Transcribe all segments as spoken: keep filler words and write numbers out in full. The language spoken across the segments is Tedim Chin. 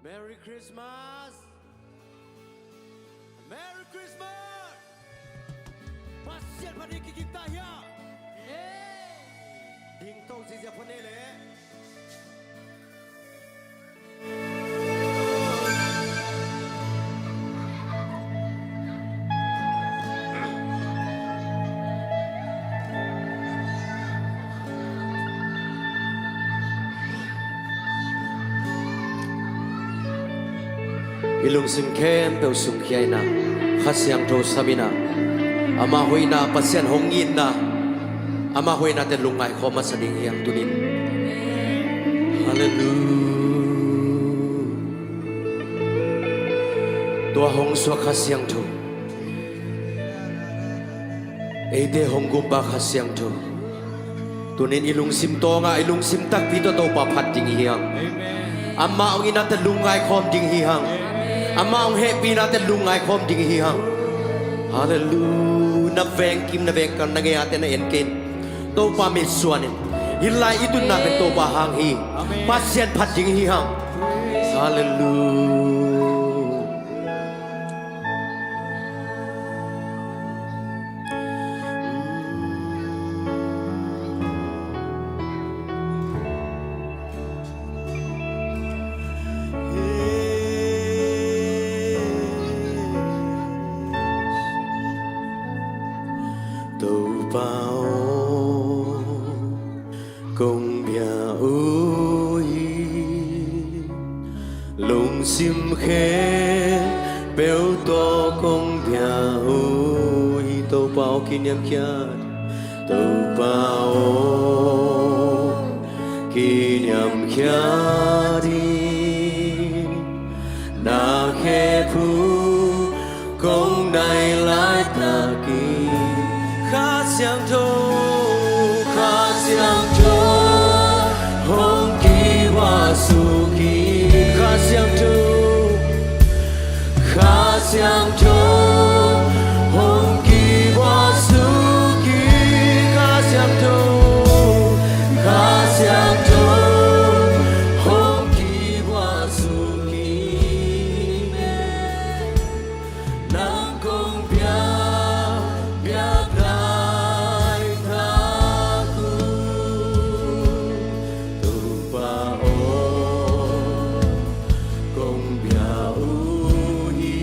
Merry Christmas! Merry Christmas! Pasian phat hi kikik ta hia? Ding to ziazia phat ni le. I lungsim khempeuh sungkhia in ah, Kha Siangtho sam in ah, ama hoihna, Pasian hong itna, ama hoihnate lungngai khawm masa ding hi hang tunin. Halleluiah. Tua hong suak Kha Siangtho, eite hong gumpa Kha Siangtho, tunin i lungsim tawngah, i lungsim takpi tawh Topa phat ding hi hang. Amah hong itnate lungngai khawm ding hi hang. Amah hong hehpihnate lungngai khawm ding hi hang. Halleluiah. Na vengkim, na vengkal, na ngeihate na en kei in. Topa mitsuan in. Hih lai i tunna pen Topa hang hi. Pasian phat ding hi hang. Halleluiah. Topa aw, kong bia uh hi, lungsim khempeuh tawh kong bia uh hi. Topa aw kiniamkhiat, Topa aw kiniamkhiat in, na khephung kong nai laitakin. Kha Siangtho, Kha Siangtho hong kiguah suk in. Kha Siangtho, Kha Siangtho hong kiguah suk in. Kha Siangtho, Kha Siangtho hong kiguah suk in. Nang kong biak, biak laitak un, Topa aw, kong bia uh hi.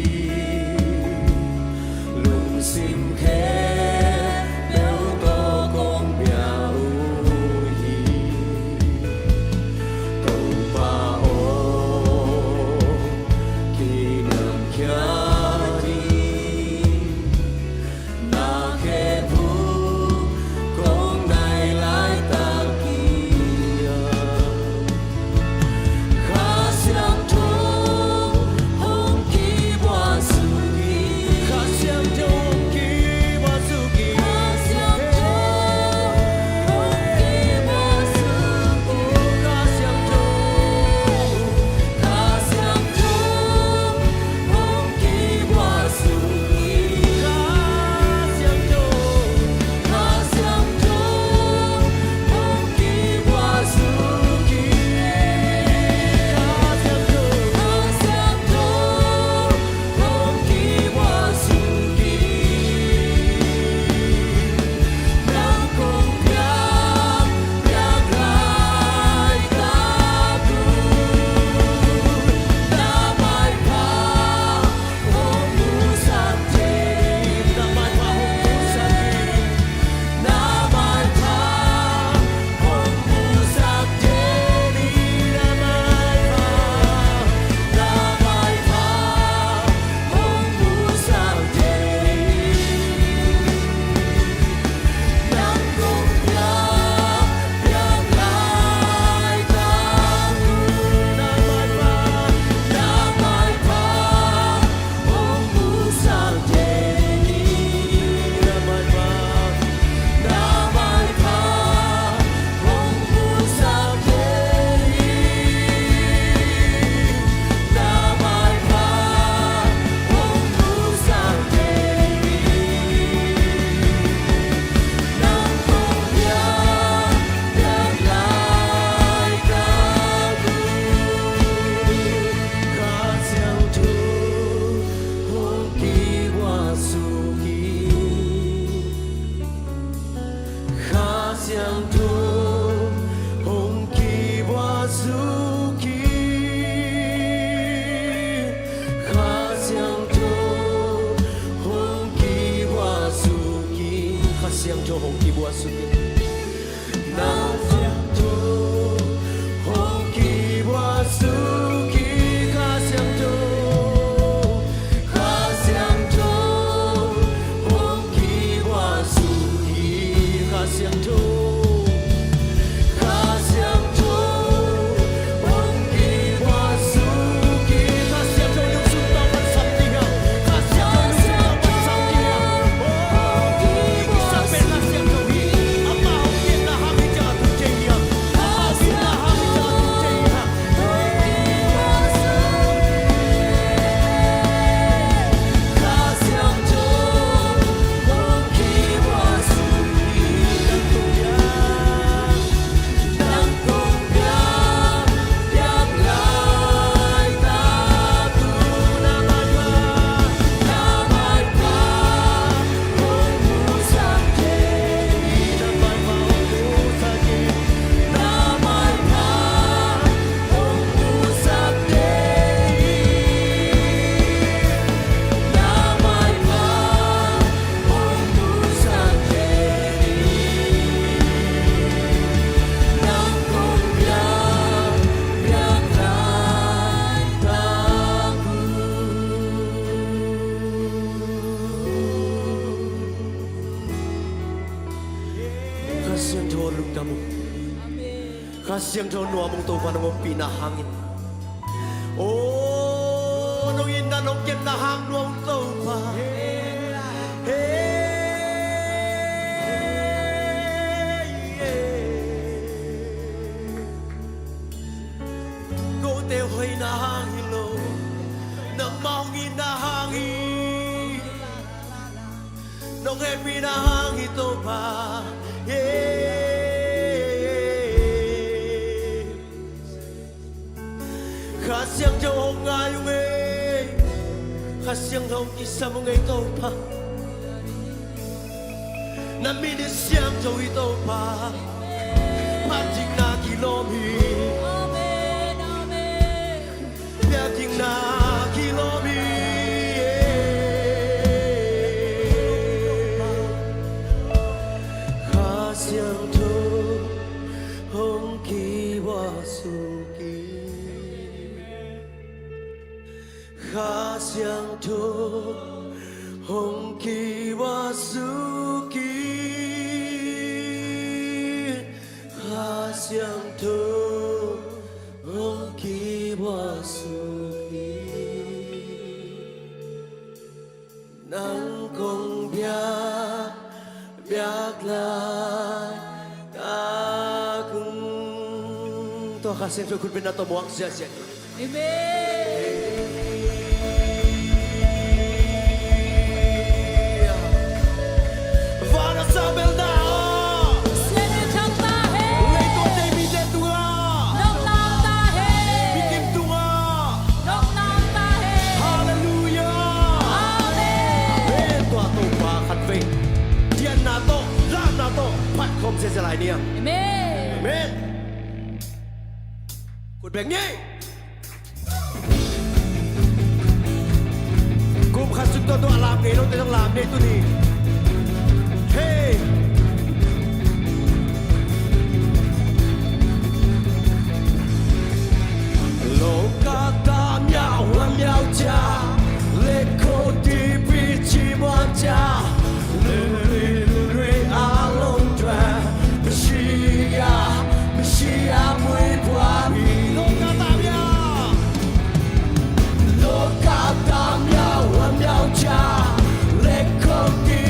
Lungsim khempeuh tawh kong bia uh hi. Topa aw, kiniamkhiat in, na khephung kong nai laitak in. Kha Siangtho hong kiguah suk in. Kha Siangtho hong kiguah suk in. Kha Siangtho hong kiguah suk in. Kha Siangtho, Kha Siangtho hong kiguah suk in. Kha Siangtho, Kha Siangtho hong kiguah suk in. Kha Siangtho, Kha Siangtho hong kiguah suk in. Nang kong biak, biak laitak un, na maipha hong musak thei. Na maipha hong musak thei. Na maipha hong musak thei. Na maipha, na maipha hong musak thei. Nang kong biak, biak laitak un, na maipha, na maipha hong musak thei hi. Na maipha, na maipha hong musak thei hi. Na maipha hong musak thei hi. Nang kong biak, biak laitak un, Kha Siangtho hong kiguah suk in. Kha Siangtho hong kiguah suk in. Kha Siangtho hong kiguah suk in. Kha Siangtho hong kiguah suk in. Kha Siangtho hong kiguah suk in. Kha Siangtho, Kha Siangtho hong kiguah suk in. Kha Siangtho, Kha Siangtho hong kiguah suk in. Kha Siangtho lungsim tawh pan sam ding a, Kha Siangtho lungsim tawh pan sam ding a. Oh, i kisap pen Kha Siangtho hi. Amah hong piakna hang hi ciang a Siangtho lungdam ung. Kha Siangtho nuam ung Topa, nong ompihna hangin. O, nong itna nong kepna hang nuam ung Topa. Hey, hey. Kote hoihna hang hi lo, nangmah hong itna hang hi. Nong hehpihna hang hi Topa. Yeah. Kha Siangtho hong ngai ung ei. Kha Siangtho hong kisam ung ei Topa. Na min in siangtho hi Topa. Phat ding na kilawm hi. Biakinn na kilawm hi. Kha Siangtho hong kibuak suk hi. Kha Siangtho hong kibuak suk hi. Kha Siangtho hong kibuak suk hi. Nang kong biak, biak lai ta kung. Tua Kha Siangtho khutbetna tawh muak ziahziah ni. Amen. Van a sang belhna aw, siangtho ta hen. Leitung a tei mite tungah, nong lau ta hen. Mikim tungah, nong lau ta hen. Halleluiah. Amen. Amen. Tua Topa khatvei dianna tawh, lahna tawh phat khawm ziahziah lai ni a. Amen. Amen. Kut beng ni. Kum khat sung tua tua a lam ngei lote zong lam ngei tuni. Hey. โลกาตามยาววันยาวจา เล็กโคตรดีปีจีวันจา ลุยลุยลุยลุยอาลงแดร Mashiach, Mashiach, we want you. Loka tamya. Loka tamya, wan yau cha. Leko ti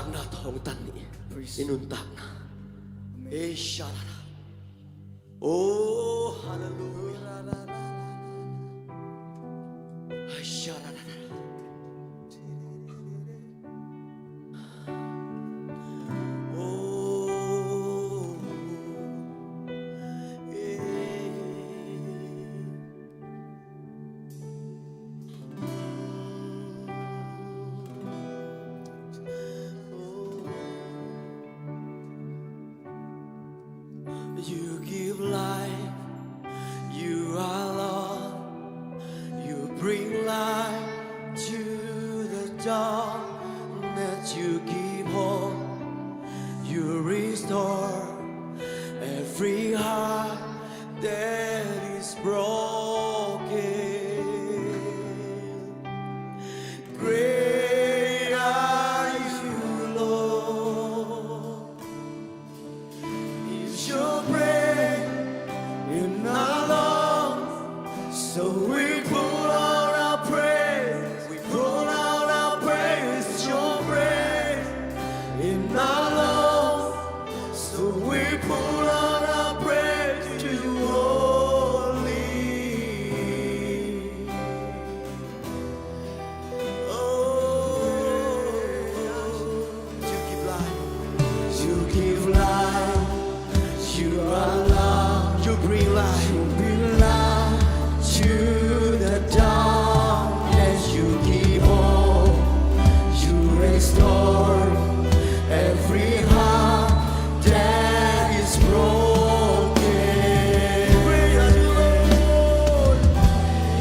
Na thong tan ni. Praise. I nuntakna. Amen. Ei, shalala. Oh, hallelujah. Ai, shalala. Oh, yeah. You give life, you are love, you bring light to the darkness, you give hope, you restore every heart that is broken. Great are you, Lord. It's your breath in our lungs, so we pour out our praise. We pour out our praise. It's your breath in our lungs, so we pour out our praise to you only. Oh, you give life. You give life. You are love. You bring life. You bring life to the darkness. You give hope. You restore every heart that is broken. Great are you, Lord.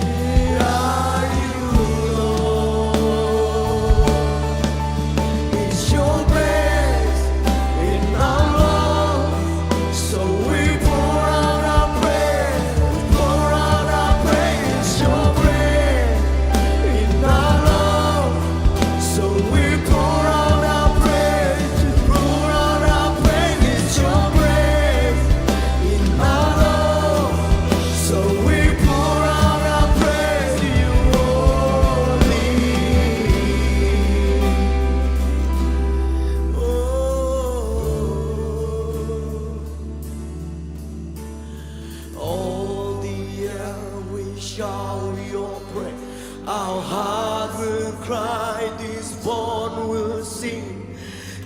Great are you, Lord. It's your breath in our lungs, so we pour out our praise. We pour out our praise. It's your breath in our lungs, so we pour out our praise, pour out our praise. It's your breath in our lungs, so we pour out our praise to you only. Oh. All the earth will shout your praise. Our heart will cry, this bone will sing.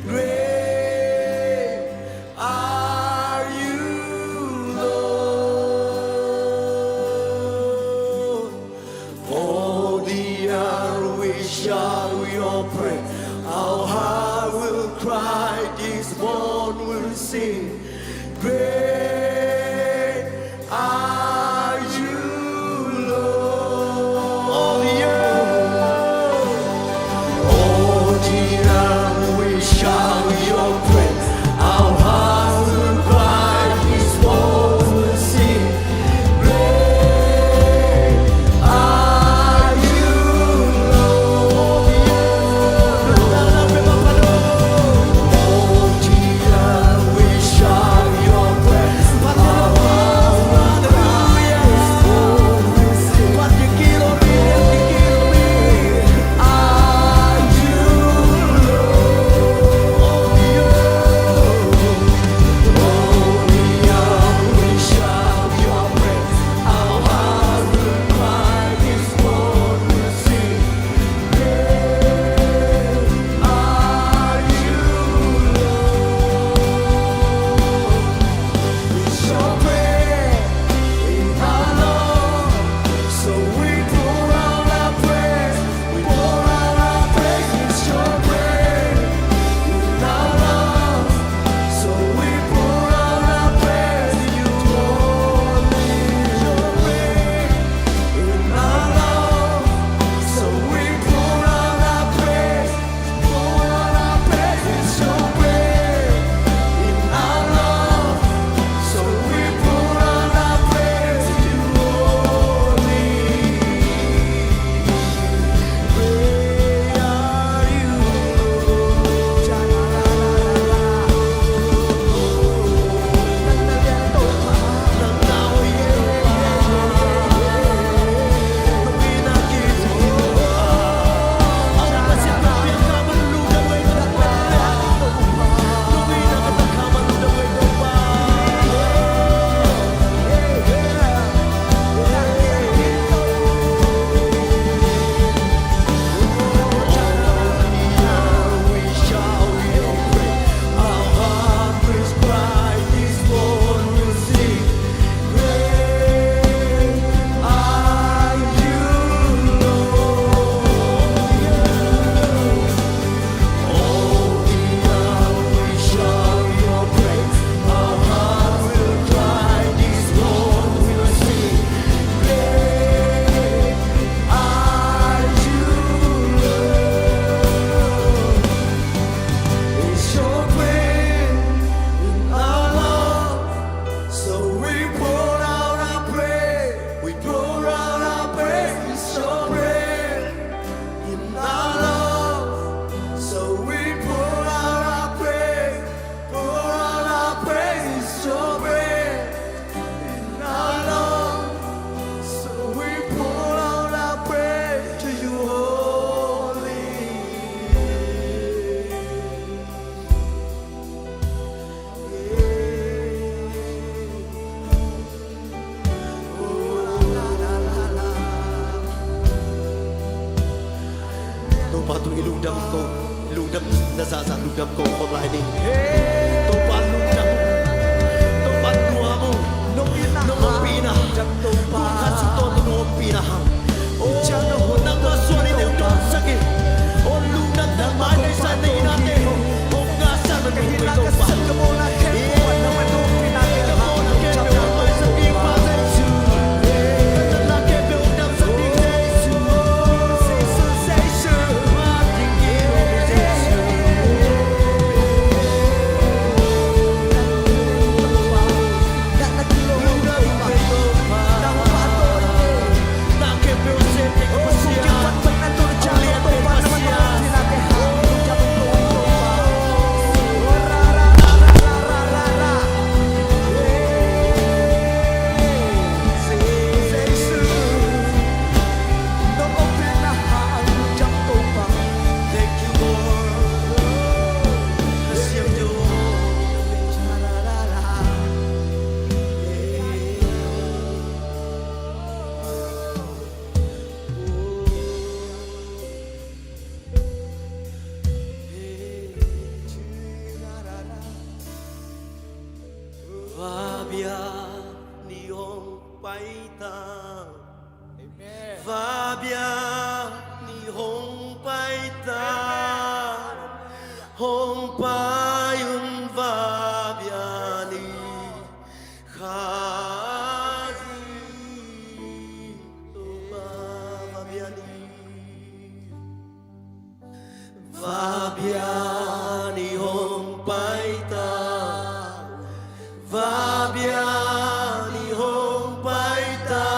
Great are you, Lord. All the earth will shout your praise. Our heart will cry, this bone will sing. Great are you, Lord. All the earth, all the earth will shout your praise. Our hearts will cry, this bone will sing. Great are you, Lord. All the earth will shout your praise. Lungdam ko, lungdam na zahzah lungdam ko khawm lai ni. Topa lungdam uh, Topa nuam uh. Nong ompihna, nong ompihna, tung khat sung tawh nong ompihna hang. Oh, nangmah suan in hong dawngsak hi. Oh, lungdam, nangmah hong deihsak, na itna te hong ngahsak, na hong deih Topa. Vabia ni hong paita. Amen. Vabia ni hong paita. Amen. Hong pai un vabia ni. Khazi Topa vabia ni. Vabia ni hong paita. Vabia ni hong paita.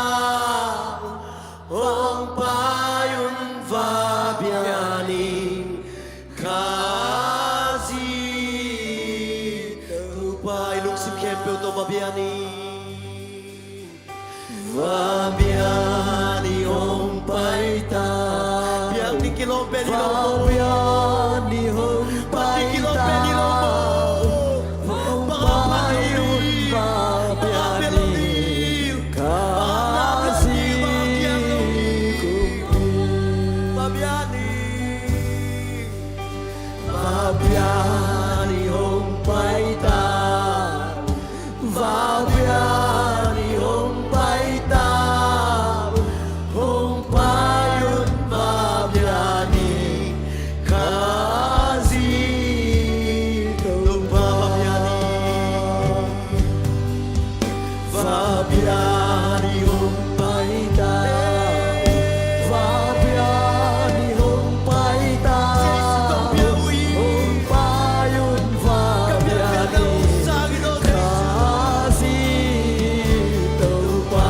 Hong pai un vabia ni. Khazi Topa, i lungsim khempeuh tawh vabia ni. Vabia ni hong paita. Biakinn kilawm pen hi lo maw. Vabia ni hong paita. Biakinn kilawm pen hi lo maw. Hong pai un vabia ni. Khazi kumpi. Vabia ni. Vabia ni hong paita. Vabia ni hong paita. Hong pai un vabia ni. Khazi Topa vabia ni. Vabia ni hong paita. Vabia ni hong paita. Hong pai un vabia ni. Khazi Topa. Vabia ni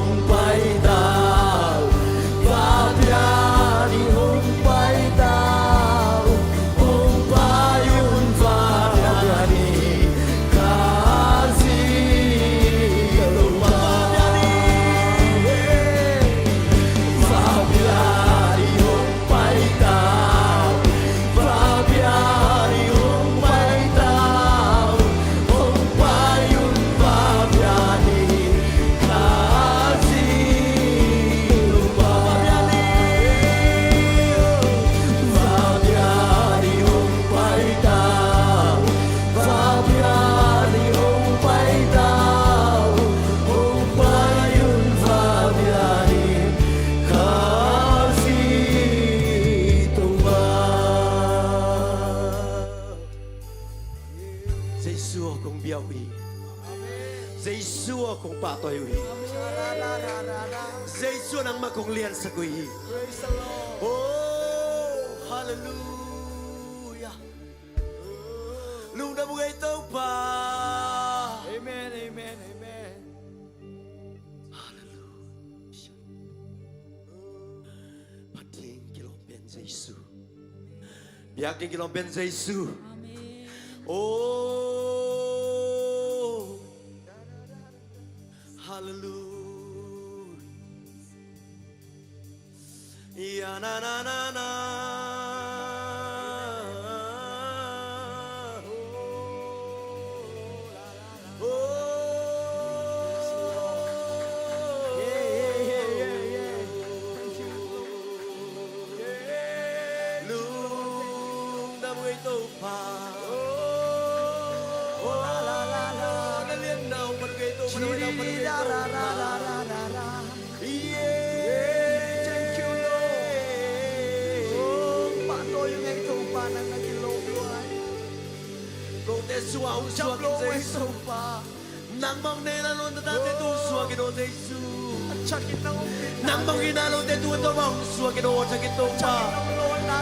hong paita. Vabia ni hong paita. Hong pai un vabia ni. Khazi Topa vabia ni. Vabia ni hong paita. Vabia ni hong paita. Hong pai un vabia ni. Khazi Topa vabia ni. Vabia ni hong paita. Vabia ni hong paita. Hong pai un vabia ni. Khazi Topa. Jesu aw kong bia uh hi. Jesu aw kong pahtawi uh hi. Jesu aw nangmah kong liansak uh hi. Oh, hallelujah. Lungdam uh ei Topa. Amen, amen, amen. Hallelujah. Pathian kilawm pen Jesu. Biakinn kilawm pen Jesu. Amen. Oh, hallelujah. Ya na na na na. Oh, la la la. Oh, yeah, yeah, yeah, Pa. Oh, oh, la, la, la, la. Na lianna hong phat kei Topa, na hoihna hong phat kei Topa. Yeah. Thank you, Lord. Oh, pahtawi ung ei Topa, nang na kilawm lua hi. Kote sungah hong suak in Jesu. Nangmah hong neihna lawntha tate tung suak in aw Jesu. Nangmah hong neihna lawntha tung Topa hong suak in aw, a thak in Topa.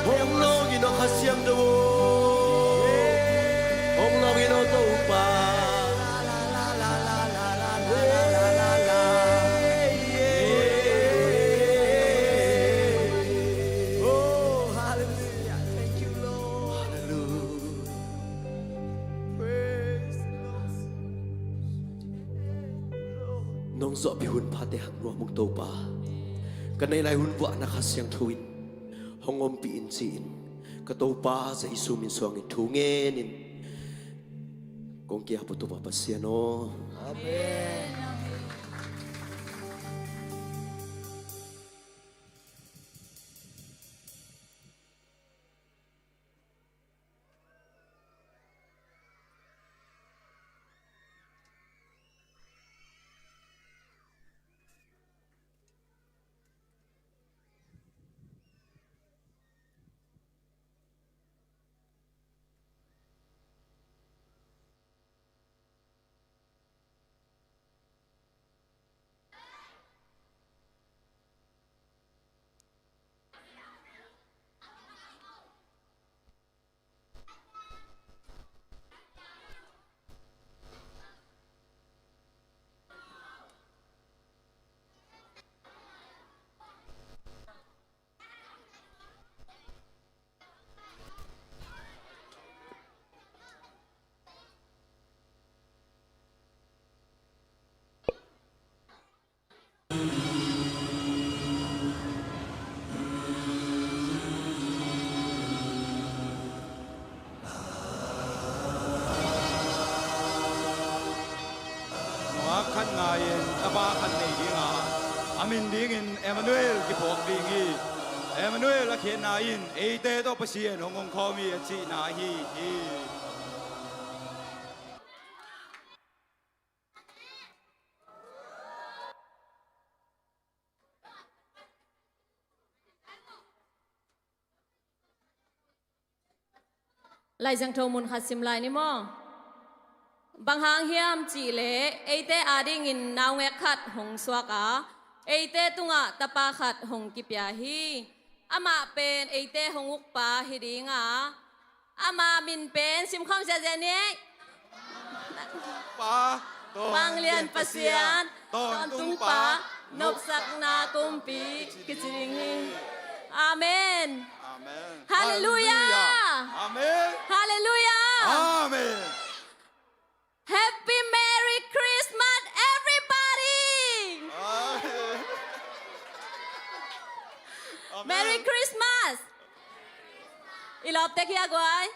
Hong nawk in aw Kha Siangtho aw. Hong nawk in aw Topa. Oh, hallelujah. Thank you, Lord. Hallelujah. Praise the Lord. Nong zuahpih hun phate hang nuam ung Topa. Ka neih lai hun vuah na Kha Siangtho in hong ompih in ci-in ka Topa Jesu min suangin thu ngenin kong kiap uh Topa Pasian aw. Amen. Nungak khat ngai-in tapa khat nei ding a, a min dingin Emmanuel kiphawk ding hi. Emmanuel a khiatna in eite tawh Pasian hong omkhawm hi a cihna ahi hi. Lai Siangtho mun khat sim lai ni maw? Bang hang hiam cih leh eite adingin naungek khat hong suak a, eite tungah tapa khat hong kipia hi. Amah pen eite hong ukpa hi ding a, ama min pen simkhawm ziazia ni. Pa, Vanglian Pasian, Tawntung Pa, Nopsakna Kumpi kici ding hi. Amen. Amen. Halleluiah. Amen. Halleluiah. Amen. Happy Merry Christmas, everybody! Amen. Merry Christmas! I lawpte kia guai.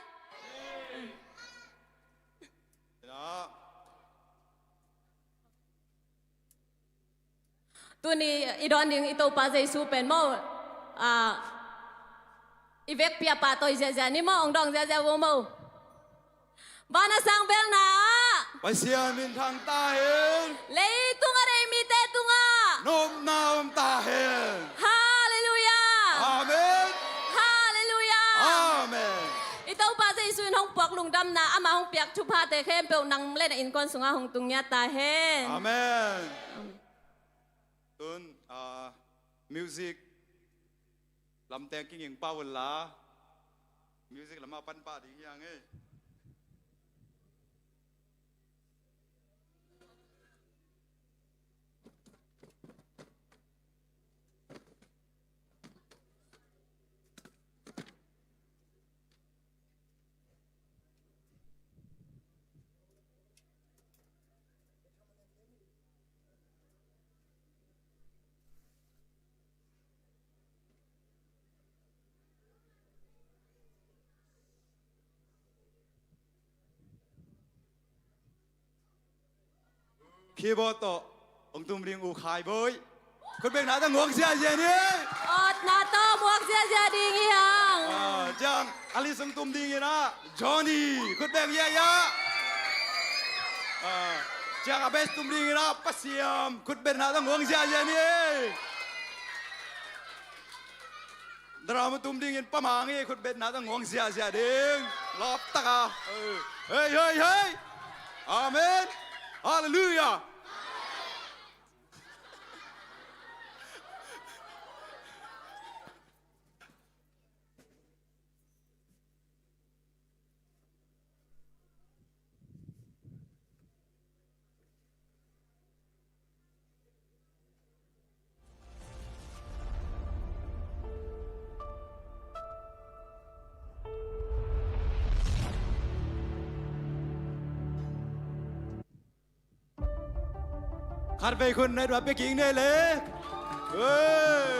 Tuni i dawn ding i Topa Jesu pen maw, ah, i vekpi a pahtawi ziahziah ni maw, hong dawng ziahziah vo maw. Van a sang belna ah Pasian minthang ta hen. Leitung a nei mite tungah nopna om ta hen. Halleluiah. Amen. Halleluiah. Amen. I Topa Jesu in hong puak lungdamna, ama hong piak thuphate khempeuh nang le na innkuan sungah hong tung ngiat ta hen. Amen. Amen. Tun, ah, music lam teng kinging pah un la, music lamah pan pah ding hi hang ei. Keyboard tawh hong tum ding U Khai Bawi. Khutbetna tawh muak ziahziah ni. Awtna tawh muak ziahziah ding hi hang. Ah, ja. A lead song tum dingin ah Johnny, khut beng ziahziah. Ah, ciang a bass tum dingin ah Pasiam, khut beng na tang huang ziahziah ni ei. Drama tum dingin Pa Mang i khut beng na tang huang ziahziah ding. Lawp taka. Hei, hei, hei. Amen. Halleluiah. Khatvei khun na it uh a pia kik ni le. Hey.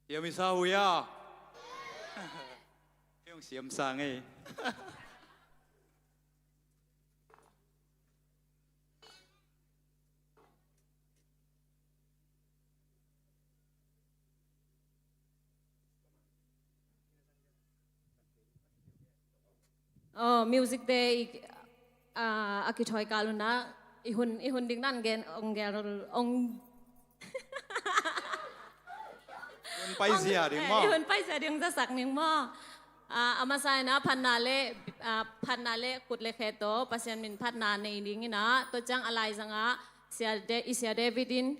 Siam i sa uh ia. Hei hong siam sa ngei. Oh, music te i, ah, a kithawi kal un ah, i hun, i hun ding nan gen, ong gel, ong hun paizia ding maw? Eh, i hun paizia ding zasak ning maw? Ah, a masa in ah phatna le, ah, phatna le kut le khe tawh Pasian min phatna nei ding in ah, tua ciang a laizang ah Sia De-, i Sia David in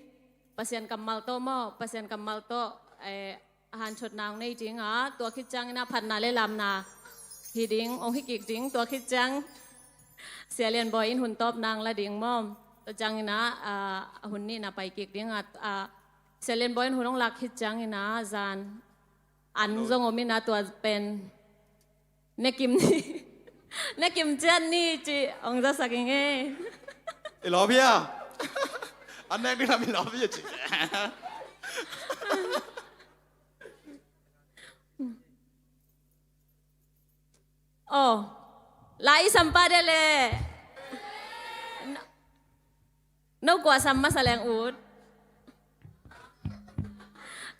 Pasian kammal tawh maw, Pasian kammal tawh, eh, a hanthotna hong nei ding a, tua khit ciangin ah phatna le lamna hi ding, hong hi kik ding, tua khit ciang Sia Lian Bawi in hun tawpna hong la ding maw? Tua ciangin ah, ah, a hun nihna pai kik ding a, ah, Sia Lian Bawi in hun hong lak khit ciangin ah, zan an zong om in ah, tua pen ne kim ni, ne kim ciat ni ci hong zasak ing ei. I lawp hia? An nek ding lam i lawp hia ci. Oh, la i sam pa de le. No, no kua sam masa leng ut.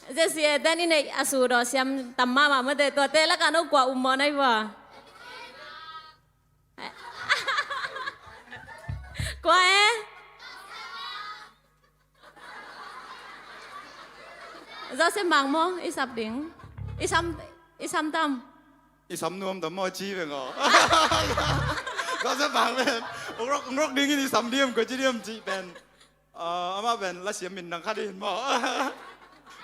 Jesse e, den i neih a su daw siam tam mahmah mate, tuate lakah no kua um maw na i vua? Kua e? Joseph Mang maw, i sap ding. I sam, i sam tam. I sam nuam tam maw, ci veng aw. Joseph Mang pen. Ung rok, ung rok dingin i sam diam, kua ci diam ci pen. Ah, amah pen, la siam min nang khat in maw.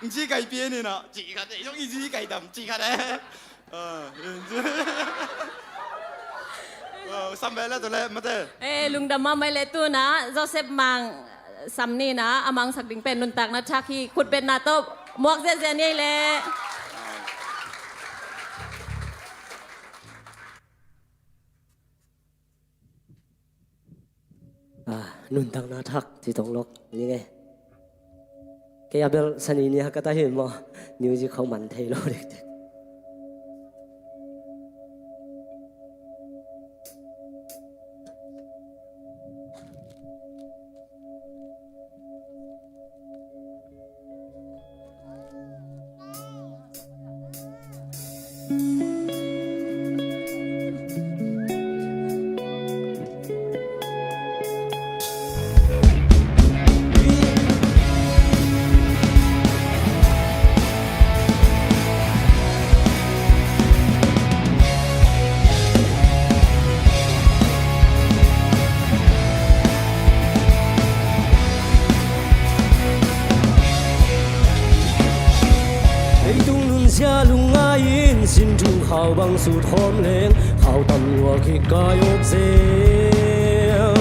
Ung ci kai pia ni na, ci khat e, zong i ci kai tam, ci khat e. Ah, in ci. Ah, sam ve le tu le, mate. Eh, lungdam mahmah le tu na, Joseph Mang sam ni na, a mangsak ding pen nuntakna thak hi, khutbetna tawh muak ziahziah ni le. Ah, nuntakna thak ci tong lok ni nge. Kei a bel sani ni hak ka ta hi maw, music khong man thei lo dikdik. Leitung nunzia lungngai-in sin thum khau bang sut khawm leng, khau tam lua khik kai awk zel.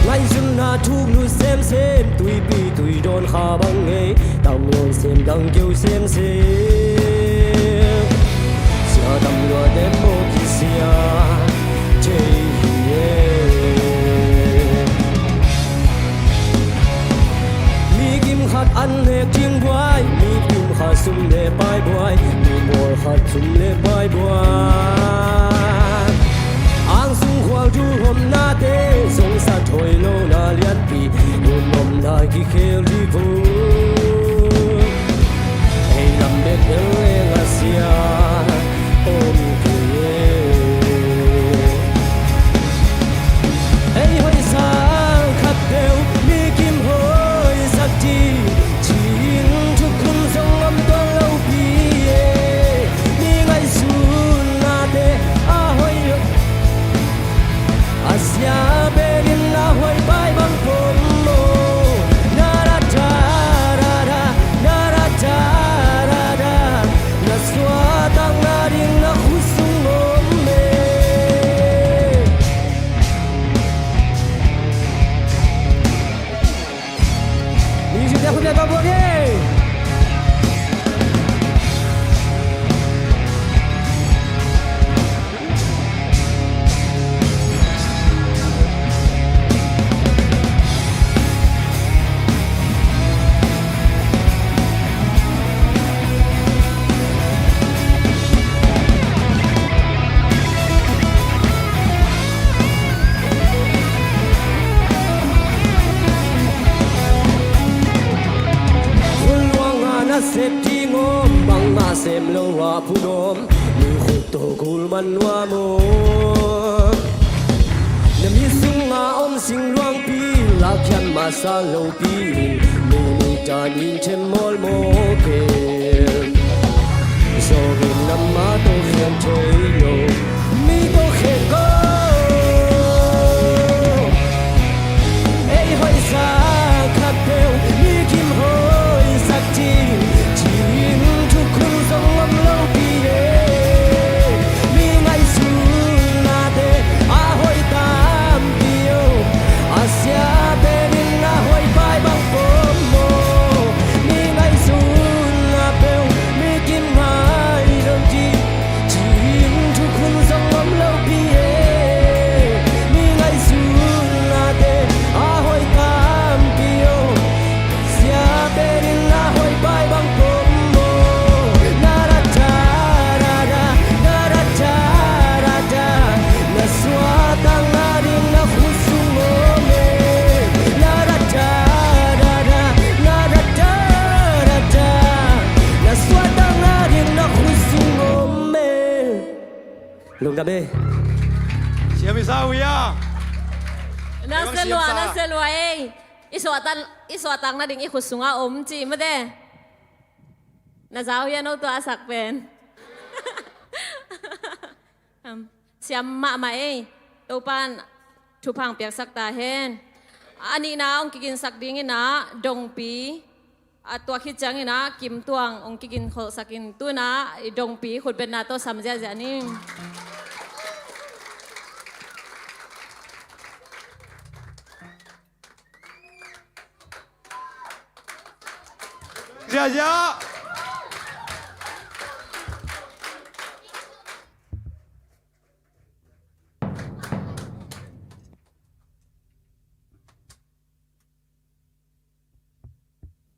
Ngaihsutna thuk lut semsem, tuipi tui dawn kha bang ngei, tam lawn sem dang keu semsem. Sia tam lua dem maw kisia thei hi e. Mi kim khat an nek ding buai, mi kim khat sum le pai buai, mi bawl khat sum le pai buai. Ang sung khual du hom nate, zong sa thoi lo na lianpi, hun om lai kikhel di vo. Ei lam bek el leng a sia om kei e. Ei hoih sang khat peuh, mi kim hoih sak ding, ci-in thukhun zong om tuan lo pi e. Mi ngaihsutnate a hoih lo. A sia pen in a hoih pai bang pom maw? Na da da da da, Sep ding om, bangmah sem lo a phun om, mi khut tawh gul man nuam om. Na mit sungah om singluangpi, lakkhiat masa lopi, mi mi tan in them mawlmawl ken. Zawngin amah tawh khen thei lo, mi tawh khen ko. Ei hoihsa khat peuh mi kim hoihsak ding, ci-in thukhun zong om lopi e. Mi ngaihsutnate a hoih tampi o, a siate ding a hoih pai bang pom maw. Mi ngaihsutna peuh mi kim ngai zong ci, ci-in thukhun zong om lopi e. Mi ngaihsutnate a hoih tampi o, siate ding a hoih pai bang pom maw. Na ra da ra da, na ra da ra da, na suahtakna ding na khut sung om e. Na ra da ra da, na ra da ra da, na suahtakna ding na khut sung om e. Lungdam e. Siam i sa uh ia. Na sia lua, na sia lua ei. I suahtak, i suahtakna ding i khut sungah om ci mate. Na za uh ia no tua a sak pen. Am, siam mahmah ei. Topa'n thupha piaksak ta hen. A nihna hong kiginsak dingin ah Dongpi, a tua khit ciangin ah Kim Tuang hong kiginkholhsak in, tu-in ah i Dongpi khutbetna tawh sam ziahziah ni. Ziahziah.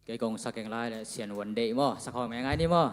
Kei kong sak keng lai le Sian Wan deih maw, sak hawm ngai ni maw.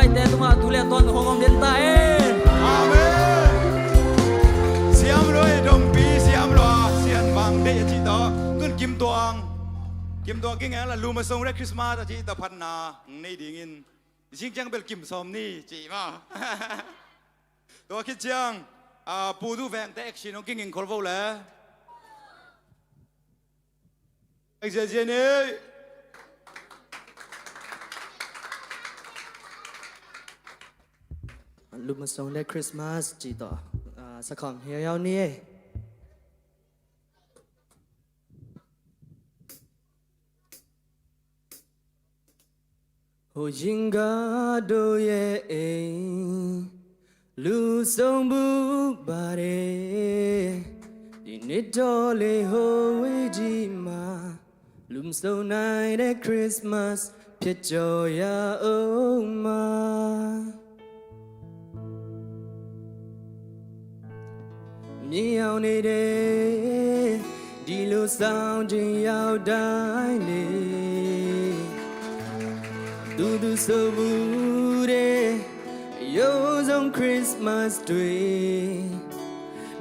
Te tungah thu le tawn hong om den ta e. Amen. Siam lua e, Dongpi siam lua, Sian Bang deih a cih tawh. Tun Kim Tuang, Kim Tuang kingeng la, Lum a Song Red Christmas a cih tawh phatna nei dingin, zing ciang bel Kim sawm ni ci ma. Tua khit ciang, ah, Pu Du Veng te action hong kinging khol vo le. Action ziazia ni. Lum a Song Red Christmas cih tawh, ah, sakhawm hiau hiau ni e. Ho ying ga do ye e, lu song bu ba de, di ni do le ho wi di ma, lum song nai de Christmas, pye jo ya o ma. မြေအောင်နေတဲ့ဒီလိုဆောင်ခြင်းရောက်တိုင်းလေသူသူဆိုမှုတဲ့ရိုးဆုံး Christmas တွေ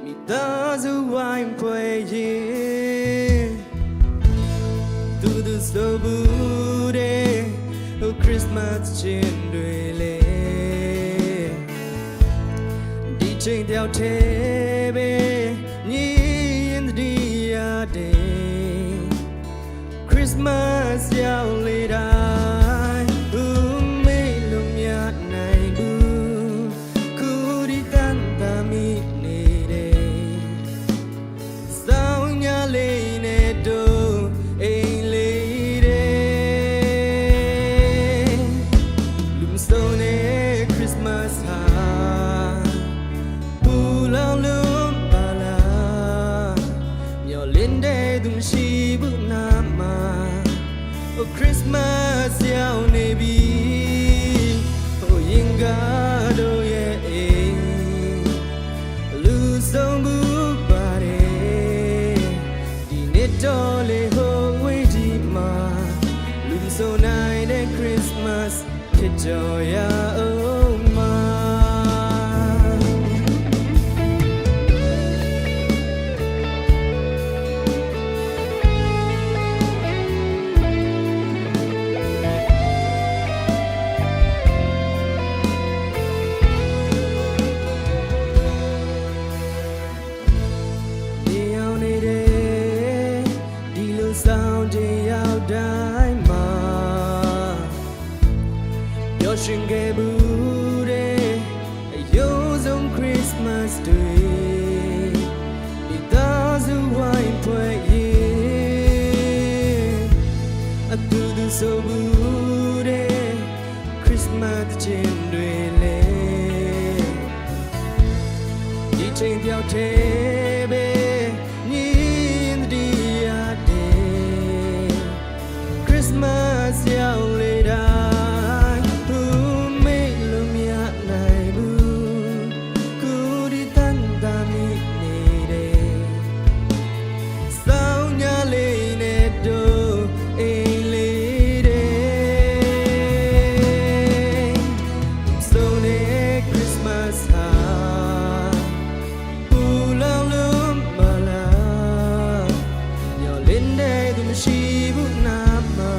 မိသားစုဝိုင်းဖွဲ့ရင် သူသူဆိုဘူးတဲ့ ဟို Christmas ချင်းတွေလေဒီချိန်တယောက်တည်းပဲမြင်ရင်တတိယတဲ့ Christmas ရောက်လေတိုင်း သူမေ့လို့မရနိုင်ဘူး ခုဒီတန်တာမိနေတဲ့စောင်းညလေးနဲ့တို့အိမ်လေးတဲ့လူမစုံနဲ့ Christmas ဟာပူလောင်လို့ပါလားမျော်လင့်တဲ့သူမရှိဘူးနားမှာ Oh Christmas ရောက်နေပြီ Oh ရင်ကားတို့ရဲ့အိမ်လူဆုံးဘူးပါတယ်ဒီနှစ်တော့လေဟိုဝေးဒီမှာလူမစုံနိုင်တဲ့ Christmas ဖြစ်ကြော်ရအောင်မှာ နေအောင်နေတဲ့ဒီလိုဆောင်ချိန်ရောက်တိုင်းမှာပျော်ရွှင်ခဲ့မှုတဲ့အယိုးဆုံး Christmas တွေမိသားစုဝိုင်းဖွဲ့ရင်အတူတူဆိုမှုတဲ့ Christmas သီချင်းတွေလည်းဒီချိန်တယောက်တည်းပဲမြင်သတိရတဲ့ Christmas ရောက်လေတိုင်းသူမေ့လို့မရနိုင်ဘူးခုဒီတန်တာမိနေတဲ့ စောင်းညလေးနဲ့တို့အိမ်လေးတဲ့စုံတဲ့ Christmas ဟာပူလောင်လို့မလားမျော်လင့်တဲ့သူမရှိဘူးနားမှာ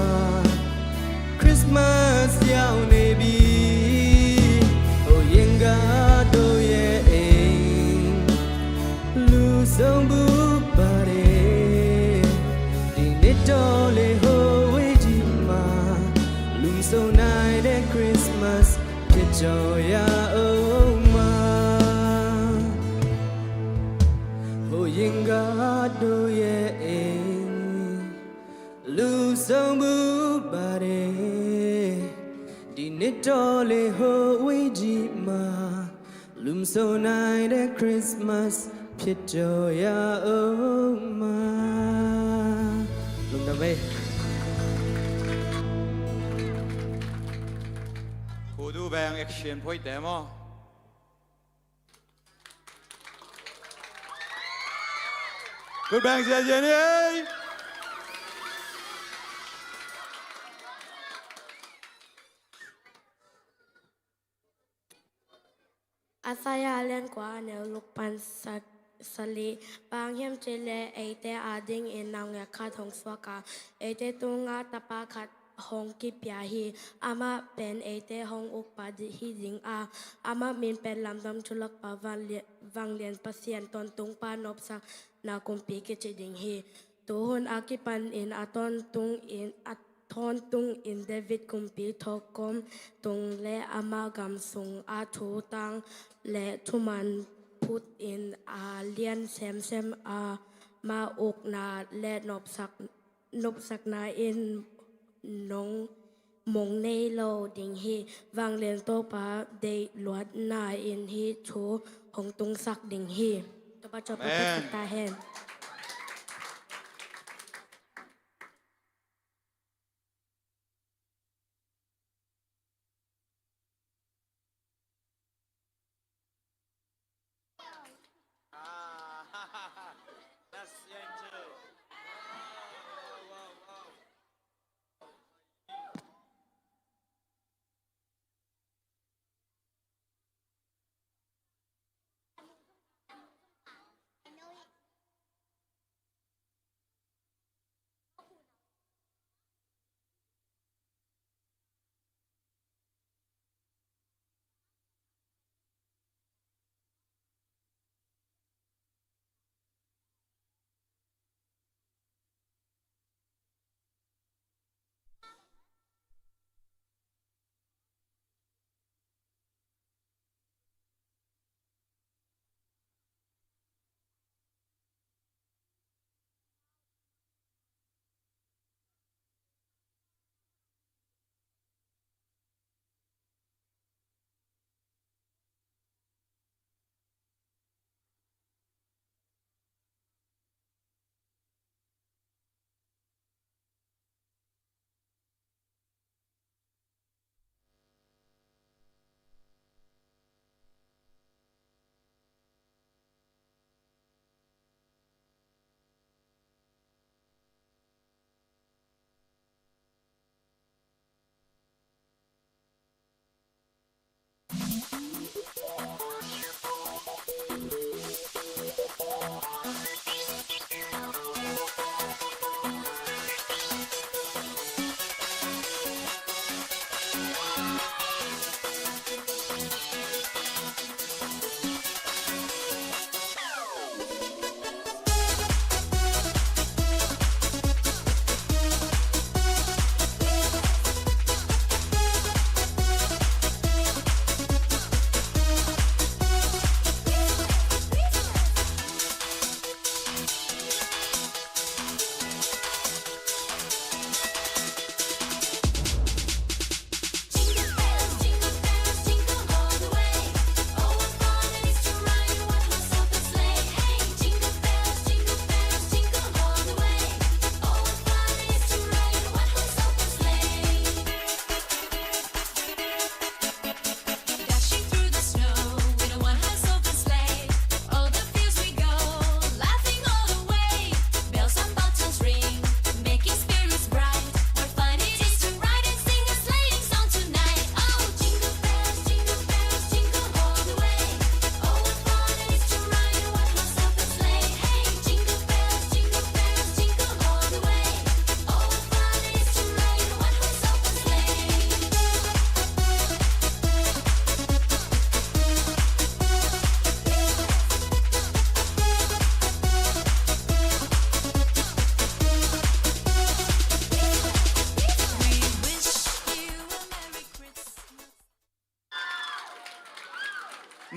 Christmas ရောက်နေပြီအိုရင်ကားတို့ရဲ့အိမ်လူဆုံးဘူးပါတယ်ဒီနှစ်တော့လေဟိုဝေးကြီးမှာလူမစုံနိုင်တဲ့ Christmas ဖြစ်ကြော်ရအောင်မှာဟိုရင်ကားတို့ရဲ့အိမ် လူဆုံးဘူးပါတယ်ဒီနှစ်တော့လေဟိုဝေးကြီးမှာလူမစုံနိုင်တဲ့ Christmas ဖြစ်ကြော်ရအောင်မှာလူမတော်ပဲကိုတို့ပဲ action ဖွင့်တယ်မ Good bang, Zia Zia ni. Isaiah a lian kua a neu guk pan sa, sagih. Bang hang hiam cih leh eite adingin naungek khat hong suak a, eite tungah tapa khat hong kipia hi. Amah pen eite hong ukpa hi ding a, amah min pen Lamdang Thulakpa, Vanglian, Vanglian Pasian, Tawntungpa, Nopsakna Kumpi kici ding hi. Tuhun a kipanin a tawntungin, a tawntungin David kumpi thawhkawm tung le ama gam sungah thutang le thuman phutin a lian semsem, ama ukna le nopsak, nopsakna in nong mong nei lo ding hi. Vanglian Topa deih luatna in hih thu hong tungsak ding hi. Topa, Topa, Amen. Topa, ta hen.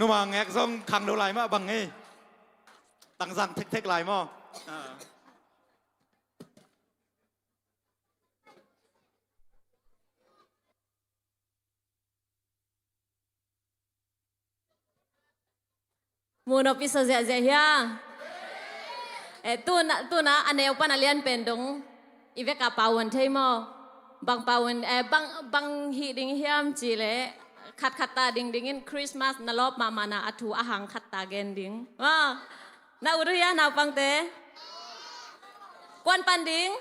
Numa ngek zong khang lo lai mah bang ngei. Tangzang thekthek lai maw? Ah. Mu nopisa ziahziah hia? Eh, tuna, tuna a neu pan a lian pen dong i veka pauan thei maw? Bang pauan, eh, bang, bang hih ding hiam cih leh khatkhat ta dingdingin Christmas na lawp mahmahna a thu a hang khat ta gen ding. Maw? Na ut uh hia naupangte? Kuan pan ding?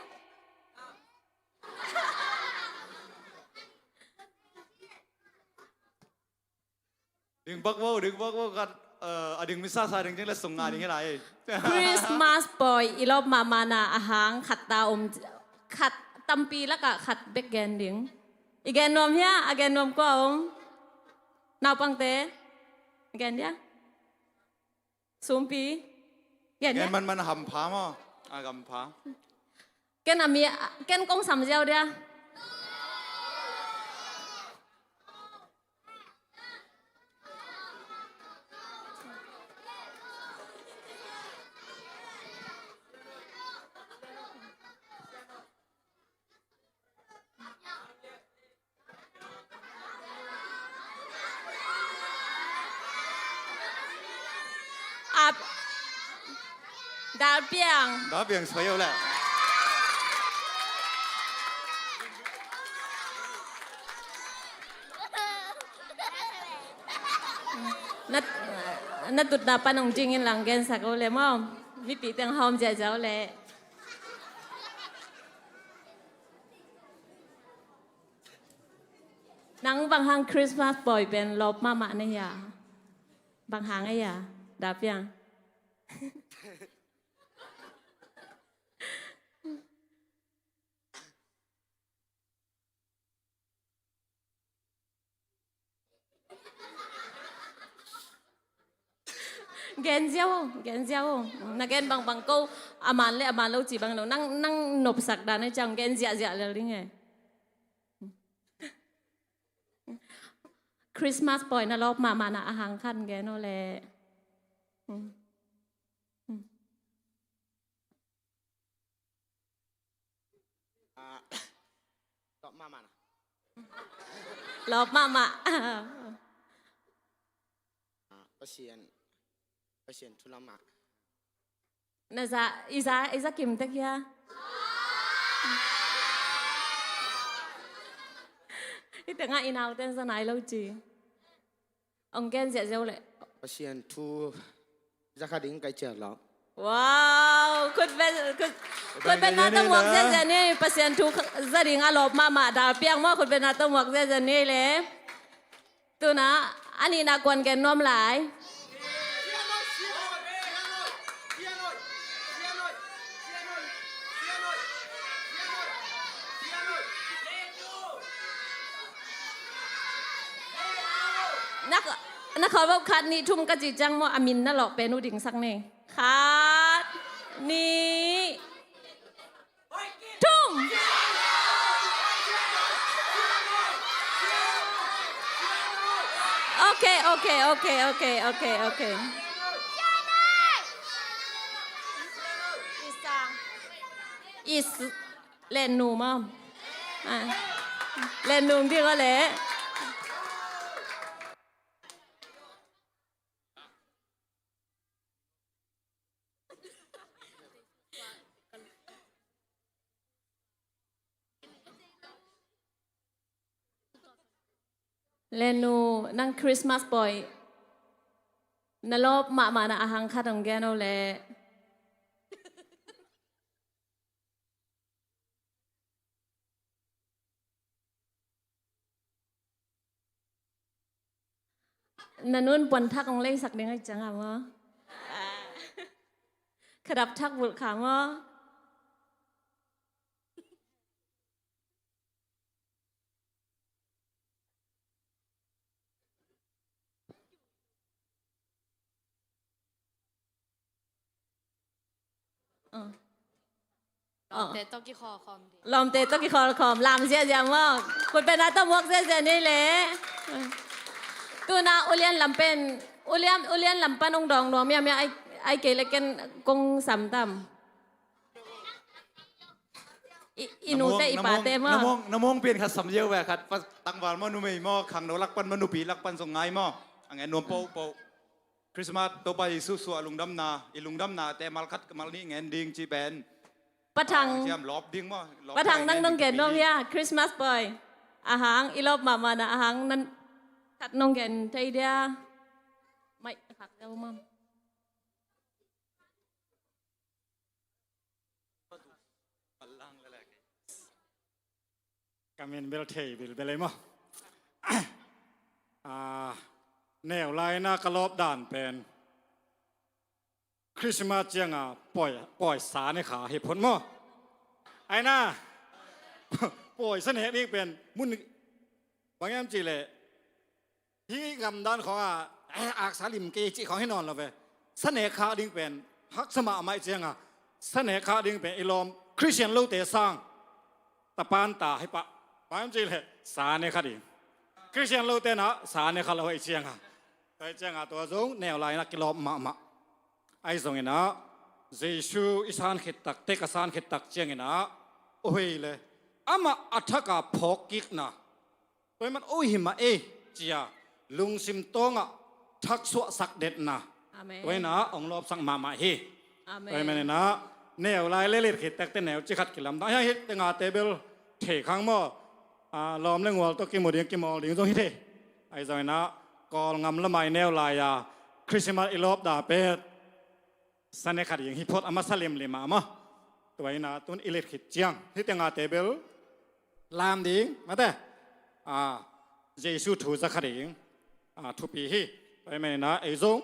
Ding bak bo, ding bak bo, khat, eh, a ding mi sasa ding cing le sung nga ding hi lai. Christmas pawi i lawp mahmahna a hang khat ta om, khat tampi lakah khat bek gen ding. I gen nuam hia, a gen nuam kua om? Naupangte? Gen dia? Sumpi? Gen dia? Gen manman a hampha maw? A hampha. Ken a mi, ken kong sam ziau dia. Ap. Dalpiang. Dalpiang soi yo le. Na, na tutna pan ong ding in lang gensak o le maw. Mipi teng hawm ziazia o le. Nang bang hang Christmas pawi pen lawp mahmah na hia? Bang hang a hia? Dalpiang. Gen ziau, gen ziau. Na gen bangbang ko, a man le a man lo ci bang lo. Nang, nang nopsak dan a ciang gen ziahziah lel ding e. Christmas pawi na lawp mahmahna a hang khat gen o le. Ah, lawp mahmah na. Lawp mahmah. Ah, Pasian, Pasian thu lam ah. Na za, i za, i za kim tek hia? I tengah i nauten za nai lo ci. Ong gen ziahziah o le. Pasian thu za kha ding kai ciat lo. Wow, khut beng, khut, khut beng na tawh muak ziahziah ni, Pasian thu za ding a lawp mahmah Dalpiang maw, khut beng na tawh muak ziahziah ni le. Tuna, a nihna kuan gen nuam lai. Na, na khawl bawh khat nih thum ka ci ciang maw, a min na lawh pen uh dingsak ni. Khat, nih, thum. Ok, ok, ok, ok, ok, ok. Is, Lennu maw? Ah. Lennu ding aw leh. Lennu, nang Christmas pawi na lawp mahmahna a hang khat ong gen o leh. Na nun puan thak ong leisak ding a ciang a maw? Khadap thak bulh kha maw? Lawmte tawh kikhawl khawm ding. Lawmte tawh kikhawl khawm, lam ziahziah maw? Khut beng na tawh muak ziahziah ni leh. Tuna ulian lam pen, ulian, ulian lam pan ong dawng nuam miamia, ai, ai kei le ken kong sam tam. I, i nute i pate maw? Na muang, na muang pian khat sam ziau ve khat, tangval maw, numei maw, khangno lak pan maw, nupi lak pan zong ngai maw? A ngen nuam pohpoh. Christmas, Topa Jesu suah lungdamna, i lungdamnate mal khat mal nih ngen ding ci pen. Pathang. Ciam lawp ding maw? Lawp ding ngen ding. Pathang nang nong gen nuam hia, Christmas pawi a hang, i lawp mahmahna a hang, nan khat nong gen thei dia. Mai, khak deuh maw? Ka min bel thei bilbel ei maw? Ah, Neu lai-in ah ka lawp dan pen Christmas ciangah pawi, pawi sa ne kha hi phot maw? Aina pawi sa nek ding pen mun bang hiam cihleh hih gamdan khawngah, eh, aksa lim kei cih khawng hi nawn lo ve. Sa nek khak ding pen haksa mahmah ih ciangah, sa nek khak ding pen i lawm Christian lote sang tapan ta hi pah. Bang hiam cihleh sa nek kha ding. Christian lote na sa nek kha lo ih ciangah, tua ih ciangah tua zong neu lai-in ah kilawp mahmah. Ahi zongin ah Jesu i san khit tak, tek a san khit tak ciangin ah, oi le, amah a thak a phawk kikna, tua ahih man, oi hi mah ei, ci-a lungsim tawngah thaksuahsak detna. Amen. Tua in ah hong lawpsak mahmah hi. Amen. Tua ahih manin ah neu lai le lit khit tekte neu ci khat kilamdang. Hiah hih tengah table thei khang maw? Ah, lawm le ngual tawh kimu ding, kimawl ding zong hi thei. Ahi zongin ah Kawlgam lamah i neu lai-a Christmas i lawp dan pen sa nek kha ding hi phot, a masa limlim ah maw? Tua in ah tun i lit khit ciang hih tengah table lam ding mate, ah, Jesu thu za kha ding, ah, thupi hi. Tua ahih manin ah ei zong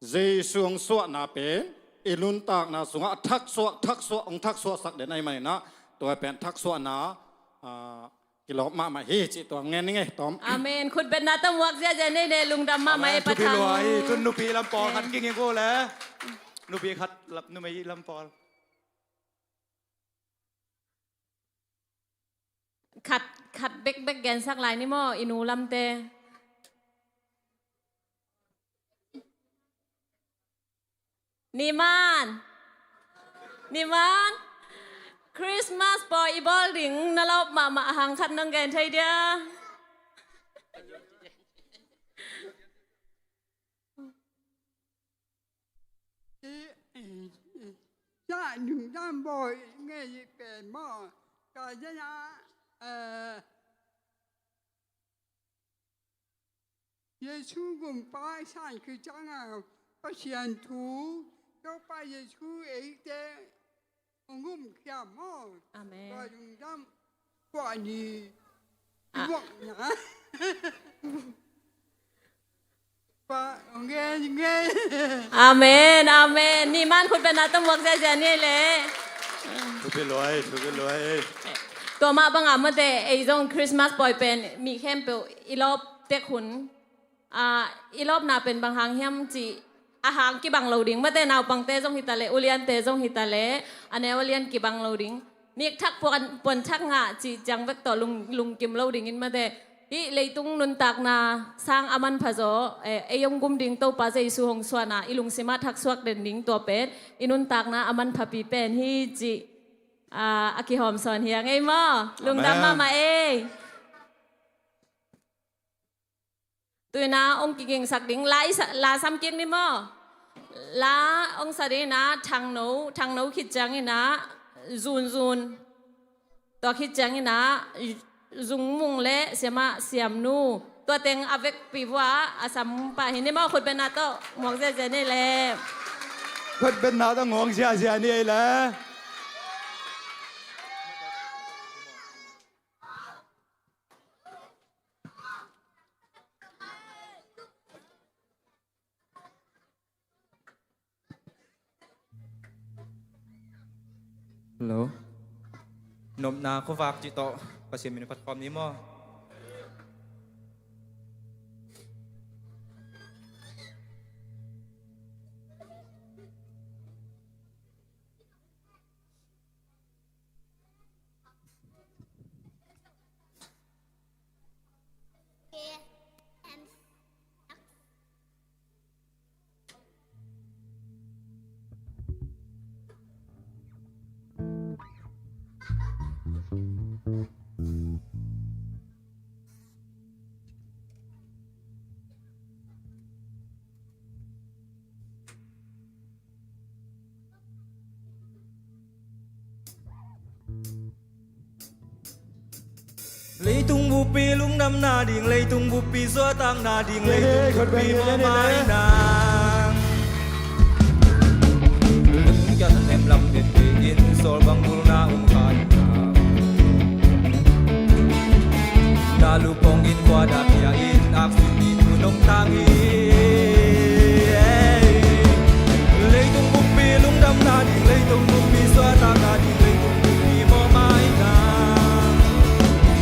Jesu hong suahna pen i nuntakna sungah a thaksuah, thaksuah, hong thaksuahsak den ahih manin ah tua pen thaksuahna, ah, kilawp mahmah hi cih tua ngen ning ei, tawm. Amen. Khutbetna tawh muak ziahziah nei le, lungdam mahmah ei. Amen. Thupi lua hi. Tun nupi lam pawl khat kinging ko le. Nupi khat, numei lam pawl. Khat, khat bekbek gensak lai ni maw, i nu lamte. Niman. Niman. Christmas pawi i bawl ding na lawp mahmah hang khat nong gen thei dia? Sa nungdam bawi ngei pen maw? Ka zia, eh, Jesu gumpa i san khit ciangah Pasian thu, Topa Jesu eite hong gumkhia maw? Amen. Tua lungdam, tua ni, ah, buakna. Pa, nge, nge. Amen, amen. Niman khutbetna tawh muak ziahziah ni le. Thupi luai, thupi luai. Tua mah bangah mate, ei zong Christmas pawi pen mi khempeuh i lawp tek hun, ah, i lawpna pen bang hang hiam cih a hang kibang lo ding mate, naupangte zong hi ta leh, uliante zong hi ta leh, a neu a lian kibang lo ding. Mik thak puan, puan thak ngah cih ciang bek tawh lung, lungkim lo dingin mate. Hih leitung nuntakna sang a manpha zaw, eh, ei hong gum ding Topa Jesu hong suahna i lungsim ah thaksuak den ding, tua pen i nuntakna a manphapi pen hi cih, ah, a kihawm sawn hi a ngei maw? Lungdam mahmah ei. Tu-in ah hong kigingsak ding. La i sa, la sam kik ni maw? La hong sa ding in ah Thangno, Thangno khit ciangin ah Zunzun, tua khit ciangin ah Zungmung le Siamah Siamnu, tua teng a vekpi vua a sam pah hi ni maw? Khutbetna tawh muak ziahziah ni le. Khutbetna tawh muak ziahziah ni ei le. Hello. Nopna khuavak cih tawh Pasian min phat khawm ni maw? Leitung buppi lungdamna ding, leitung buppi suahtakna ding, leitung buppi mawhmaina. Kiat nem lam beppi in sawl bang bulna um kha in. Na lu pong in khua dah pia in, aksi ni tu nong tang hi. Leitung buppi lungdamna ding, leitung buppi suahtakna ding, leitung buppi mawhmaina.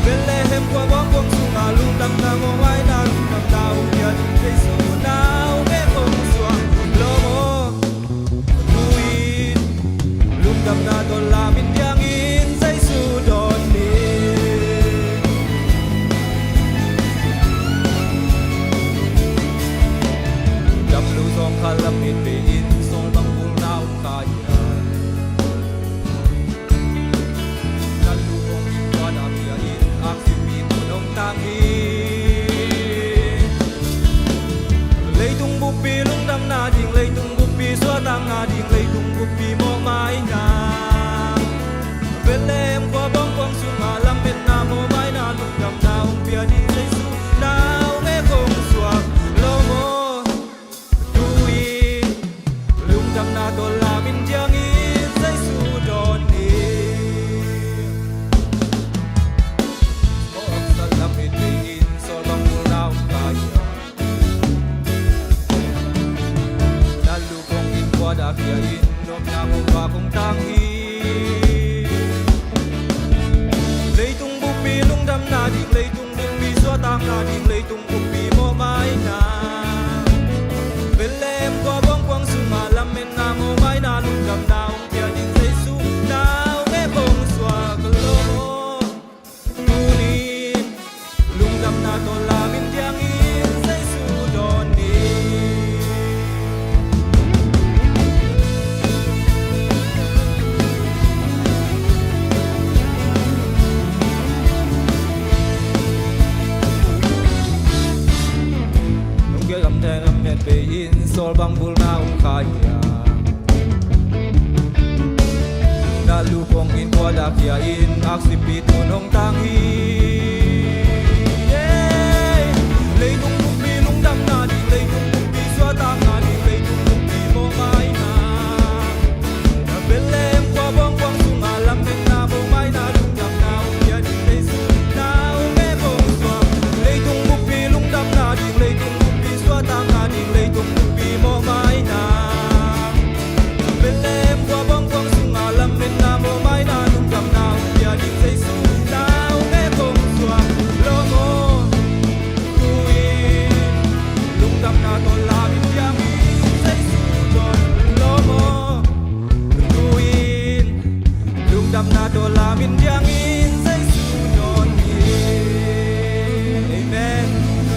Bethlehem khua bawngkuang sungah lungdamna mawhmaina, lungdamna hong pia ding Jesu na hong hong suak lo maw. Tu-in lungdamna tawh lamin diangin Jesu dawn ni. Dam lo zawng kha lamet bei-in, sawlbang bulna hong kha hi a. Na lu hong in, tua dah khia in, aksippi thu nong tang hi. Leitung buppi lungdamna ding, leitung buppi suahtakna ding, leitung buppi mawhmaina. Bethlehem khua bawngkuang sungah lametna mawhmaina, lungdamna hong pia ding Jesu na hong hong suak lo maw. Tu-in lungdamna tawh lamin diangin Jesu dawn ni. Awksa lamet bei-in, sawlbang bulna hong kha hi a. Na lu hong in, tua dah khia in, nopna hong vak hong tang hi. Leitung buppi lungdamna ding, leitung buppi suahtakna ding, leitung buppi mawhmaina. Bethlehem khua bawngkuang sungah lametna mawhmaina, lungdamna hong pia ding Jesu na hong hong suak lo maw. Tu-in lungdamna tawh lamin diangin Jesu dawn ni. Nong gelh gamtheng lamet bei-in, sawlbang bulna hong kha hi a. Na lu hong in, tua dah khia in, aksippi thu nong tang hi. Leitung buppi lungdamna ding, leitung buppi suahtakna ding, leitung buppi mawhmaina. Bethlehem khua bawngkuang sungah lametna mawhmaina, lungdamna hong pia ding Jesu na hong hong suak. Leitung buppi lungdamna ding, leitung buppi suahtakna ding, leitung buppi mawhmaina. Bethlehem khua bawngkuang sungah lametna mawhmaina, lungdamna hong pia ding Jesu na hong hong suak lo maw. Tu-in lungdamna tawh lamin diangin Jesu dawn lo maw. Tu-in lungdamna tawh lamin diangin Jesu dawn ni. Amen.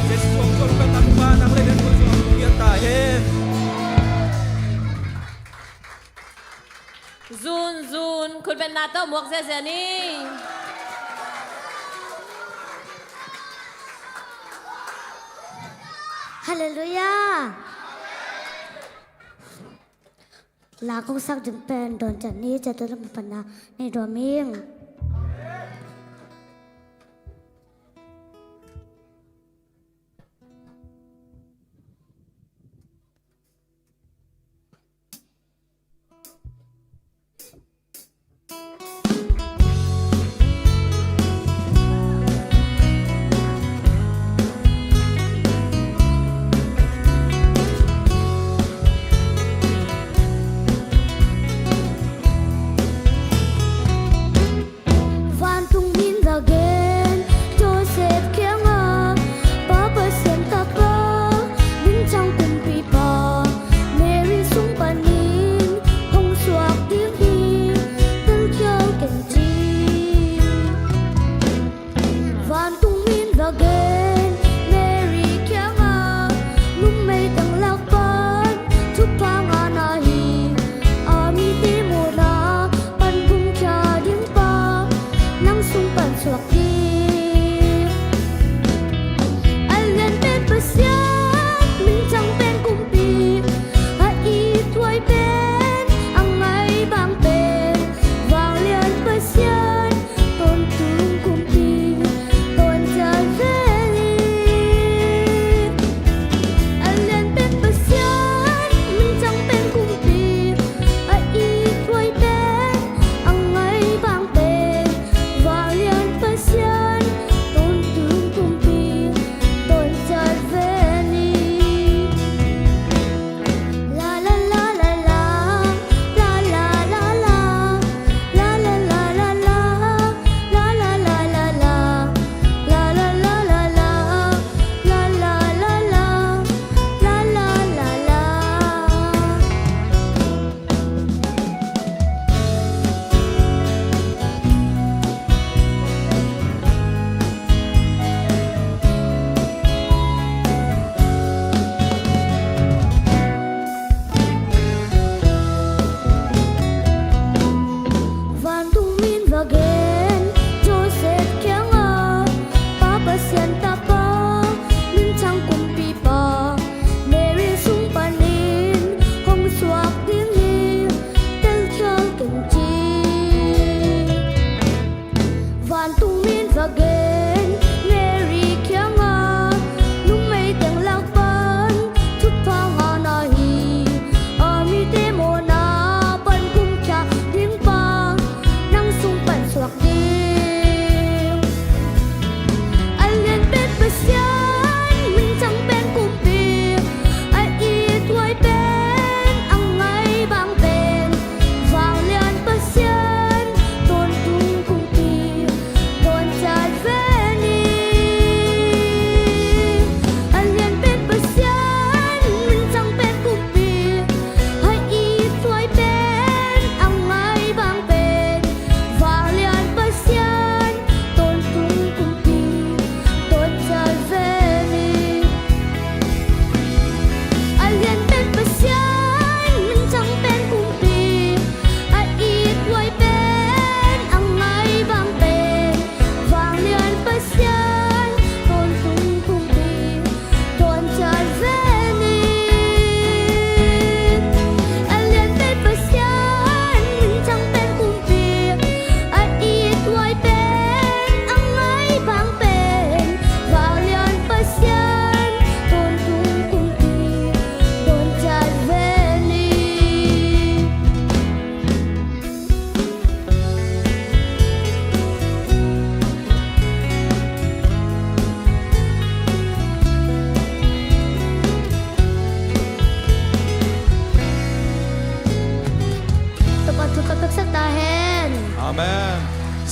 Jesu hong dawn pah, Topa nang le den hong dawn pah ta hen. Zun, zun, khutbetna tawh muak ziazia ni. Halleluiah. La kong sak ding pen dawn ciat ni, ciat tua lam panna nei duam ing.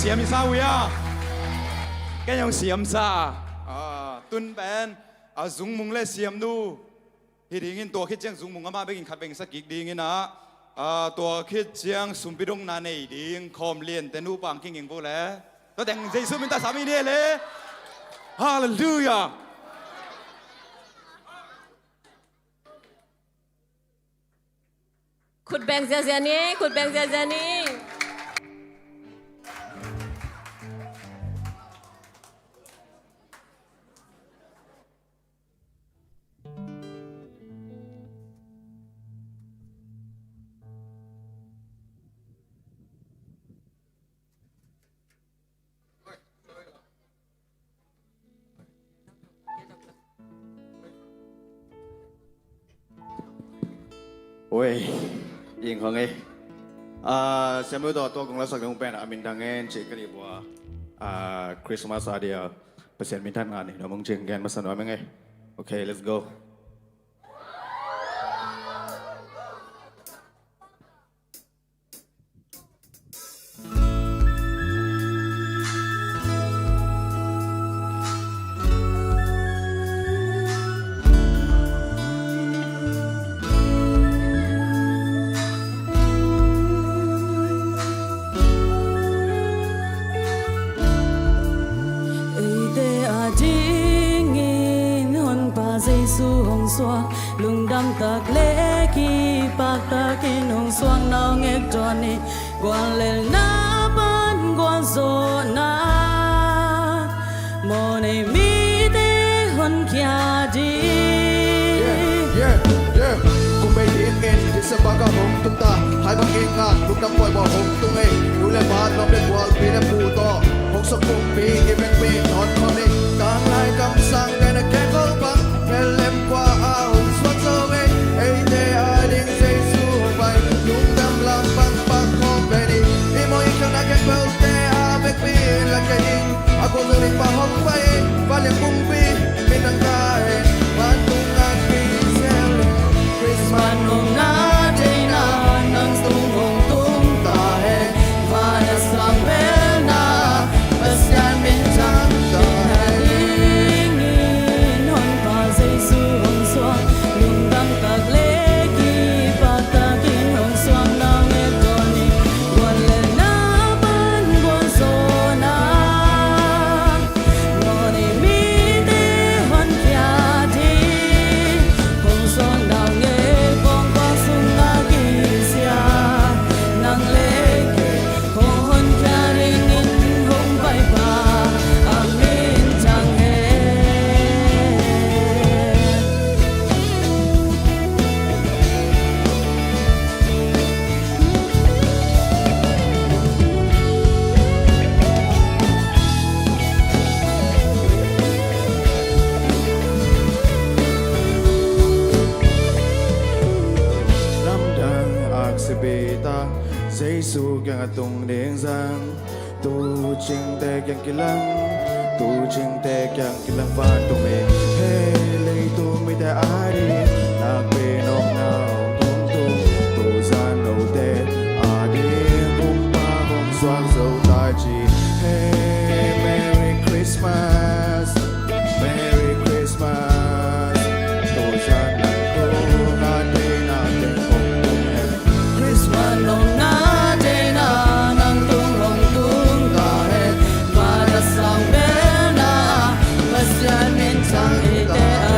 Siam i sa uh ia. Ken hong siam sa. Ah, tun pen, ah, zungmung le siamnu hi dingin, tua khit ciang zungmung amah bekin khat bekin sa kik dingin ah, ah, tua khit ciang sumpi dongna nei ding khawm liante nupa hong kinging vo le. Tua teng Jesu min tawh sa mi ni le. Halleluiah. Khut beng ziazia ni, khut beng ziazia ni. Oi, ing khong ei. Ah, Samuel tawh tua kong lasak ding pen a minthang ngen cih ka deih uh a, ah, Christmas a dia Pasian minthanna nei nuam ung cih gen masa nuam ing ei. Okay, let's go. Eite adingin Honpa Jesu hong suak, lungdam tak le kipak takin hong suak na hong et dawn hi. Guallelhna pan gualzawhna, mawhnei mite honkhia ding. Yeah, yeah, yeah. Kum bei dingin December ka hong tung ta, hai bang ing a lungdam pawi bawh hong tung ei. Nu le pa, nuam le gual, pi le pu tawh hong suak kumpi i vekpi nawn khawm ni. Tanglai kamsangte na kekol bang, phelem khua a hong suak zo ei. Eite ading Jesu hong pai, lungdam lam bang bang khawm ve ni. I mawh i khialhna khempeuhte a vekpi in la kei ding, a gualzo ding pa hong pai ei. Vanglian kumpi minthang ta hen, vantung a kisel hen. Christmas nopna deihna nang tung hong tung ta hen. Van a sang belna Pasian minthang ta hen. Dingin Honpa Jesu hong suak, lungdam tak le kipak takin hong suak na hong et dawn hi. Guallelhna pan gualzawhna, mawhnei mite honkhia ding. Hong suak na hong et, kongkhak sungah kisia, nang le kei hong honkhia dingin hong paipa a minthang hen. Lamdang aksi pi ta, Jesu kiang a tung ding zang. Tuucingte kiang kilang, tuucingte kiang kilang vantung in, hei leitung mite ading nakpi nopna hong tung tung. Tuzan note ading Kumpa hong suak zo ta ci. Hey, Merry Christmas, Merry Christmas. Tuzan nang tungah deihna teng hong tung hen. Christmas nopna deihna nang tung hong tung ta hen. Van a sang belna Pasian minthang eite a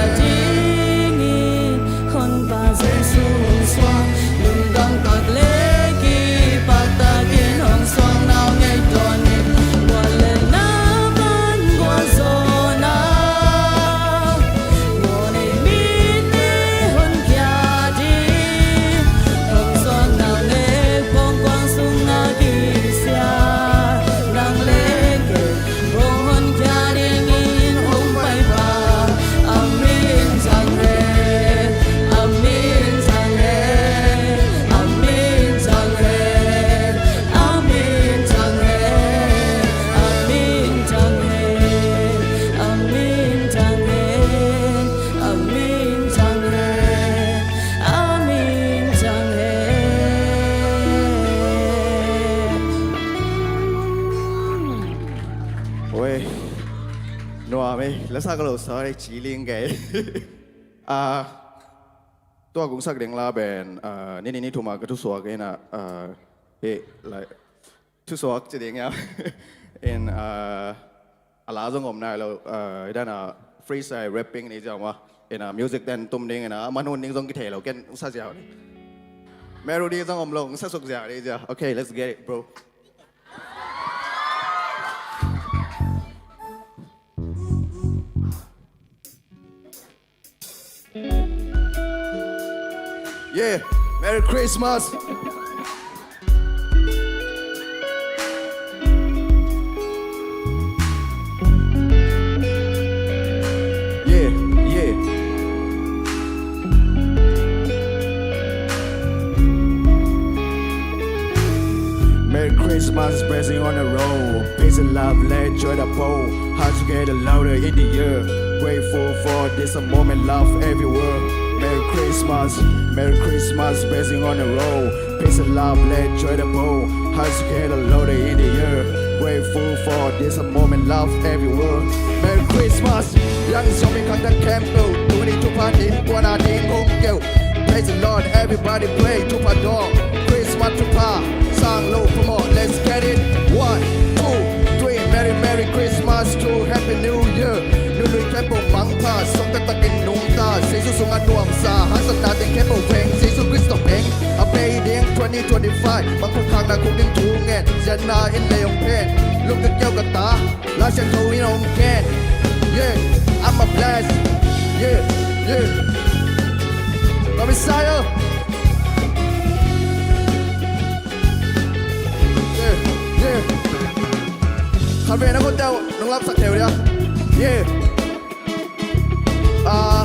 Lasa ka lo sa ci ling kei. Ah, tua kong sak ding la pen, ah, ni ni ni thum a ka thusuak in a, ah, hi, like, thusuak ci ding ia. In, ah, a la zong om nai lo, ah, hi dan a freestyle rapping ni zia ma. In a music ten tum ding in a, man hun ding zong kithei lo, ken sa zia ni. Melody zong om lo, sa suk zia ni zia. Okay, let's get it, bro. Yeah, Merry Christmas. Yeah, yeah. Merry Christmas, blessing on the road. Peace and love, let joy the bowl. Hearts together louder in the air. Grateful for this moment, love everywhere. Merry Christmas, Merry Christmas, blessing on the road. Peace and love, let joy the bowl. Hearts together louder in the air. Grateful for this moment, love everywhere. Merry Christmas. Yang zombie kang the campo. Tuni tupan in kuana ding hong keu. Praise the Lord, everybody pray. Tupa do. Christmas tupa. Sang lo promote. Let's get it. One, two, three. Merry, Merry Christmas to Happy New Year. Nunui campo mangpa. Song ta takin nungta. Jesu sunga nuam sa. Hasan na ding campo veng. Jesu Christo veng. A pay ding twenty twenty-five. Mangpa kang na kung ding tu ngen. Zena in leong pen. Look the kyo kata. Lai Siangtho in hong gen. Yeah, I'm a blessed. Yeah, yeah. Kami sayo. Yeah, yeah. Kami na ko daw nung lap sa kyo ya. Yeah. Ah,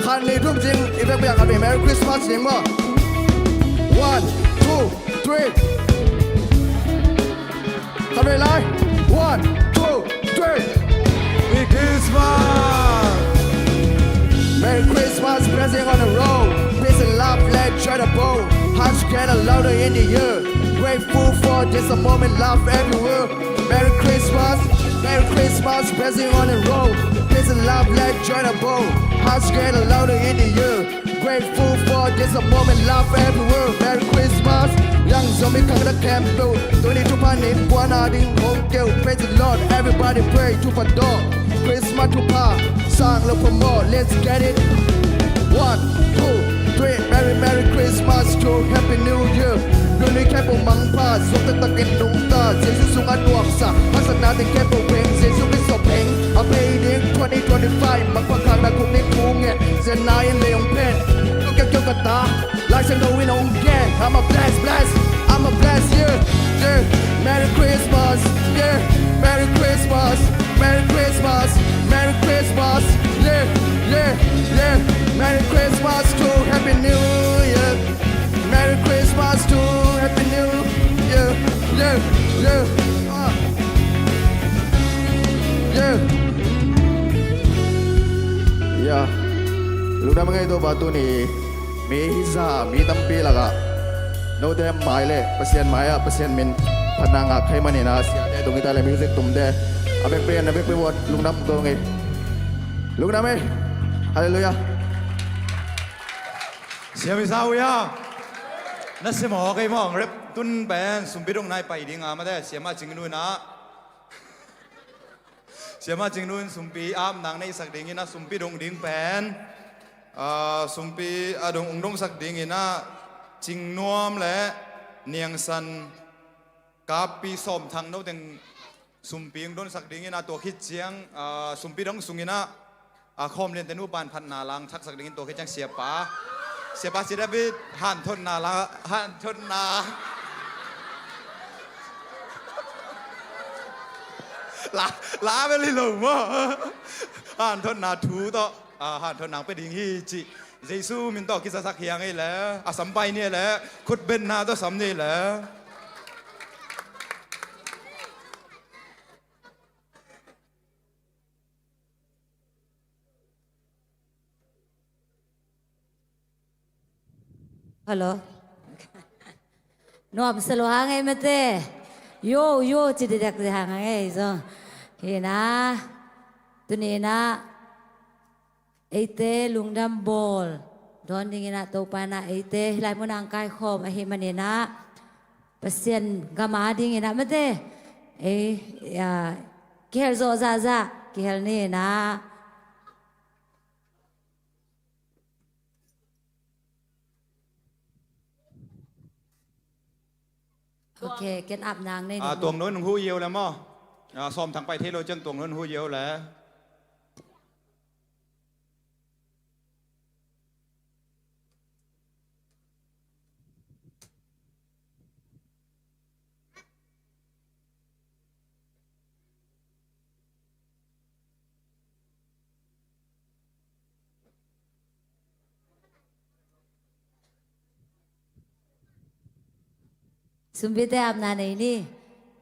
khan ni dum jing i bek bek khan ni Merry Christmas jing maw. One, two, three. Khan ni lai. One, two, three. Merry Christmas. Merry Christmas, blessing on the road. Peace and love, let joy the bowl. Hearts together louder in the air. Grateful for just a moment, love everywhere. Merry Christmas, Merry Christmas, blessing on the road. Peace and love, let joy the bowl. Hearts together louder in the air. Grateful for just a moment, love everywhere. Merry Christmas. Yang zombie kang the camp do. Tuni tupan in kuana ding hong keu. Praise the Lord, everybody pray tupa do. Christmas tupa. Sang lo promote, let's get it. One, two, three. Merry, Merry Christmas to Happy New Year. Nunui campo mangpa, song ta takin nungta. Jesu sunga nuam sa. Hasan na ding campo veng. Jesu Christo veng. A pay ding twenty twenty-five. Mangpa kang na kung ding tu ngen. Zena in leong pen. Kyo kyo kata. Lai Siangtho in hong gen. I'm a blessed, blessed. I'm a blessed year. Yeah. Merry Christmas. Yeah. Merry Christmas. Merry Christmas. Merry Christmas. Yeah. Yeah. Yeah. Merry Christmas to Happy New Year. Merry Christmas to Happy New Year. Yeah. Yeah. Ah. Yeah. Yeah. Lungdam ngei to ba tuni. Mi hi za, mi tampi lakah note mai le Pasian mai-ah Pasian min phatna ngak thei manin a siate tung hita le music tumte a bek pen a bek pen vuat lungdam ko ngei. Lungdam ei. Halleluiah. Siam i sa uh ia. Na sim aw kei mawng rep tun pen sumpi dong nai pai ding a mate siama cing nu na. Siama cing nun sumpi ap nang nei sak dingin a sumpi dong ding pen, ah, sumpi a dong ung dong sak dingin a cing nuam le niangsan kapi sawm thang no teng sumpi ung don sak dingin a tua khit ciang, ah, sumpi dong sungin a, ah, khawm lian tenu pan phatna lang thak sak dingin tua khit ciang siapa. Siapa si David, hanthotna la, hanthotna. La, la bel hi lo maw. Hanthotna thu tawh, ah, hanthotna pe ding hi ci. Jesu min tawh kisasak hiang ei le, a sampai ni le, khutbenna tawh sam ni le. Hello. Nuam sa lua hang ei mate. Yo, yo, ci didek di hang ei zo. Hi na. Tuni in ah eite lungdam bawl dawn dingin ah Topa in ah eite hih lai munah hong kaikhawm ahih manin ah Pasian gam adingin ah mate ei, ah, kihel zawh zahzah kihel ni in ah. Ok, ken ap nang nei. Ah, tuang nuai nung hu yeu le maw? Ah, sawm thang pai thei lo ciang tuang nuai nung hu yeu le. Sumpite apna nei ni.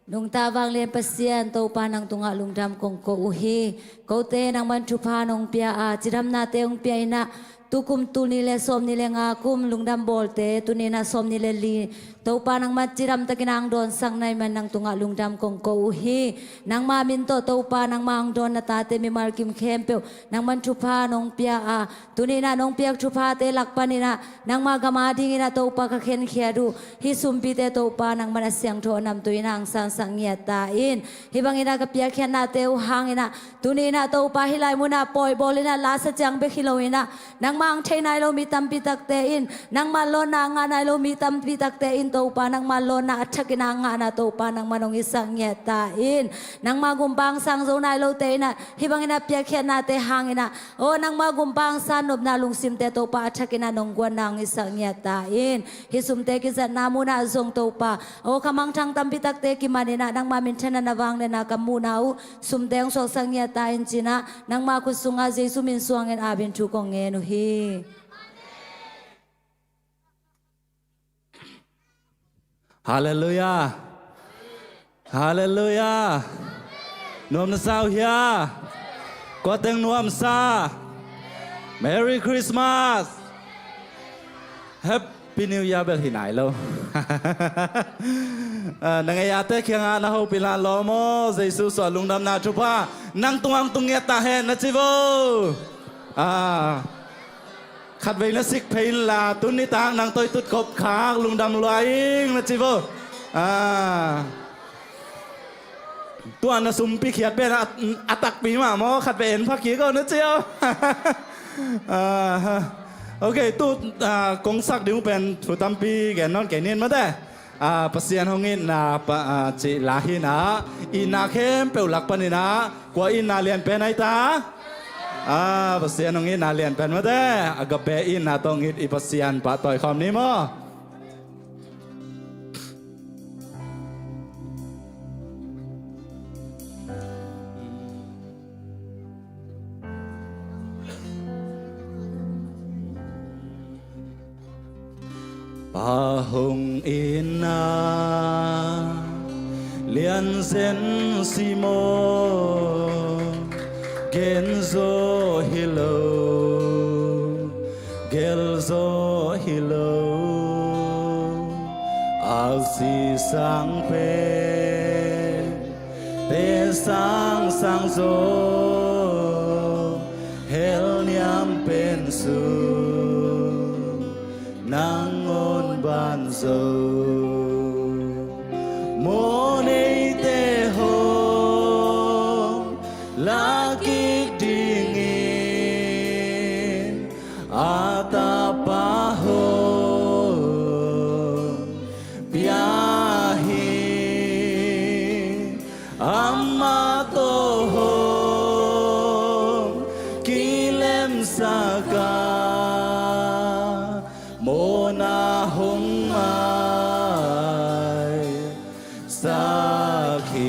Nungta vanglian Pasian Topa nang tungah lungdam kong ko uh hi. Kote nangman thupha nong pia a cidamnate hong pia in ah tukum tul nih le sawm nih le nga kum lungdam bawlte tuni in ah sawm nih le li Topa nangman cidam takin ah hong dawnsak na hih man nang tungah lungdam kong ko uh hi. Nangma min tawh Topa nangma hong dawn na tate mimal kim khempeuh nangman thupha nong pia a tuni in ah nong piak thuphate lak panin ah nangma gam adingin ah Topa ka khenkhiat uh hih sumpite Topa nangman a siangtho a namtui in ah hong sansak ngiat ta in. Hih bangin ah ka piakkhiatnate uh hangin ah tuni in ah Topa hih lai munah pawi bawl in ah lasa ciang bek hi lo in ah nangma hong thei nai lo mi tampi takte in, nangma lawnna a ngah nai lo mi tampi takte in Topa nangma lawnna a thakin ah ngahna Topa nangman hong hisak ngiat ta in. Nangma gumpa hong sang zo nai lote in ah hih bangin ah piakkhiatnate hangin ah aw nangma gumpa hong san nopna lungsimte Topa a thakin ah nong guanna hong hisak ngiat ta in. Hih sumte kizatna munah zong Topa aw ka mangthang tampi takte kimanin ah nangma minthanna na vanglian ah ka muhna uh sumte hong suaksak ngiat ta in ci in ah nangma khut sungah Jesu min suangin apin thu kong ngen uh hi. Halleluiah. Halleluiah. Nuam na sa uh hia? Kua teng nuamsa? Merry Christmas. Happy New Year bel hi nai lo. Ah, na ngei ate kiangah na hopih lan lawm aw. Jesu suah lungdamna thupha nang tungah hong tung ngiat ta hen na ci vo. Ah, khatvei na sik phei inla tuni tak nang toitut kop khak lungdam lua ing na ci vo. Ah, tua na sumpi khiat pen a, a takpi mah maw, khatvei en pha kik aw na ci aw. Ah, ok, tu, ah, kong sak ding uh pen thu tampi gen nawn kei ning mate. Ah, Pasian hong itna pa, ah, cih la hi in ah, itna khempeuh lak panin ah kua itna lian pen ahi ta? Ah, Pasian hong itna lian pen mate. Agape itna tawh hong it i Pasian pahtawi khawm ni maw? Pa hong itna lian zen si maw, gen zaw hi lo, gel zaw hi lo. Aksi sang pen te sang sang zaw, hel niam pen sung nangawn ban zo. Mawhneite hong lak kik dingin a tapa hong pia hi. Amah tawh hong kilemsak a, mawhna hong maisak hi.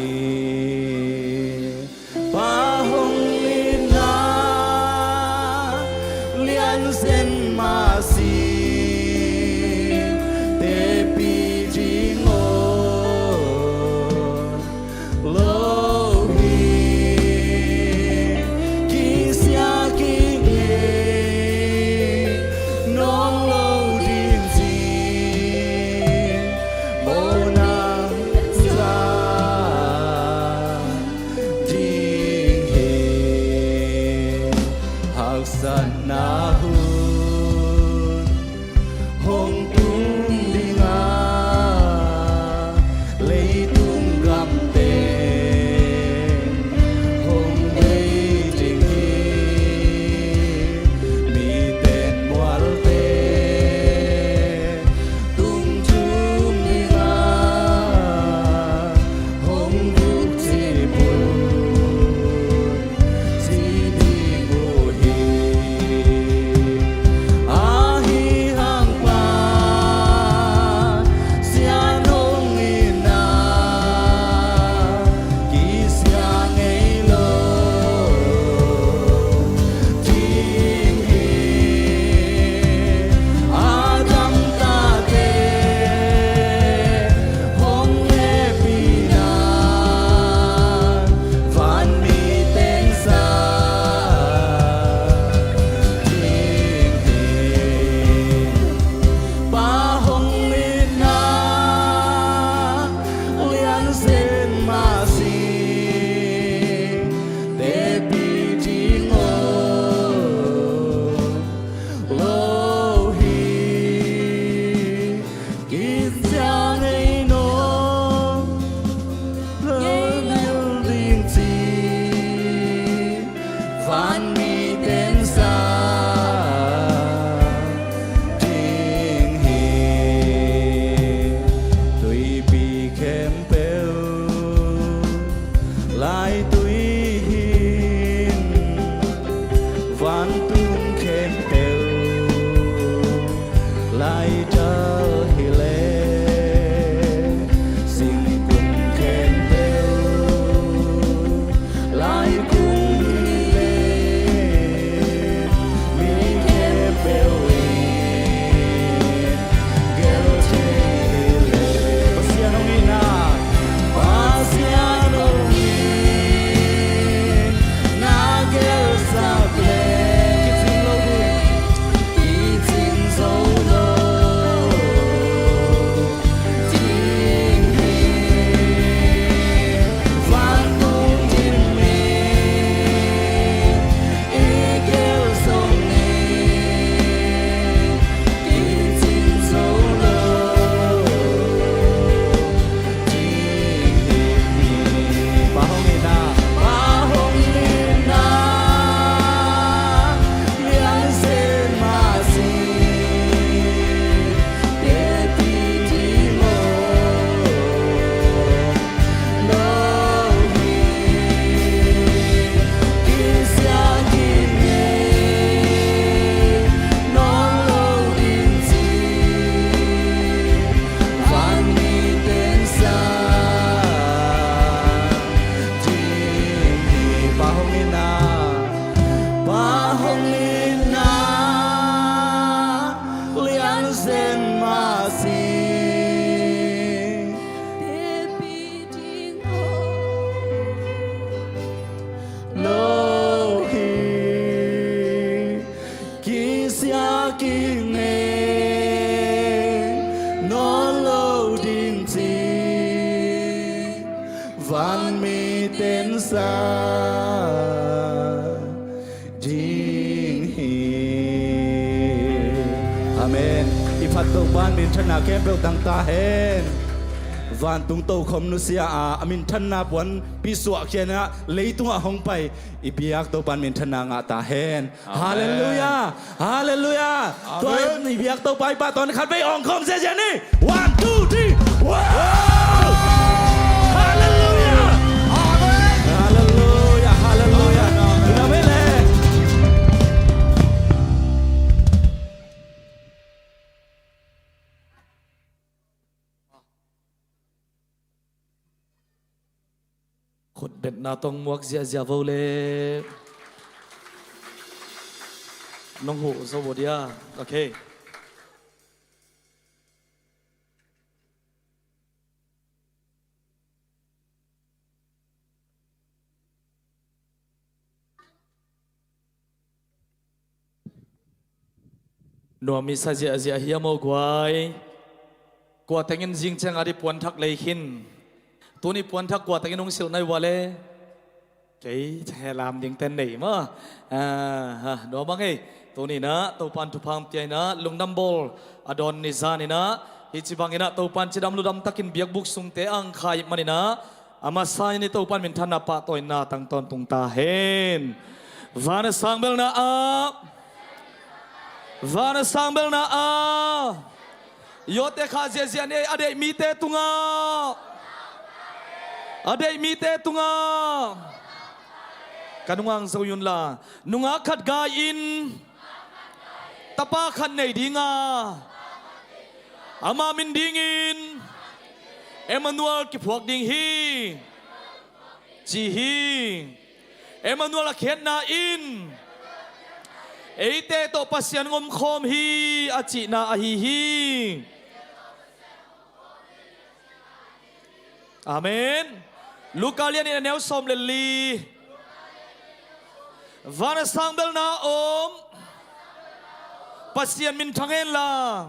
Pa hong itna lian zen mah si, tepi ding aw lo hi. Kisia kik ngei nawn lo ding ci, mawhna za ding hi. Hong tung ding a, leitung gamte hong bei ding hi. Miten mualte tung thum ding a, hong vuk cip un ci ding uh hi. Ahi hang Pasian hong itna kisia ngei lo ding hi. Adam tate hong hehpihna vanmi teng sa ding hi. Pa hong itna lian zen mah si, teci ding aw lo hi. Kisia ngei nawn lo ding ci, vanmi ten sa ding hi. Tuipi khempeuh laitui hi in, vantung khempeuh laital hi leh, singkung khempeuh laikung hi leh, mi khempeuh in gel thei hi leh. Pasian hong itna, Pasian hong itna gelsak leh kicing lo ding, kicing zo lo ding hi. Vantung ding mi i gel zong ni, kicing zo lo ding hi. Pa hong itna, Pa hong itna lian zen mah si, teci ding aw lo hi. Kisia kingei nawn lo ding ci, vanmi ten sa ding hi. Pa hong itna, Pa hong itna lian zen mah si, lo hi. Kisia kingei nawn lo ding ci, vanmi ten sa ding hi. Amen. I phat Topa'n minthanna khempeuh tang ta hen. Vantung tokhom nusia a, a minthanna puanpi suahkhia in ah leitungah hong pai i biak Topa'n minthanna ngah ta hen. Amen. Halleluiah. Halleluiah. Amen. Tua i biak Topa i pahtawi in khatvei awngkhawm ziazia ni. One, two, three. Wow! Halleluiah. Amen. Halleluiah. Halleluiah. Amen. Amen. Khutbetna tawh muak ziahziah vo le. Nong huh zo vo dia. Okay. Nuam i sa ziahziah hiam aw guai? Kua tengin zing ciang a di puanthak lei khin. Tuni puanthak kua tengin hong silh nai ua le? Kei he lam ding ten nei maw. Ah, ha, nuam a ngei. Tuni inah Topan thupha hong pia inah lungdam bawl a dawn ni zan inah hih ci bang inah Topan cidam ludam takin biakbuk sungte ang kha ih man inah a masa in i Topan minthanna pahtawina tang tawntung ta hen. Van a sang belna ah, van a sang belna ah, yawte kha ziahziah ni ei, a deih mite tungah, a deih mite tungah ka nungak zo un la, nungak khat gai in tapa khat nei dinga, ama min dingin Emmanuel kiphuak ding hi, ci hi. Emmanuel a khiatna in eite tawh Pasian hong omkhawm hi a cihna ahi hi. Amen. Luka lian nih a neu sawm le li. Van a sang belna om Pasian minthang hen la,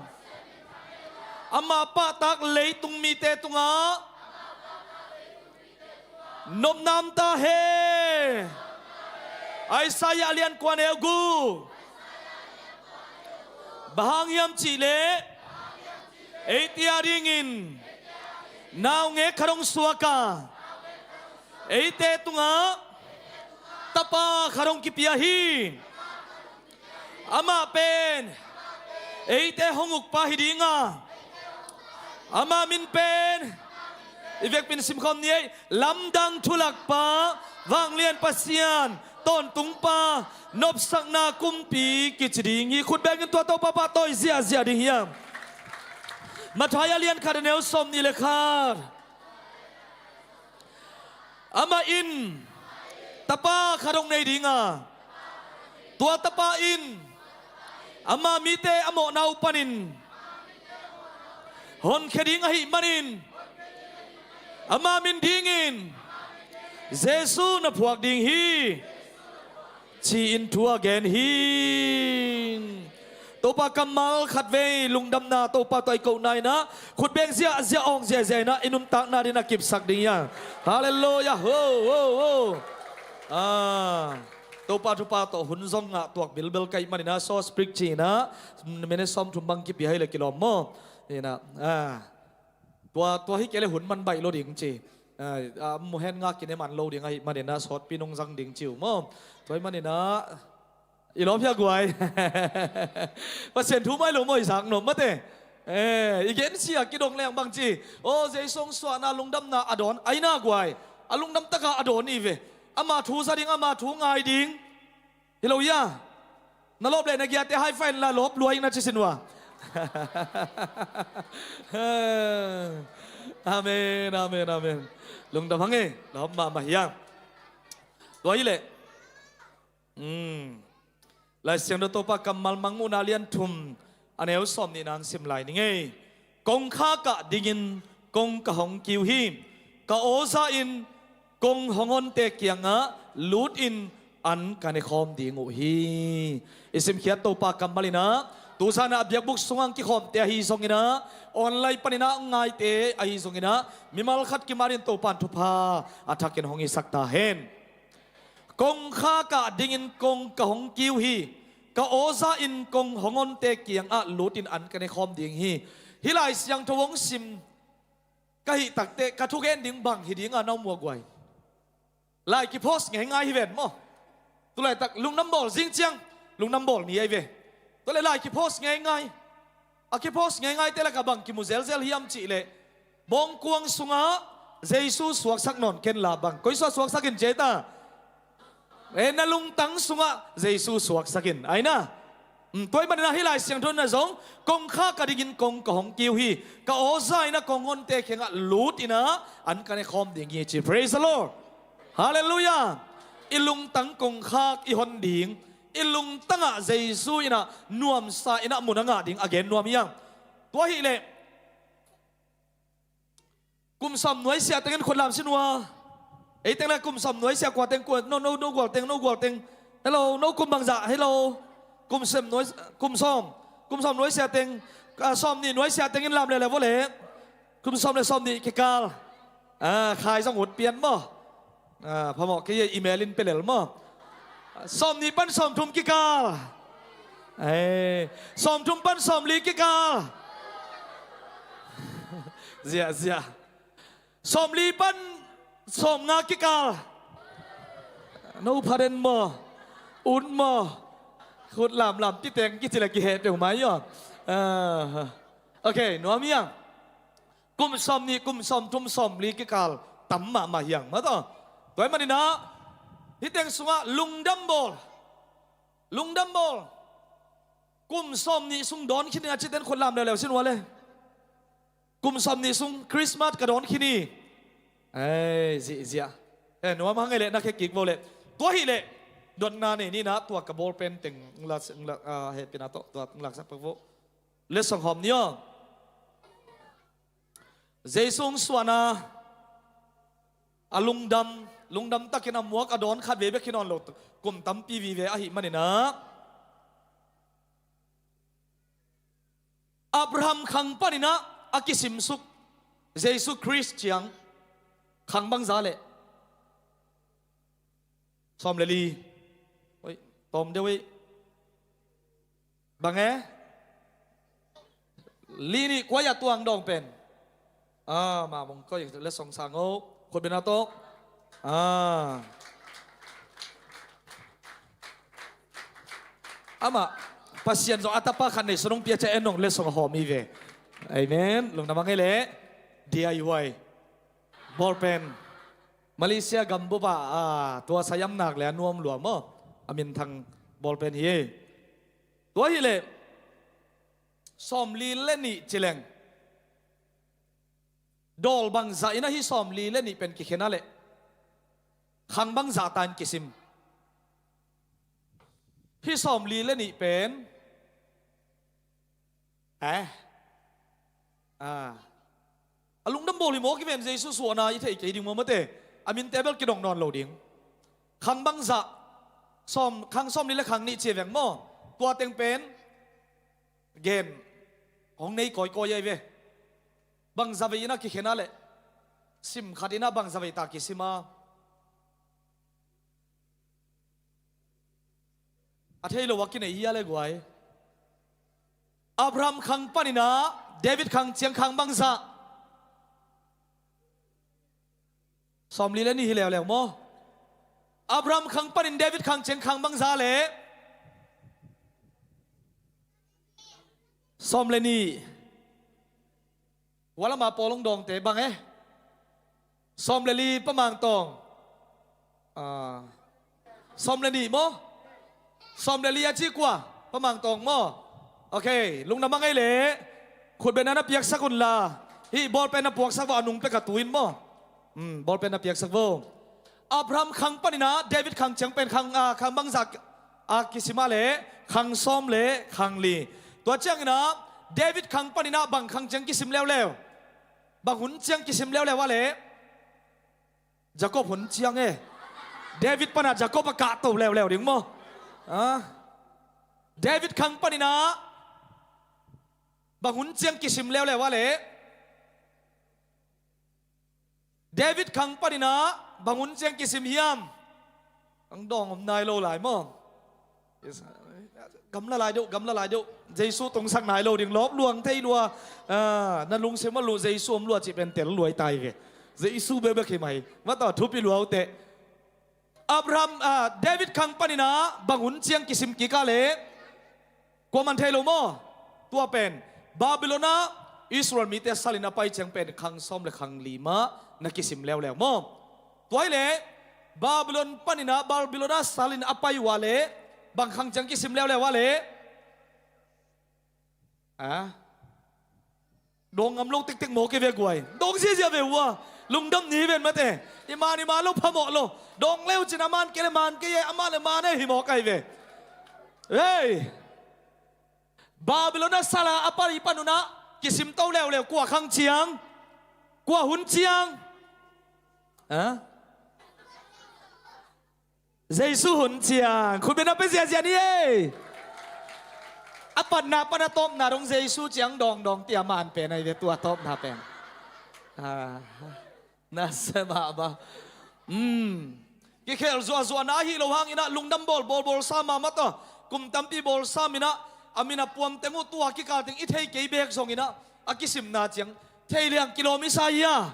ama pahtak leitung mite tungah nopna om ta hen. Isaiah lian kua neu guk. Bang hang hiam cihleh eite a dingin naungek khat hong suak a, eite tungah tapa khat hong kipia hi. Amah pen eite hong ukpa hi dinga, ama min pen i vekpi in simkhawm ni ei, Lamdang Thulakpa, Vanglian Pasian, Tawntungpa, Nopsakna Kumpi kici ding hi. Khut bengin tua Topa pahtawi ziahziah ding hiam? Matthai a lian khat a neu sawm nih le khat. Amah in tapa khat hong nei dinga, tua tapa in ama mite a mawhna uh panin honkhia ding ahih manin ama min dingin Jesuh na phuak ding hi, ci-in thu a gen hi. Topa kammal khatvei lungdamna, Topa tawh i kohna inah khut beng ziahziah, awng ziahziah inah i nuntakna dingin a kipsak ding hi hang. Halleluiah. Ho, ho, ho. Ah, Topa thupha tawh hun zong ngah tuak bilbel ka hih man inah, so speak ci inah minute sawmthum bang kipia hi leh kilawm maw? Inah, ah, tua, tua hi kei leh hun man baih lo ding ci. Ah, ah, muhen ngah kinem an lo ding ahih man inah sawtpi nong zang ding ci uh maw? Tua ahih man inah i lawm hia guai? Pasian thu mai lo maw i zak nop mate. Eh, i gensia kidong leng bang ci, aw, Jesuh hong suahna lungdamna a dawn, a inn ah guai, a lungdam taka a dawn hi ve. Ama thu za ding, ama thu ngai ding. Hi lo hia? Na lawp leh na giate high five la, lawp lua ing na ci sin uh a. Amen, amen, amen. Lungdam hang e, lawp mahmah hiam? Tua hi leh, um, Lai Siangtho Topa kammal Mangmuhna lian thum a neu sawm nihna hong sim lai ning ei. Kongkhak ah dingin kong ka hong kiu hi. Ka aw za in kong hong honte kiangah lutin an ka ne khawm ding uh hi. I simkhiat Topa kammal inah, tu zan ah biakbuk sungah hong kikhawmte ahi zong inah, online pan inah hong ngaite ahi zong inah, mimal khat kim adingin Topa in thupha a thakin hong hisak ta hen. Kongkhak ah dingin kong ka hong kiu hi. Ka aw za in kong hong honte kiangah lutin an ka ne khawm ding hi. Hih Lai Siangtho hong sim ka hih takteh ka thugen ding bang hi dinga na om uh a guai? Lai kipost ngeingai hi ven maw? Tulaitak lungdam bawl zing ciang lungdam bawl ni ahi ve. Tua leh lai kipost ngeingai. A kipost ngeingaite lakah bang kimu zelzel hiam cihleh, bawngkuang sungah Jesuh suaksak nawn ken la bang, koi sungah suaksak in ci ei ta? Eh, na lungtang sungah Jesuh suaksak in, ai na. Um, tua ahih manin ah hih Lai Siangtho in ah zong, kongkhak ah dingin kong ka hong kiu hi, ka aw za in ah kong honte kiangah lut in ah an ka ne khawm ding hi ci. Praise the Lord. Halleluiah. I lungtang kongkhak i hon ding, i lungtangah Jesuh in ah nuamsa in ah mun a ngah ding a gen nuam hi hang. Tua ahih leh kum sawm nuaisiah teng in khut lam sin uh a. Ei teng le kum sawm nuaisiah kua teng, kua, no, no, no gual teng, no gual teng. Hello, no kum bangzah, hello. Kum sawm nuai, kum sawm, kum sawm nuaisiah teng, ah, sawm nih nuaisiah teng in lam leuleu vua leh. Kum sawm le sawm nih kikal. Ah, khai zong ut pian maw. Ah, phamawh kei e, email in pelel maw. Sawmnih pan sawmthum kikal. Eh, sawmthum pan sawmli kikal. Ziahziah. Sawmli pan sawmnga kikal. No phaden maw. Un maw. Khut lamlam titeng kici le kiheh peuhmah hi aw. Ah. Ok, nuam hiang. Kum sawmnih, kum sawmthum, sawmli kikal tam mahmah hiang mah tawh. Tua ahih maninah hih teng sungah lungdam bawl. Lungdam bawl. Kum sawmnih sung dawn khin inah cihte in khut lam leuleu sin ua le. Kum sawmnih sung Christmas ka dawn khin hi. Ei, ziahziah. Eh, nuam hang ei leh na khe kik vo leh. Tua hi leh. Dotna nei ninah tua ka ball pen teng la, la, ah, hehpihna tawh tua laksak pak vo. Letsong hawm ni aw. Jesu hong suahna a lungdam, lungdam takin a muak a dawn khat vei bek hi nawn lo, kum tampi vive ahih maninah Abraham khang paninah a kisimsuk Jesu Khrist ciang khang bangza leh sawm le li. Oi, tawm deuh ei. Bang e? Li nih kuai a tuang dawng pen. Ah, mah bang koi letsong sang o. Khut bena tawh. Ah. Amah Pasian zong a tapa khat nei sunung pia cia en nong letsong a hawm hi ve. Amen. Lungdam hang ei leh. D I Y. Ball pen. Malaysia gambup ah, ah, tua sayam nak le a nuam lua maw. A minthang ball pen hi. Tua hi leh sawmli le nih ci leng dawl bangzah inah hih sawmli le nih pen kikhen a leh khang bangzah ta in kisim. Hih sawmli le nih pen Eh? Ah. A lungdam bawl hi maw, kiven Jesu suahna i thei kei ding maw mate. A minte bel kidong nawn lo ding. Khang bangzah. Sawm, khang sawmli le khang nih ci veng maw. Tua teng pen gen hong nei kawikawi ahi ve. Bangzah vei inah kikhen a leh sim khat inah bangzah vei ta kisim a. A thei lo a kinei hi a le guai. Abraham khang paninah David khang ciang khang bangzah. Sawmli le nih hi leuleu maw. Abraham khang panin David khang ciang khang bangzah leh sawm le nih. Walama pawlung dawngte bang e? Sawm le li pamang tawng. Ah. Sawm le nih maw? Sawm le li a ci kua pamang tawng maw? Ok, lungdam hang ei leh. Khutbetna na piaksak unla. Hih bawlpen na puaksak vo a nung pek a tu in maw? Hmm, bawlpen na piaksak vo. Abraham khang paninah David khang ciang pen khang, ah, khang bangzah a kisim a leh khang sawm le khang li. Tua cianginah David khang paninah bang khang ciang kisim leuleu? Bang hun ciang kisim leuleu a leh? Jacob hun ciang e. David panah Jacob a kahto leuleu ding maw? Ah. David khang paninah bang hun ciang kisim leuleu a leh? David khang paninah bang hun ciang kisim hiam? Ang dawng om nai lo lai maw? Gamla lai deuh, gamla lai deuh. Jesu tungsak nai lo ding lawp luang thei lua. Ah, na lungsim a luh Jesu om lua cih pen tel luai tai ve. Jesu bekbek hi mai. Mataw thupi lua uh teh. Abraham, ah, David khang paninah bang hun ciang kisim kik a leh? Kua man thei lo maw? Tua pen Babylon ah Israel mite salin a pai ciang pen khang sawm le khang li mah na kisim leuleu maw? Tua hi leh Babylon paninah Babylon ah salin a pai uh a leh bang khang ciang kisim leuleu a leh? Ah? Dawng ngam lo tektek maw kei ve guai. Dawng ziazia ve uh a. Lungdam ni hi ven mate. I man i man lo phamawh lo. Dawng leu cin a man kei le man kei e, a man le man e hi maw kai ve. Hei. Babylon ah sala a pai panunah kisim to leuleu kua khang ciang? Kua hun ciang? Ha? Jesu hun ciang. Khutbetna pia ziazia ni ei. A patna pan a tawpna dong Jesu ciang dawngdawng tia man pen ahi ve tua tawpna pen. Ah, na se mahmah. Kikhel zuahzuahna ahi lo hangin ah lungdam bawl, bawl, bawlsa mahmah tawh kum tampi bawlsa min ah, a min a puamteng uh tua kikal teng i thei kei beek zongin ah a kisimna ciang thei liang kilawm i sa hi a.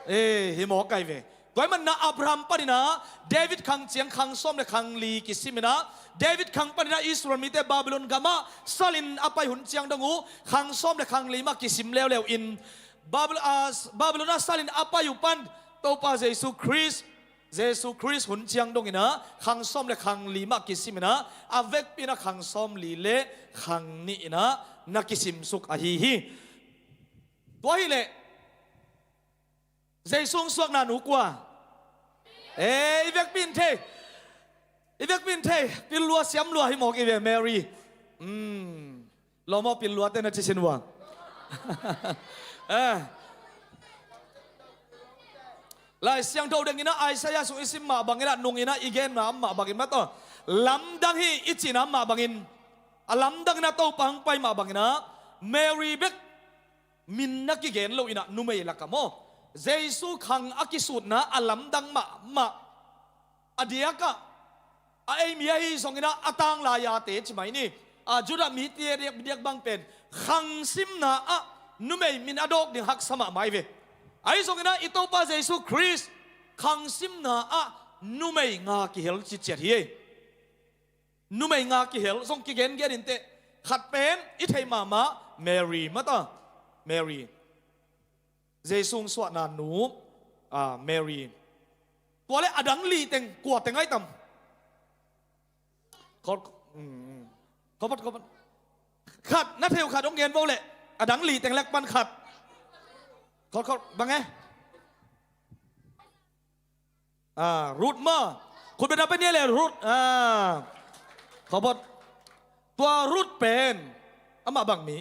Hi mawk ai ve. Tua ahih manin ah Abraham panin ah David khang ciang khang sawm le khang li kisimin ah, David khang panin ah Israel mite Babylon gamah salin a pai hun ciang dong uh khang sawm le khang li mah kisim leuleu in, Babylon ah salin a pai uh pan Topa Jesu Khrist, Jesu Khrist hun ciang dongin ah khang sawm le khang li mah kisimin ah, a vekpi in ah khang sawm li le khang nih in ah na kisimsuk ahi hi. Tua hileh Jesu hong suakna nu kua? E, i vekpi in thei, i vekpi in thei, pil lua siam lua hi mawk i ve, Mary. Lawm aw, pil luate na ci sin ua. Lai Siangtho dengin ah Isaiah sung i sim mah bangin ah, nungin ah i genna mah bangin mah tawh, lamdang hi i cihna mah bangin, a lamdangin ah Topa hong pai mah bangin ah Mary bek min na kigen lo in ah numei lakah maw, Jesu khang a kisutna a lamdang mahmah. A diakah a eimi ahi zongin ah a tanglai-ate ci mai ni. A Judah mite diak, diak bang pen khang simna ah numei min a dawk ding haksa mahmah i ve. Ahi zongin ah i Topa Jesu Khrist khang simna ah numei nga kihel ciciat hi. Numei nga kihel zong kigengen inteh. Khat pen i theih mahmah Mary mah ta. Mary, Jesu hong suahna nu, a, Mary. Tua le a dang li teng kua teng ai tam? Khawt, mm, mm. Khawt, khawt. Khat, na thei uh khat hong gen vo leh. A dang li teng lak pan khat. Khawt, khawt, bang e? A, Ruth maw. Khutbetna pen ni le Ruth. A, khawt. Tua Ruth pen amah bang mi?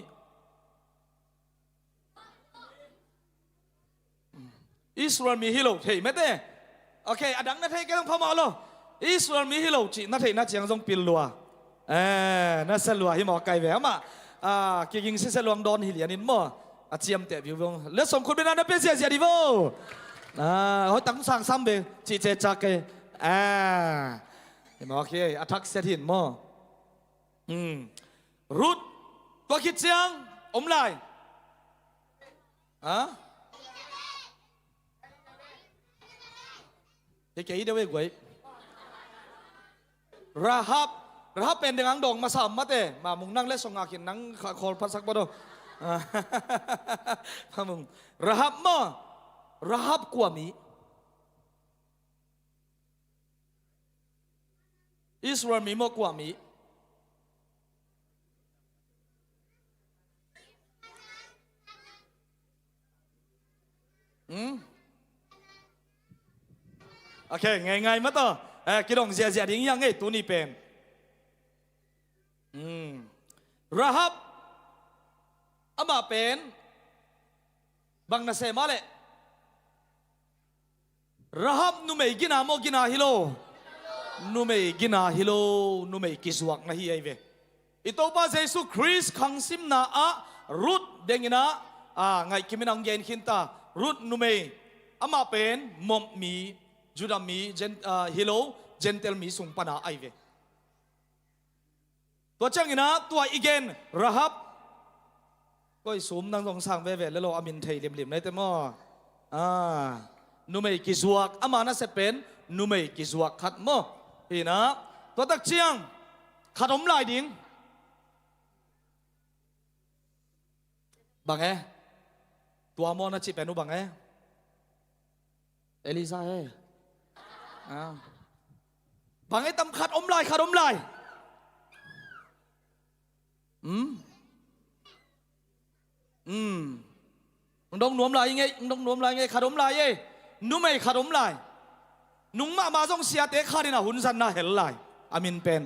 Israel mi hi lo thei mete. Ok, a dang na thei kei zong phamawh lo. Israel mi hi lo cih na theihna ciang zong pil lua. Eh, na sia lua hi mawk ai ve amah. Ah, kiging sisia luang dawn hi lian in maw. A ciamteh viu vong. Letsong khutbetna na pia ziahziah dih vo. Ah, hoih tak sang sam ve. Cih cecak kei. Ah, hi mawk hi, a thak siat hin maw. Hmm. Ruth, tua khit ciang om lai. Ha? Kei kei deuh e guai. Rahab, Rahab pen deng ang dawng masa om mate. Mamung nang letsong a khin nang kha khawl phatsak pa do. Mamung. Rahab maw. Rahab kua mi? Israel mi maw, kua mi? Hmm? Ok, ngeingai mah tawh. Eh, kidong ziahziah ding hi hang ei, tuni pen. Hmm. Rahab, amah pen bang na sem a leh? Rahab numei gina maw, gina hi lo? Numei gina hi lo, numei kizuak na hi ahi ve. I Topa Jesu Khrist khangsimna ah Ruth dengin ah, a, ngaihkimin a hong gen khinta. Ruth numei, amah pen mawh mi, Judah mi, Gen-, a, hi lo, Gentile mi sung pana ahi ve. Tua ciangin ah tua i gen Rahab, koi sum nang zong sang veve le lo, a min thei limlim na hi te maw? A, numei kizuak, ama nasep pen numei kizuak khat maw? Hi na, tua tak ciang khat om lai ding. Bang e? Tua maw na cih pen uh bang e? Elisa e. A. Bang e tam, khat om lai, khat om lai. Hmm? Hmm. Ung dong nuam lai ngei, ung dong nuam lai ngei, khat om lai e. Numei khat om lai. Nung mahmah zong siate khat in a hun zan na hel lai. A min pen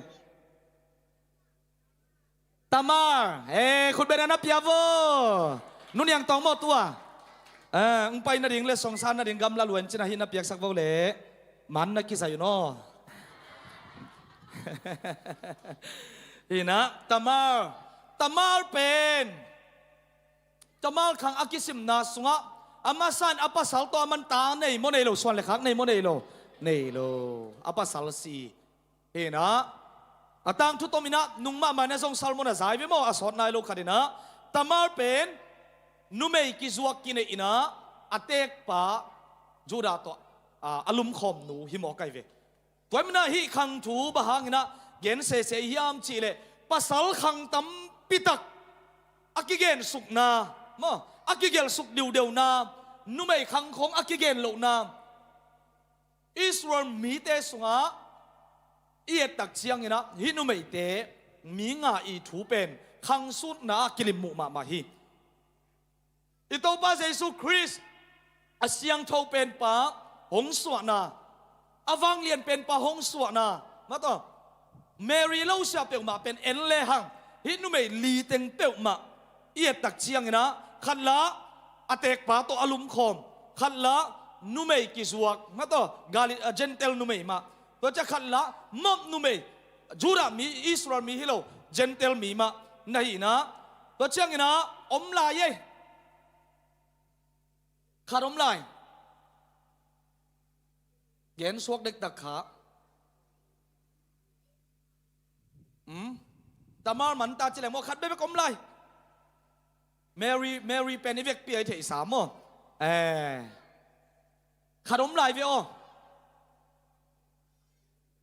Tamar, eh, khutbetna na pia vo. Nu Niang Tawng maw tua? Eh, ung pai nading le songsan nading gamla luan cin ahi na piaksak vo le. Man na kizai uh naw. Hi na, Tamar. Tamar pen Tamar khang a kisimna sungah, a masa in a pasal tawh a man ta nei maw nei lo, suan le khak nei maw nei lo. nei lo, a pasal si hi inah, a tangthu tom inah nung mahmah inah zong Solomon a za hi ve maw, a sawt nai lo khat inah Tamar pen numei kizuak kineih inah a teekpa Judah tawh a, a lumkhawm nu hi mawk ahi ve. Tua hi manah hih khang thu bang hang inah gen sese hiam cihleh, pasal khang tampi tak a kigensukna maw, a kigelhsuk diudeuna, numei khang khong a kigen lohna, Israel mite sungah i et tak ciang inah hih numeite mi nga i thu pen khang sutna ah kilim muh mahmah hi. I Topa Jesu Khrist a siangtho penpa hong suahna, a vanglian penpa hong suahna, mataw, Mary lo sia peuhmah pen en lehang hih numei li teng peuhmah i et tak ciang inah khat lah a teekpa tawh a lumkhawm, khat lah numei kizuak, mataw, Gali-, a, Gentile numei mah. Tua ciang khat lah mawk numei, Judah mi, Israel mi hi lo, Gentile mi mah na hi inah, tua ciang inah om lai ei. Khat om lai. Gen suak dektak kha. Hmm? Tamar man ta ci leng maw, khat bekbek om lai. Mary, Mary pen i vekpi a i theihsa maw. Eh. Khat om lai ve aw.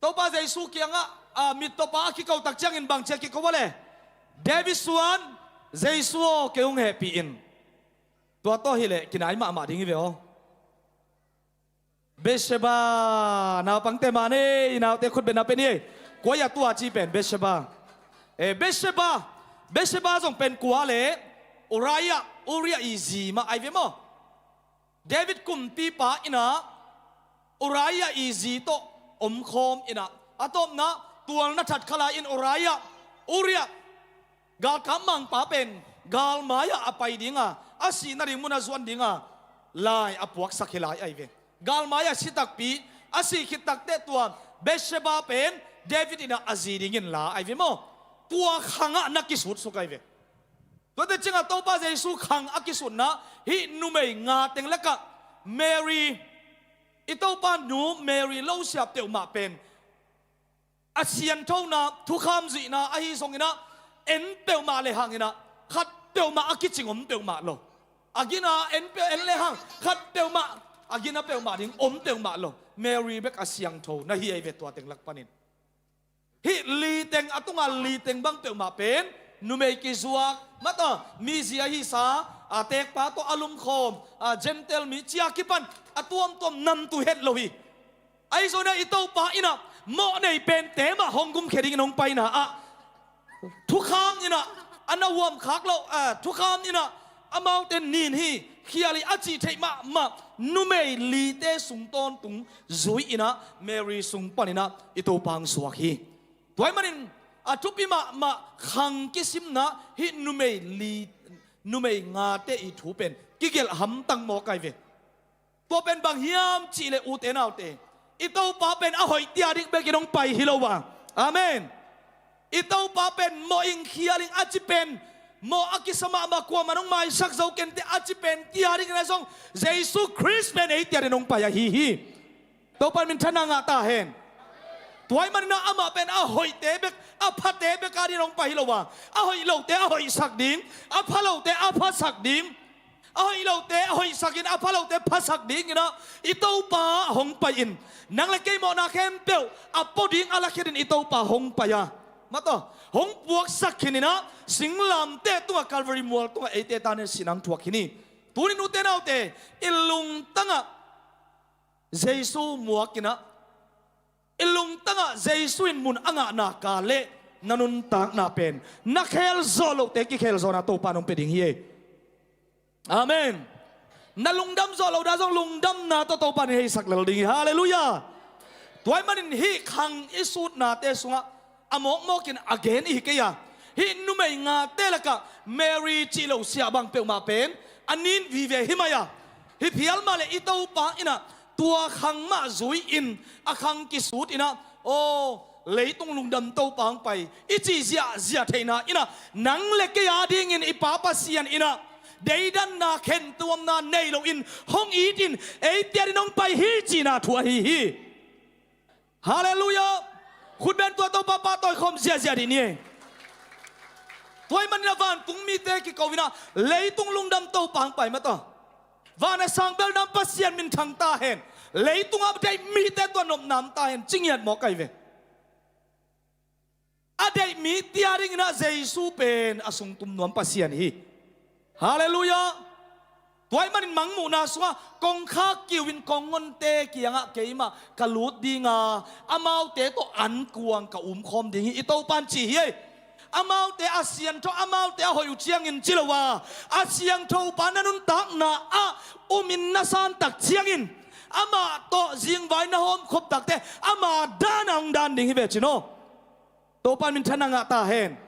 Topa Jesu kiangah, a, mittawpa a kiko tak ciangin bang ci a kiko a le? David suan, Jesu aw, kei hong hehpih in. Tua tawh hileh kinai mahmah ding hi ve aw. Bathsheba, naupangte mah nei, i naute khut beng na pen hi. Kua hi a tua ci pen Bathsheba? Eh, Bathsheba, Bathsheba zong pen kua le? Uriah, Uriah i zi mah ahi ve maw. David kumpipa inah Uriah i zi tawh omkhawm inah, a tawpna tualna that kha lai-in Uriah, Uriah, galkap mangpa pen galmai-ah a pai dinga, a sih nading munah zuan dinga lai a puaksak hi lai ahi ve. Galmai-ah si takpi, a sih khit takteh tua Bathsheba pen David inah a zi dingin la ahi ve maw. Tua khangah na kisutsuk ahi ve. Tuate ciangah Topa Jesu khang a kisutna hih numei nga teng lakah Mary, i Topa nu Mary lo sia peuhmah pen a sianthona, thukham zuihna ahi zong inah en peuhmah le hang inah khat peuhmah a kicing om peuhmah lo. A gina en peuh, en le hang khat peuhmah, a gina peuhmah ding om peuhmah lo. Mary bek a siangtho na hi ahi ve tua teng lak panin. Hih li teng, a tunga li teng bang peuhmah pen numei kizuak, mataw, mizia hisa, a, teekpa tawh a lumkhawm, a, Gentile mi ci a kipan a tuamtuam namtui het lo hi. Ahi zongin ah i Topa in ah mawhnei pente mah hong gumkhia dingin hong paina ah thukham in ah a na huamkhak loh, a, thukham in ah amaute nin hi, khial hi a cih theih mahmah numei lite sung tawntung zui in ah Mary sung panin ah i Topa hong suak hi. Tua ahih manin a thupi mahmah khang kisimna hih numei li, numei ngate i thu pen kigelh hamtang mawk ahi ve. Tua pen bang hiam cih leh ute naute, i Topa pen a hoih tia ding bekin hong pai hi lo a. Amen. I Topa pen mawh ing, khial ing a ci pen, mawh a kisa mahmah, kuamah in hong maisak zo kei ning te a ci pen tia dingin ah zong Jesu Khrist pen ei tia dingin hong pai ahi hi. Topa in minthanna ngah ta hen. Tua ahih manin ah amah pen a hoihte bek, a phate bek a dingin hong pai hi lo a, a hoih lote a hoihsak ding, a pha lote a phasak ding, a hoih lote a hoihsak in, a pha lote phasak dingin ah i Topa hong pai in, nang le kei mawhna khempeuh a pua ding a lakhia dingin i Topa hong pai a, mataw, hong puaksak khin in ah singlamteh tungah, Calvary mual tungah eite tangin sinan thuak khin hi. Tuni-in ute naute, i lungtangah Jesu muak in ah, i lungtangah Jesu in mun a ngahna ka leh na nuntakna pen na khel zawh lohte kikhel zawhna Topa in hong pia ding hi ei. Amen. Na lungdam zawh loh dan zong lungdamna tawh Topa in heisak lel ding hi. Halleluiah. Tua ahih manin hih khang i sutnate sungah a mawkmawkin a gen i hi kei a, hih numei ngate lakah Mary cih lo sia bang peuhmah pen a nin vive hi mai a, hi phial mah leh i Topa in ah tua khang mah zui-in a khang kisut in ah, aw, leitung lungdam Topa hong pai i cih ziahziah theihna in ah nang le kei a dingin i Pa Pasian in ah deidanna khentuamna nei loin hong it in ei tia dingin hong pai hi cihna thu ahi hi. Halleluiah. Khutbeng tua Topa pahtawi khawm ziahziah dih ni. Tua ahih manin a vantung mite kiko in ah leitung lungdam Topa hong pai mah tawh, van a sang bel nam Pasian minthang ta hen. Leitungah deih mite tua nopna om ta hen, ci ngiat mawk ahi ve. A deih mite a dingin ah Jesu pen a sungtum nuam Pasian hi. Halleluiah. Tua ahih manin Mangmuhna sungah kongkhak kiu in kong ngonte kiangah keimah ka lut ding a, amaute tawh ankuang ka umkhawm ding hi, i Topa'n ci hi ei. Amaute a siangtho, amaute a hoih uh ciangin ci lo a, a siangtho pa na nuntakna ah umin na san tak ciangin, amah tawh zingvai na hawmkhop takte ama dan a hong dan ding hi ve, ci no. Topa'n minthanna ngah ta hen.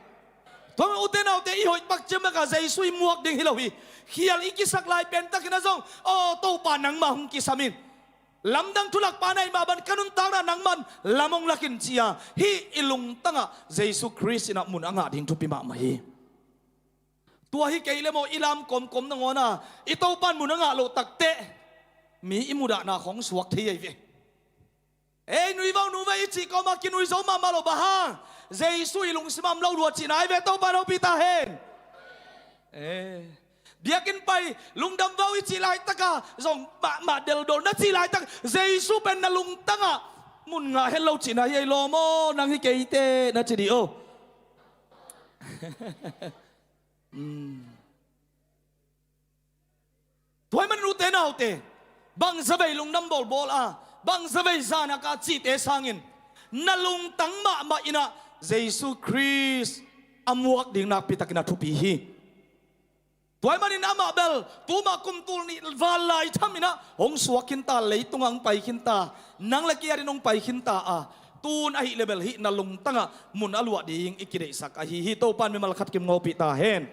Tua ute naute, i hoih pak ciang bek a Jesu i muak ding hi lo hi. Khial i kisak lai pen takin ah zong, aw Topa, nangmah hong kisam in. Lamdang thulak pa na hih mah bang ka nuntakna nangman lam hong lak in, ci a hih i lungtangah Jesu Khrist in ah mun a ngah ding thupi mahmah hi. Tua hi kei leh maw, i lam kawmkawm nangawn a i Topa'n mun a ngah loh takteh mi i mudahna khawng suak thei ahi ve. Ei, nui vo, nu vo i cih kawmah kinui zo mahmah lo, bang hang? Jesu i lungsim ah om lo lua cihna ahi ve, Topa'n hopih ta hen. Eh, biakinn pai lungdam vo i cih laitak a zong mahmah deldol na cih laitak, Jesu pen na lungtangah mun ngah het lo cihna hi ei, lawm aw, nang hi kei teh na ci dih aw. Tua ahih manin ute naute, bangzah vei lungdam bawlbawl a, bangzah vei zan a ka cihte sangin na lungtang mahmah in ah Jesu Khrist a muak ding nakpi takin a thupi hi. Tua ahih manin amah bel tu mah kum tul nih val lai tham in ah hong suak khin ta, leitungah hong pai khin ta, nang le kei a dingin hong pai khin ta a, tun ahih leh bel hih na lungtangah mun a luah ding i kideihsak ahi hi. Topa'n mimal khat kim hong hopih ta hen.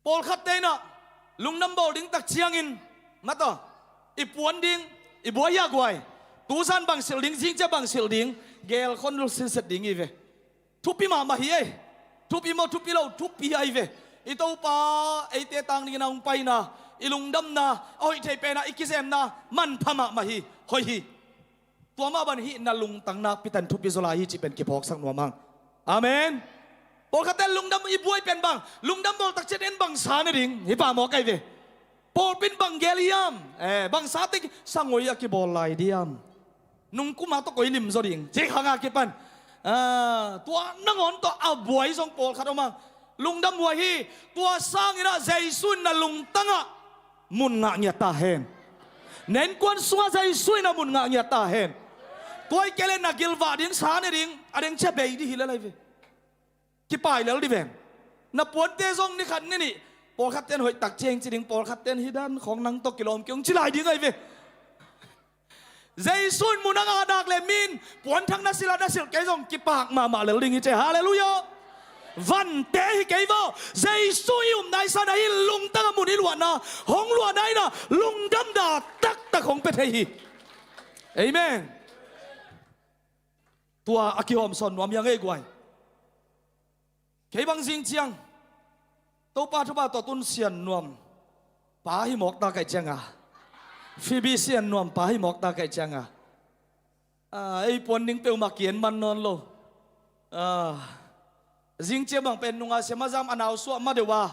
Pawlkhatte in ah lungdam bawl ding tak ciangin, mataw, i puan ding, i buai hi a guai. Tuzan bang silh ding, zingciang bang silh ding, geel khol silh set ding hi ve. Thupi mahmah hi ei. Thupi maw, thupi lo, thupi ahi ve. I Topa eite tang dingin a hong paina, i lungdamna, a hoih theih penna, i kizemna manpha mahmah hi. Hoih hi. Tua mah bangin hih na lungtang nakpi takin thupi zaw lai hi cih pen kiphawksak nuam hang. Amen. Pawlkhatte lungdam, i buai pen bang, lungdam bawl tak ciang en bang sa na ding, hih pa mawk ahi ve. Pawlpi in bang geel hiam? Eh, bang sa teh, sangoi a kibawl lai diam? Nungkum a tawh koi lim zaw ding, cih khang a kipan. Ah, tua nangawn tawh a buai zong pawlkhat om hang. Lungdam huai hi. Tua sangin ah Jesu in na lungtangah mun ngah ngiat ta hen. Na innkuan sungah Jesu in a mun ngah ngiat ta hen. Tua hi kei leh na gilvah ding, sa ne ding, a deng ciang bei dih hi lel ahi ve. Kipai lel dih ven. Na puante zong ni khat ni nih, pawlkhatte'n hoih tak ciang ci ding, pawlkhatte'n hih dan khawng nang tawh kilawm kei ung ci lai ding ahi ve. Jesu in mun a ngah nak leh mi in puanthak na silh a, na silh kei zong kipak mahmah lel ding hi ci. Halleluiah. Vante hi kei vo. Jesu i upna i satna, hih lungtang a mun i luahna, hong luahna in ah lungdamna taktak hong pia thei hi. Amen. Tua a kihawmsawn nuam hi hang ei guai. Kei bang zingciang Topa thupha tawh tun Sian Nuam pa hi mawk ta ka hih ciang a, Phoebe Sian Nuam pa hi mawk ta ka hih ciang a, ah, ei puan ding peuhmah ki-en man nawn lo. Ah, zingciang bang pen nung a siam a zam a nau suah ma deuh a,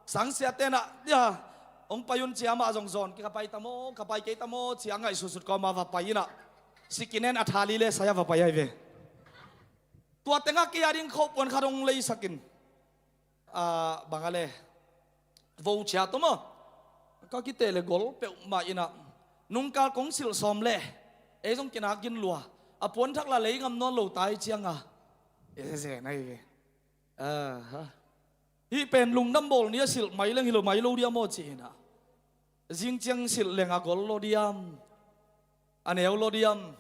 sangsiate'n ah, ya, hong pai un ci a, amah zong zawn kei, ka pai ta maw, ka pai kei ta maw ci a, ngaihsutsut kawm a va pai in ah, second hand a tha li le sai a va pai ahi ve. Tua teng ah kei a ding khawh puan khat hong leisak in, ah, bang a le, vo cia tawh maw, ka kiteh leh gol peuhmah in ah, nungkal kong silh sawm leh ei zong kinak gin lua, a puanthak lah lei ngam nawn lo ta hi ciang a, e zen ahi ve. Aha. Hih pen lungdam bawl ni a, silh mai leng hi lo mai lo diam aw ci in ah, zingciang silh leng a gol lo diam, a neu lo diam?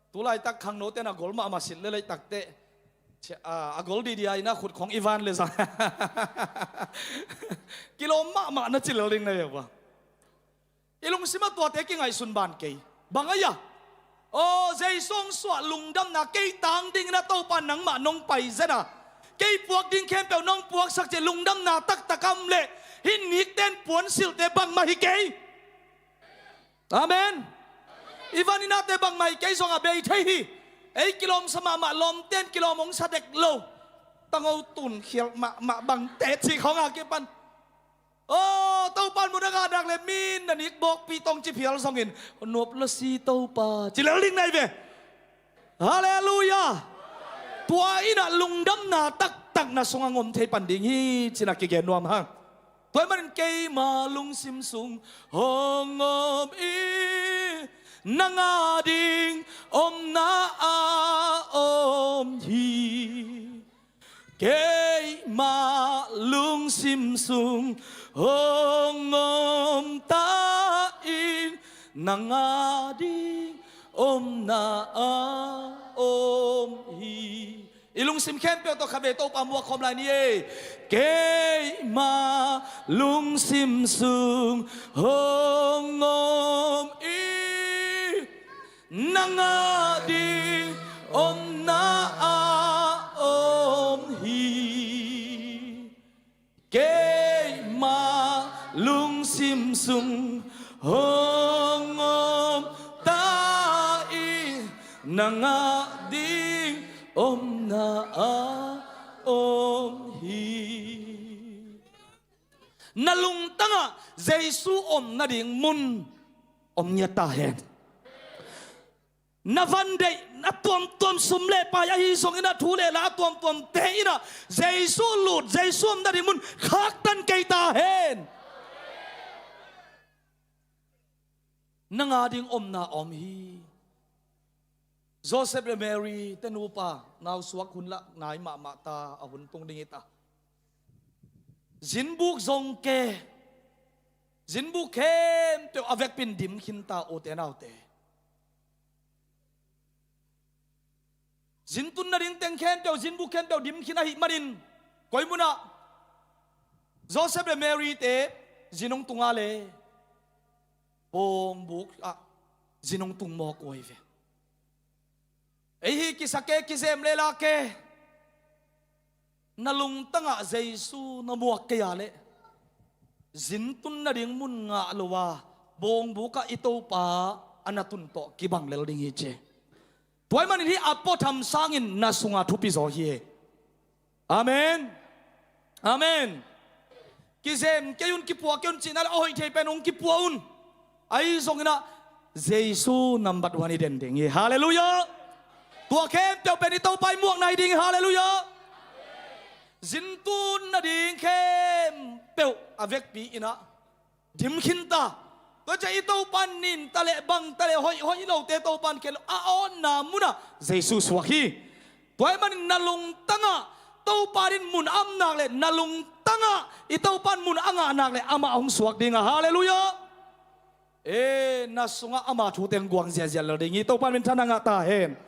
Tu laitak khangnote'n a gol mahmah silh lel laitak teh, cia, a, a gol dihdia in ah khut khawng i van leh zang kilawm mahmah na ci lel ding na hi uh a. I lungsim ah tuate kingaihsun ban kei. Bang a hia? Aw, Jesu hong suah lungdamna, kei tang dingin a Topa nangmah nong pai zen a, kei puak ding khempeuh nong puaksak cih lungdamna taktak a om leh, hih nikte'n puansilhte bangmah hi kei. Amen. I van i nate bangmah hi kei zong a bei thei hi. Ei kilawm sa mahmah, lawmten kilawm hong sa dek lo. Tango tun khial mahmah bangte cih khawng a kipan. Aw, Topa in mun a ngahnak le mi in na nik bawkpi tawng ci phial zongin, nuap lo si Topa, ci lel ding na hi ve. Halleluiah. Tua in ah lungdamna taktak na sungah hong om thei pan ding hi, ci-in ah kigen nuam hang. Tua ahih manin keima lungsim sung hong om hi, nang a ding omna a om hi. Keima lungsim sung hong om ta in, nang a ding omna a om hi. I lungsim khempeuh tawh khatvei Topa muak khawm lai ni ei. Keima lungsim sung hong om hi, nang a ding omna a om hi. Keima lungsim sung hong om ta in, nang a ding omna a om hi. Na lungtangah Jesu om nading mun om ngiat ta hen. Na van deih, na tuamtuam sum le pai ahi zongin, a thu le la a tuamtuamte in ah Jesu lut, Jesu om nading mun khaktan kei ta hen. Nang a ding omna om hi. Joseph le Mary te nupa nausuak hun lah nai mahmah ta, a hun tung ding hi ta. Zinbuk zong ke, zinbuk khempeuh a vekpi in dim khin ta, ute naute. Zin tun nading teng khempeuh, zinbuk khempeuh dim khin ahih manin, koi munah Joseph le Mary te zin hong tung a le, bawngbuk ah zin hong tung mawk uh hi ve. Ei hi kisa ke, kizem le la ke. Na lungtangah Jesu na muak kei a leh, zin tun nading mun ngah lo a, bawngbuk ah i Topa a na tun tawh kibang lel ding hi ci. Tua ahih manin hih a puatham sangin na sungah thupi zaw hi. Amen. Amen. Kizem kei un, kipua kei un cihna le a hoih thei pen hong kipua un. Ahi zongin ah Jesu number one i den ding hi. Halleluiah. Tua khempeuh pen i Topa i muakna hi ding hi. Halleluiah. Zin tun nading khempeuh a vekpi in ah dim khin ta. Tua ciang i Topa in nin ta leh, bang ta leh, hoih hoih lote Topa in khen lo, a awtna munah Jesu suak hi. Tua ahih manin na lungtangah Topa in mun a om nak leh, na lungtangah i Topa in mun a ngah nak leh, amah hong suak ding a. Halleluiah. E, na sungah ama thu teng guang ziahziah lel ding hi. Topa in minthanna ngah ta hen.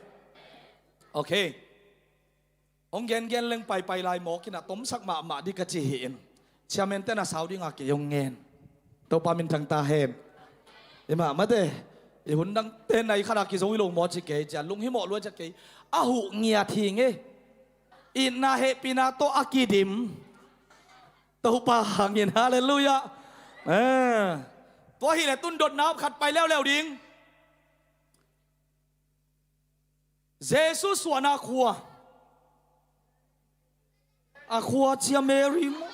Okay. Hong gengen leng paipai lai mawk in ah tomsak mahmah ding ka ci hi in. Chairman te na sau ding a kei hong ngen. Topa minthang ta hen. I mahmah te, i hun dang te nai khat a kizo hi lo maw ci kei cia, lunghimawh lua cia kei. A huh ngiat hi ngei. Itna hehpihna tawh a kidim. Topa hangin, halleluiah. Eh. Tua hileh tun dotna khat pai leuleu ding. Jesu suahna khua. A khua cia Mary maw?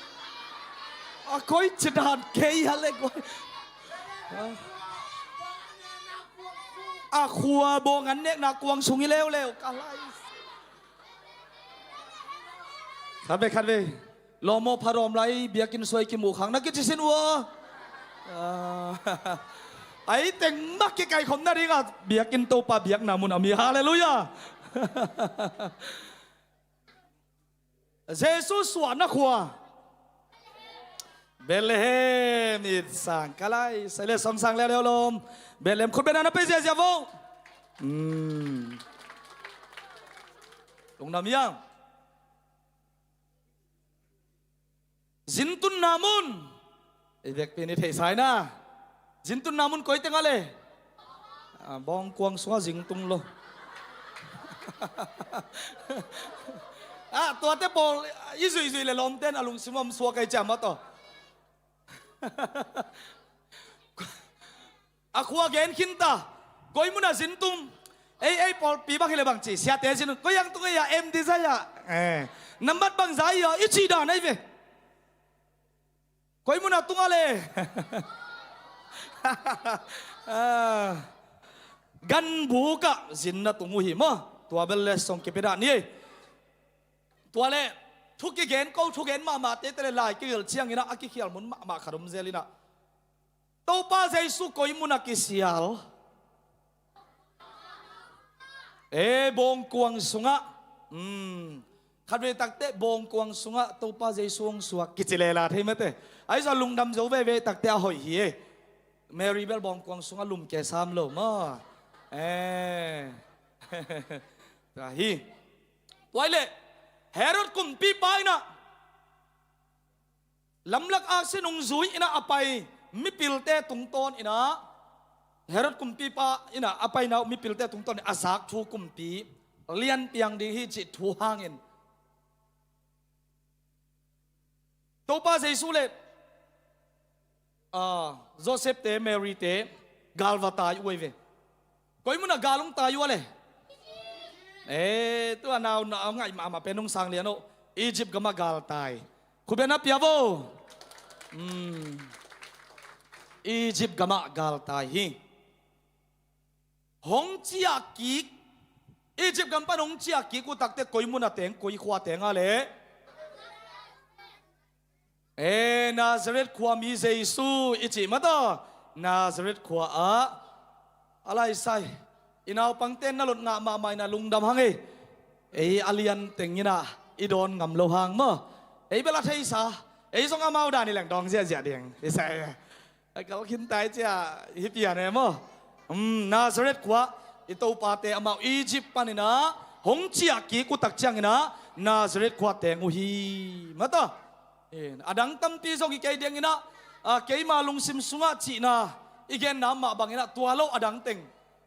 A koi ci dan kei a le guai. A khua bawng an nekna kuang sung hi leuleu ka lai. Khat ve, khat ve. Lawm aw, pha dawm lai, biakinn suai kimuh khang na kici sin uh aw. Ah, a i teng mah kikaikhop nading a biakinn Topa biakna mun a mi. Halleluiah. Jesu suahna khua. Bethlehem it sang ka lai. Sai le sawm sang leuleu lawm. Bethlehem khut bena na pei ziahziah vo. Hmm. Lungdam hiam? Zin tunna mun. I vekpi in i theihsa hi na. Zin tunna mun koi teng a le? Ah, bawngkuang sungah zin tung lo. Ah, tuate pawl i zuihzuih le lawmten a lungsim om suak ahi ciah mah tawh. A khua gen khin ta. Koi munah zin tung? Ei, ei pawlpi bang hi le bang ci, siate zin tung. Koi ang tung ei ah, M Design ah. Eh. Nambat bangza ei ah, i cih dan ahi ve. Koi munah tung a le? Ah. Ganbuk ah zin na tung uh hi maw. Tua bel le song kipia dah ni ei. Tua le, thu kigen ko, thugen mahmahte te le lai kigelh ciangin ah, a kikhial mun mahmah khat om zel in ah. Topa Jesu koi munah kisial? Eh, bawngkuang sungah. Hmm. Khatvei takteh bawngkuang sungah Topa Jesu hong suak kici lela thei mate. Ahi zong lungdam zo veve takteh a hoih hi eh. Mary bel bawngkuang sungah lum ke sam lo maw. Eh. Tua hi. Tua hi leh Herod kumpipa in ah lamlak aksin hong zui in ah a pai mipilte tungtawn in ah, Herod kumpipa in ah a paina uh mipilte tungtawn in a zak thu kumpi lianpiang ding hi cih thu hangin Topa Jesu le, ah, Joseph te, Mary te gal va tai uh ei ve. Koi munah gal hong tai uh a le? Eh, tua nau na a ngaih mahmah pen hong sang lian oh. Egypt gamah gal tai. Khut beng na pia vo. Hmm. Egypt gamah gal tai hi. Hong ciah kik. Egypt gam pan hong ciah kik uh takteh koi munah teng, koi khua teng a le? Eh, Nazareth khua mi Jesu i cih mataw. Nazareth khua ah a laisai i naupangte na lot ngah mahmah in ah lungdam hang ei. Ei a lian teng in ah i dawn ngam lo hang maw. Ei bel a theisa. Ei zong amau dan i leng dawng ziahziah ding i sa ei. A kal khin tai cia hi pian e maw. Um, Nazareth khua i topate amau Egypt pan in ah hong ciah kik uh tak ciangin ah Nazareth khua teng uh hi mataw. In, a dang tampi zong hi kei ding in ah, a, keima lungsim sungah cihna i genna mah bang in ah tua lo a dang teng.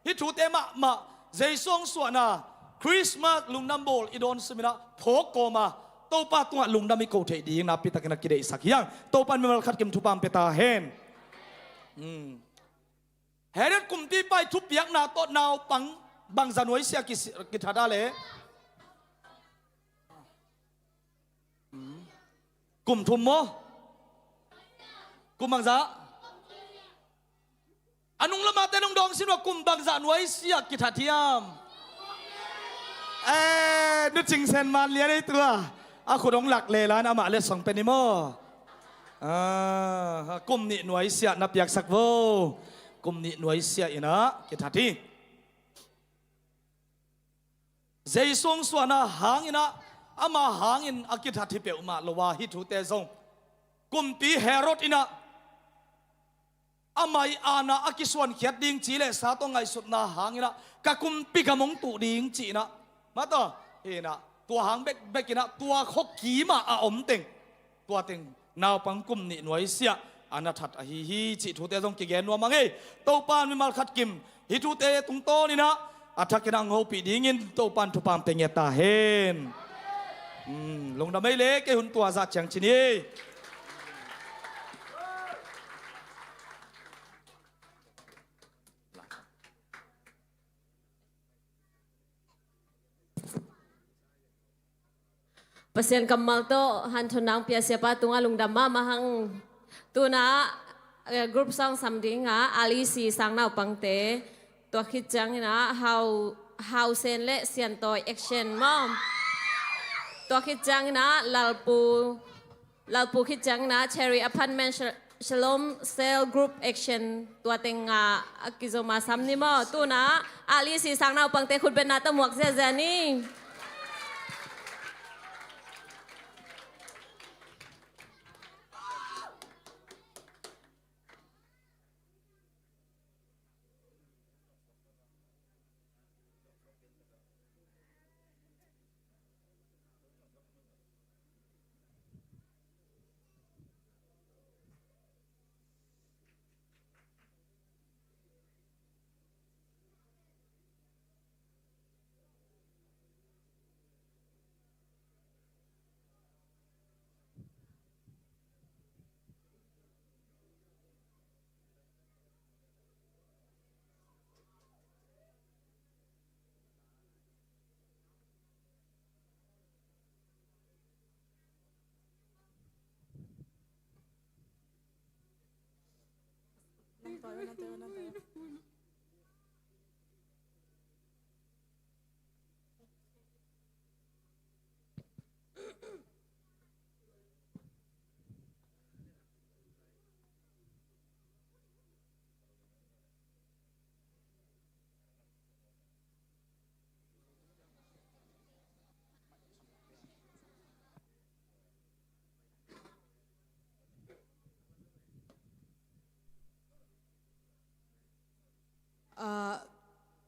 Hih thute mahmah Jesu hong suahna Christmas lungdam bawl i dawn sim in ah phawk kawm a Topa tungah lungdam i ko theih ding nakpi takin a kideihsak hi hang. Topa in mimal khat kim thupha hong pia ta hen. Hmm. Herod kumpipa i thupiakna tawh naupang bangzah nuaisiah kisi-, kithat a le? Kum thum maw? Kum bangzah? A nung lamah te nung dawng sin uh a kum bangzah nuaisiah kithat hiam? Eh, nu Cing Sen Man lian ei tua. A khut hong lak lela in amah letsong pen hi maw? Ah, kum nih nuaisiah na piaksak vo. Kum nih nuaisiah in ah kithat hi. Jesu hong suahna hangin ah, ama hangin a kithat hi peuhmah lo a, hih thute zong kumpi Herod in ah, ama ii aana a kisuankhiat ding ci le sa tawh ngaihsutna hangin ah, ka kumpi gam hong tuh ding ci in ah, mataw, hi in ah, tua hang bekbek in ah, tua khua kim ah a om teng, tua teng naupang kum nih nuaisiah a na that ahi hi cih thute zong kigen nuam hang ei. Topa in mimal khat kim hih thute tungtawn in ah a thakin ah hong hopih dingin Topa in thupha hong pia ngiat ta hen. Hmm, lungdam ei le, kei hun tua zah ciang ci ni. Pasian kammal tawh hanthawn nang pia siapa tungah lungdam mahmah hang. Tu-in ah, eh, group song sam ding ah, L E C sang naupangte. Tua khit ciangin ah, Hau, Hau Sen le Sian Tawi action maw. Tua khit ciangin ah, Lalpu, Lalpu khit ciangin ah, Cherry Apartment Sha-, Shalom Cell Group action tua teng ah a kizom a sam ni maw. Tu-in ah, L E C sang naupangte khut bengna tawh muak ziahziah ni. Ah,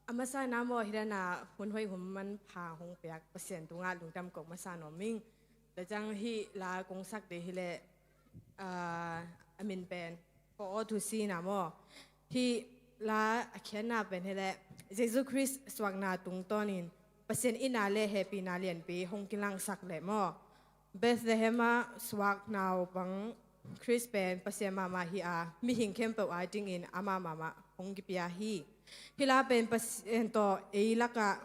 a masa na maw, hi dan a hun hoih hun manpha hong piak Pasian tungah lungdam ko masa nuam ing. Tua ciang hih la kong sak ding hi leh, ah, a min pen Ko Aw Thu Si na maw. Hih la a khiatna pen hi leh Jesu Khrist suakna tungtawnin Pasian itna le hehpihna lianpi hong kilangsak leh maw, Bethlehem ah suak naupang Khrist pen Pasian mahmah hi a, mihing khempeuh adingin amah mahmah hong kipia hi. Hih la pen Pasian tawh ei lakah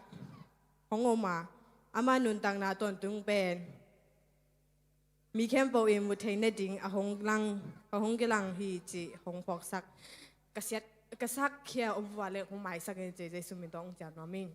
hong om a, ama nuntakna tawntung pen mi khempeuh in mu thei nading a hong lang, a hong kilang hi cih hong phawksak. Ka siat, ka sakkhia om vua le hong maisak in ci, Jesu min tawh hong ciam nuam ing.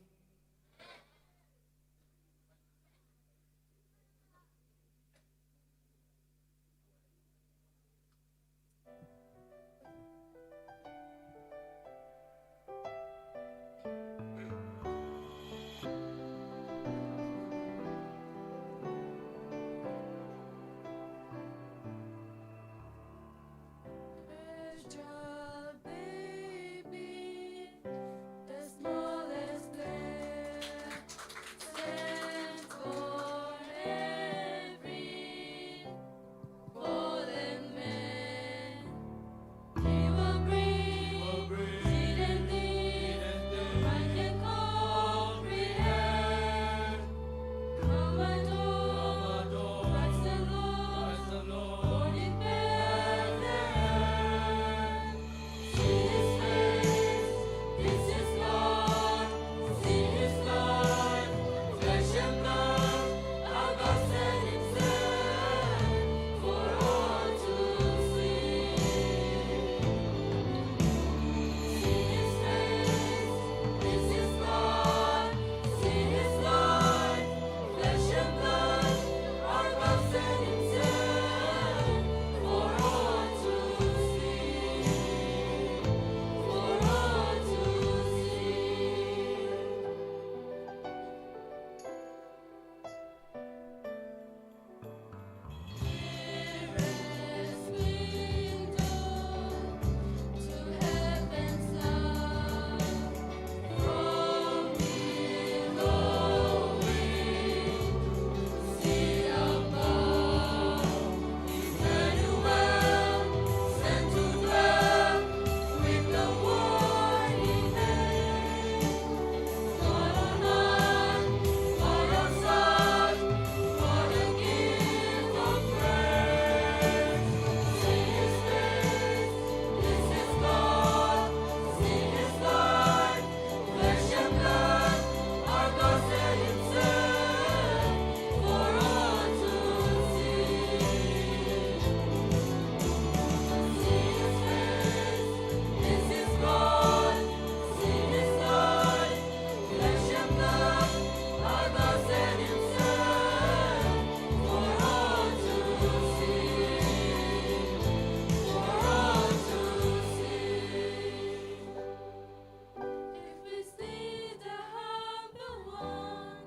If we see the humble one,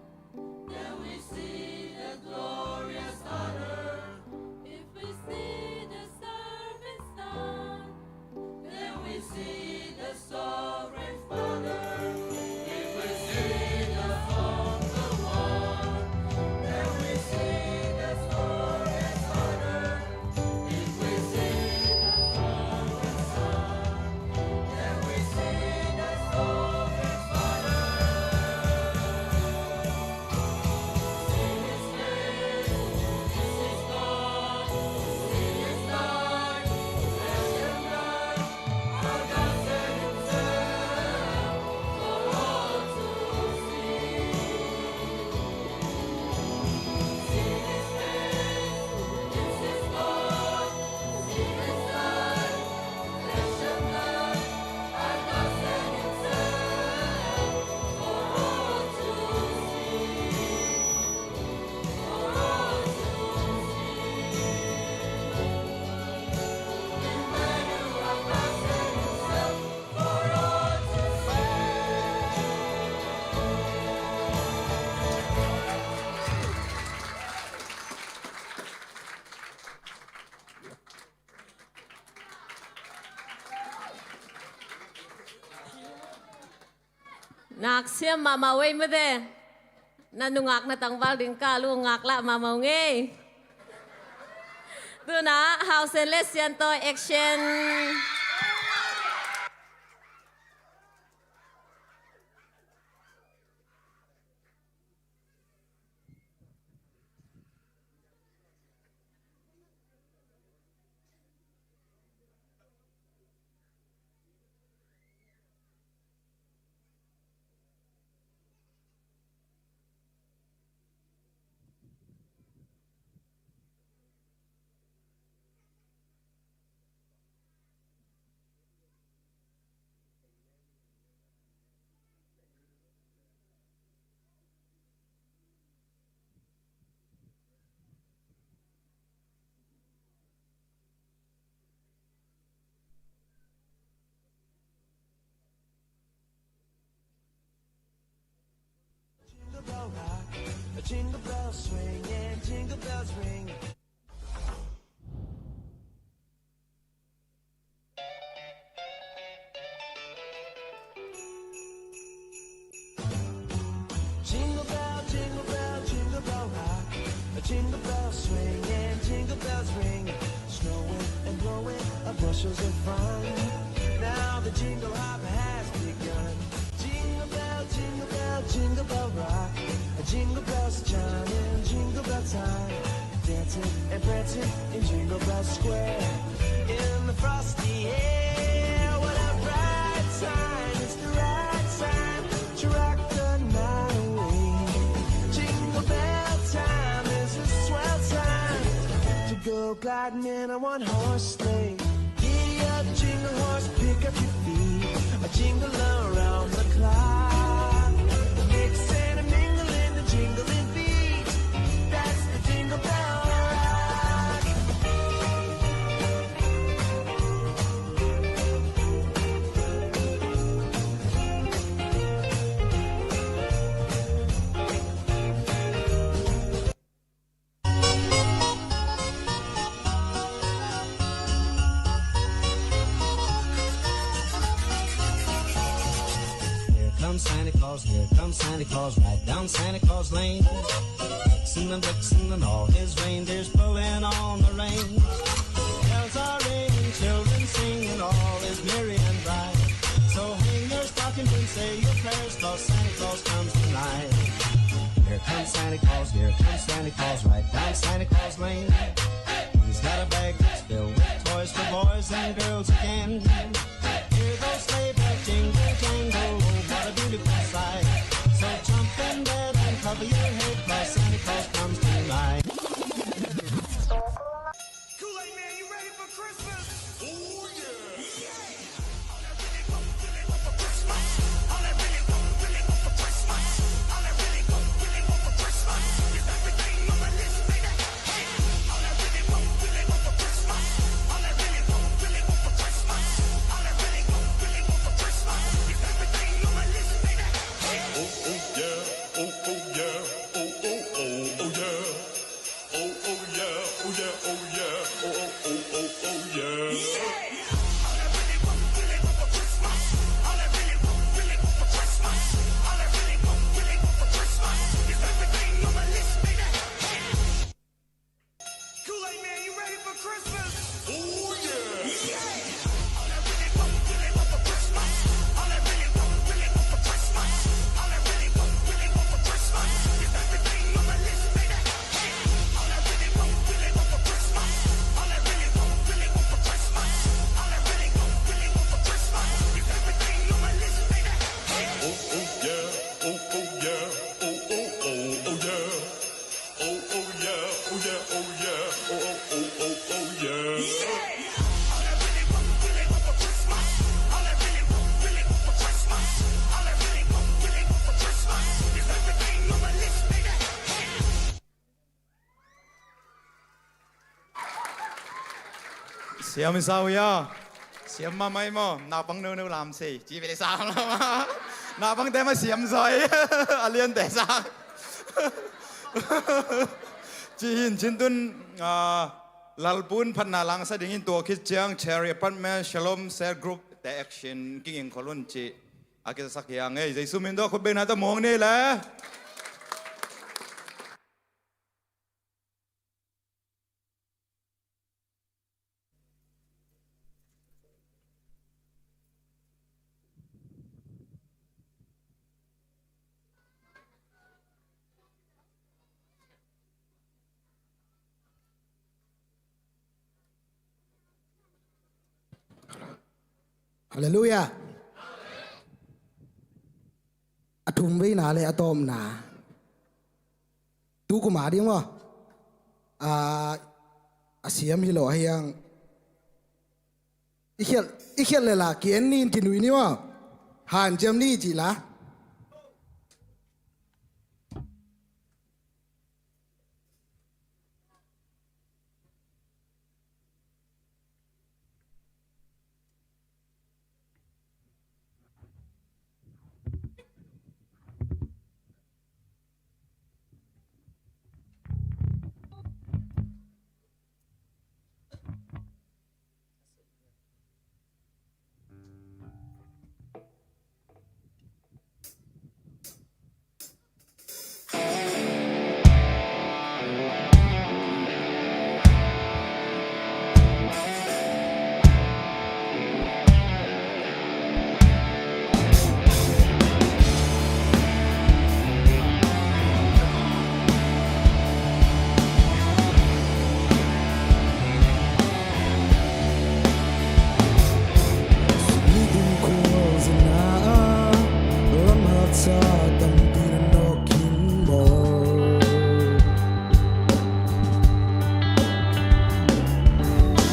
then we see the glorious honor. If we see the servant's son, then we see the sovereign Father. If we see the humble one, then we see the glorious honor. Nak siam mahmah uh ei mate. Na nungak na tangval ding kal uh ngak lah mahmah uh ngei. Tuna Hausen le Siantawi action. Jingle bell rock, jingle bells swinging, jingle bells ringing. Jingle bell, jingle bell, jingle bell rock. A jingle bell swinging, jingle bells ringing. Snowing and blowing up bushels of fun. Now the jingle hop has begun. Jingle bell, jingle bell, jingle bell rock. A jingle bells chiming, jingle bell time. Dancing and prancing in Jingle Bell Square. In the frosty air, what a bright time. It's the right time to rock the night away. Jingle bell time is a swell time to go gliding in a one-horse sleigh. Giddy up, jingle horse, pick up your feet. A jingle around the clock. Mix and a mingle in the jingling beat. That's the Jingle Bell Rock. Here comes Santa Claus, here comes Santa Claus, right down Santa Claus Lane. Blitzen and Blitzen and all his reindeers pulling on the reins. Bells are ringing, children singing, all is merry and bright. So hang your stockings and say your prayers, 'cause Santa Claus comes tonight. Here comes Santa Claus, here comes Santa Claus, right down Santa Claus Lane. He's got a bag that's filled with toys for boys and girls again. Hear those sleigh bells jingle, jangle, oh, what a beautiful sight. So jump in bed and cover your head, 'cause Santa Claus comes tonight. Kool-Aid Man, you ready for Christmas? Oh, yeah. Kool-Aid Man, you ready for Christmas? Oh, yeah. Siam i sa uh ia. Siam mahmah i maw? Naupang nono lam sei ci ve le sa lam a. Naupangte mah siam zaw hi. A liante sa. Ci hi in cin tun, ah, Lalpu'n phatna langsa dingin tua khit ciang Cherry Apartment, Shalom Cell Group te action kiging khol un ci. A kizasak hi a ngei. Jesu min tawh khut bengna tawh muang ni le. Halleluia. A thumveina le a tawpna. Tu kuma ding maw? A, a siam hi lo a hiang. I khial, i khial le la ki en ni in kinui ni maw? Hanciam ni ci la.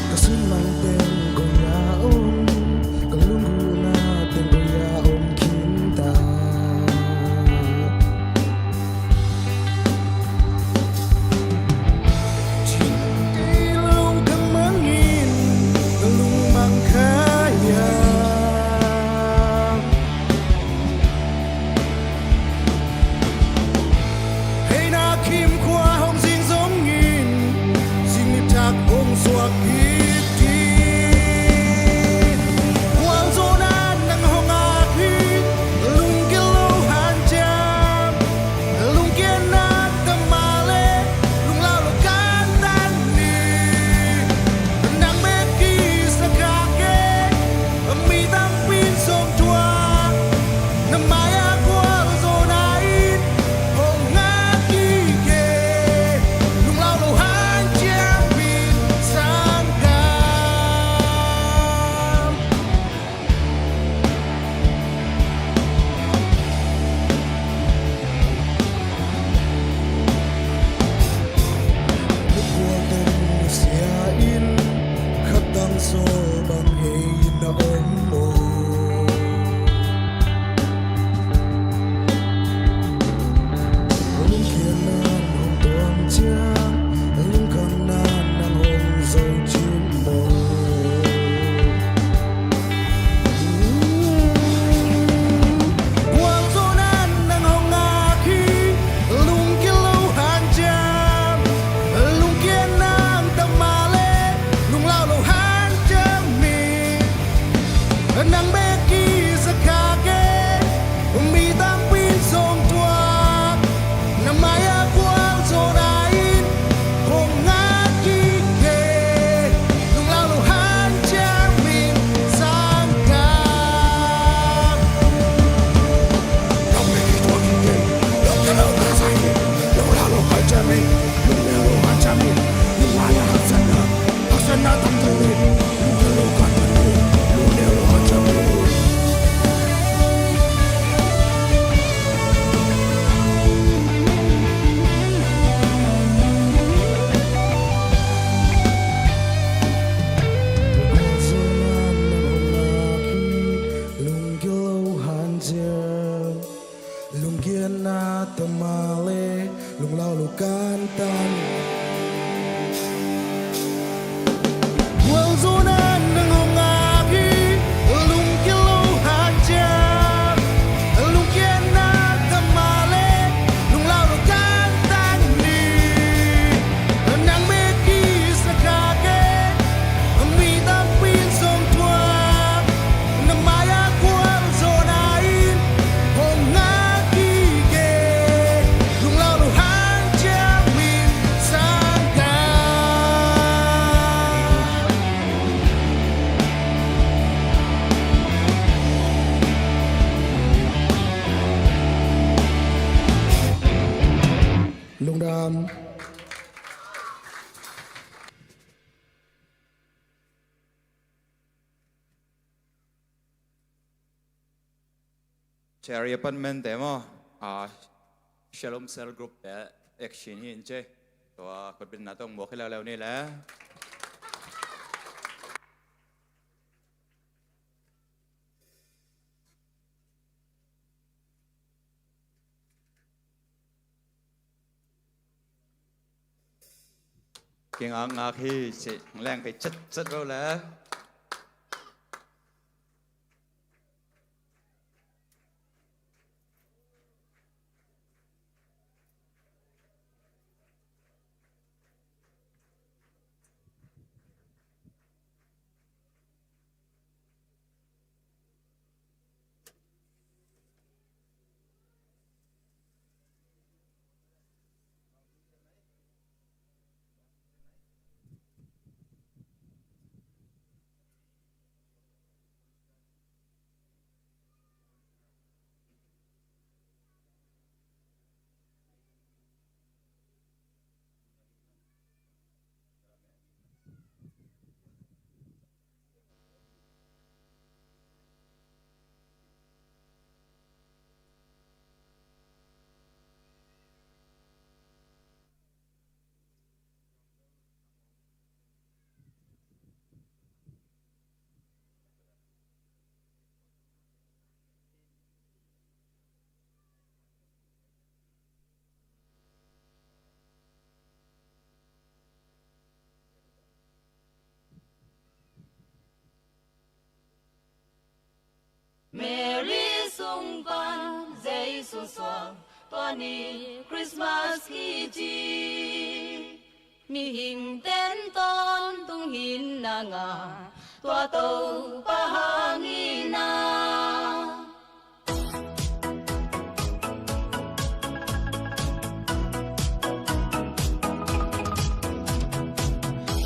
Ka sunmang teng koia om, ka lunggulhna teng koia om khinta. Cin kei lung ka mangin, ka lungmang khaia. Hei na khim khua hong zing zongin, zing nitak hong suak hi ti. Kualzawhna nang hong ak hi, lunggel lo hanciam, lungkiatna tamale, lunglau lo kantan ni. Nang bek kisakha kei, mi tampin song tua. Na mai-ah gualzawhna in hong ngak kik e. Lunglau lo hanciam in sangka Cherry Apartment te maw, ah, Shalom Cell Group te action hi in che. Tua kutbetna tawh muak hi leuleu ni le. Kingakngak hi ci, leng kei cetcet lo le. Mary sung pan Jesu suak, tua ni Christmas kici. Mihing ten tawntung hinna ngah, tua Topa hang in a.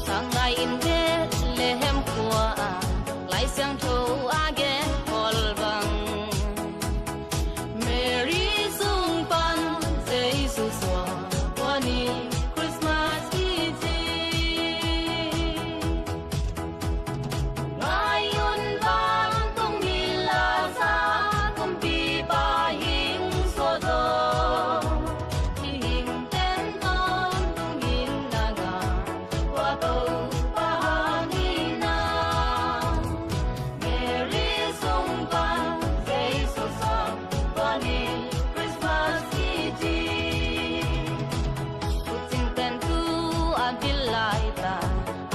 Sang ngai in Bethlehem khua ah, Lai Siangtho a gen pawl bang, Mary sung pan Jesu suak, tua ni Christmas kici. Ngai un, vantung mi Lazar kumpipa hing suak zaw. Mihing ten tawntung hinna ngah, tua Topa hang in a. Mary sung pan Jesu suak, tua ni Christmas kici. Tucing ten tu a bil lai ta,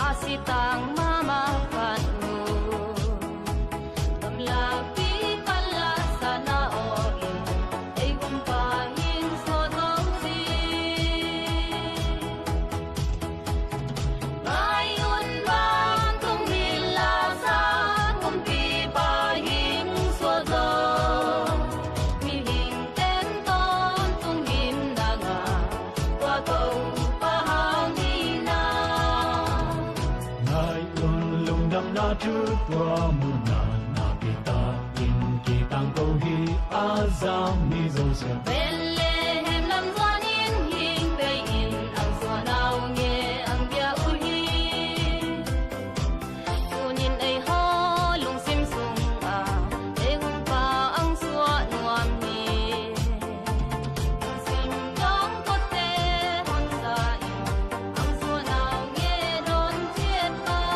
a si tang mahmah khat uh, gamlakpi pan la sa na aw in, ei Kumpa hing suak zaw hi. Ngai un, vantung mi Lazar kumpipa hing suak zaw. Mihing ten tawntung hinna ngah, tua Topa hang in a. Ngai un, lungdamna thu tua mun ah na kitakin kitang ko hi, a za mi zosiah. Bethlehem lam zuan in, hing bei in, ang suah nau nge ang bia uh hi. Tuni-in ei hawh lungsim sungah, ei Kumpa ang suah nuam hi. Lungsim dong kote hong sa in, ang suah nau nge dawn ciat bang.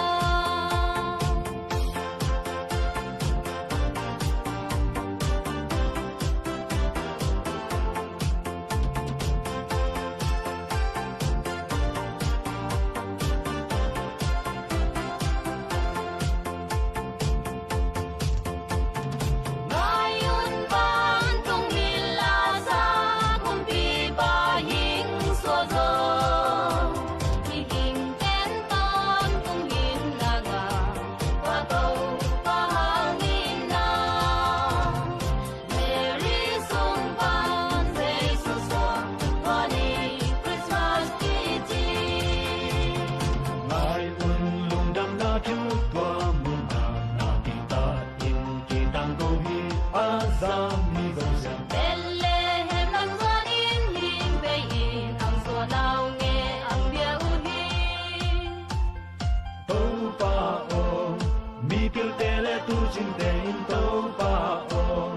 Ngai un, vantung mi Lazar kumpipa hing suak zaw. Mihing ten tawntung hinna ngah, tua Topa hang in a. Mary sung pan Jesu suak, tua ni Christmas kici. Ngai un, lungdamna thu tua mun ah na kitakin kitang ko hi, a za mi zosiah. Bethlehem lam zuan in, hing bei in, ang suah nau nge ang bia uh hi. Topa aw, mipilte le tucingte in Topa aw,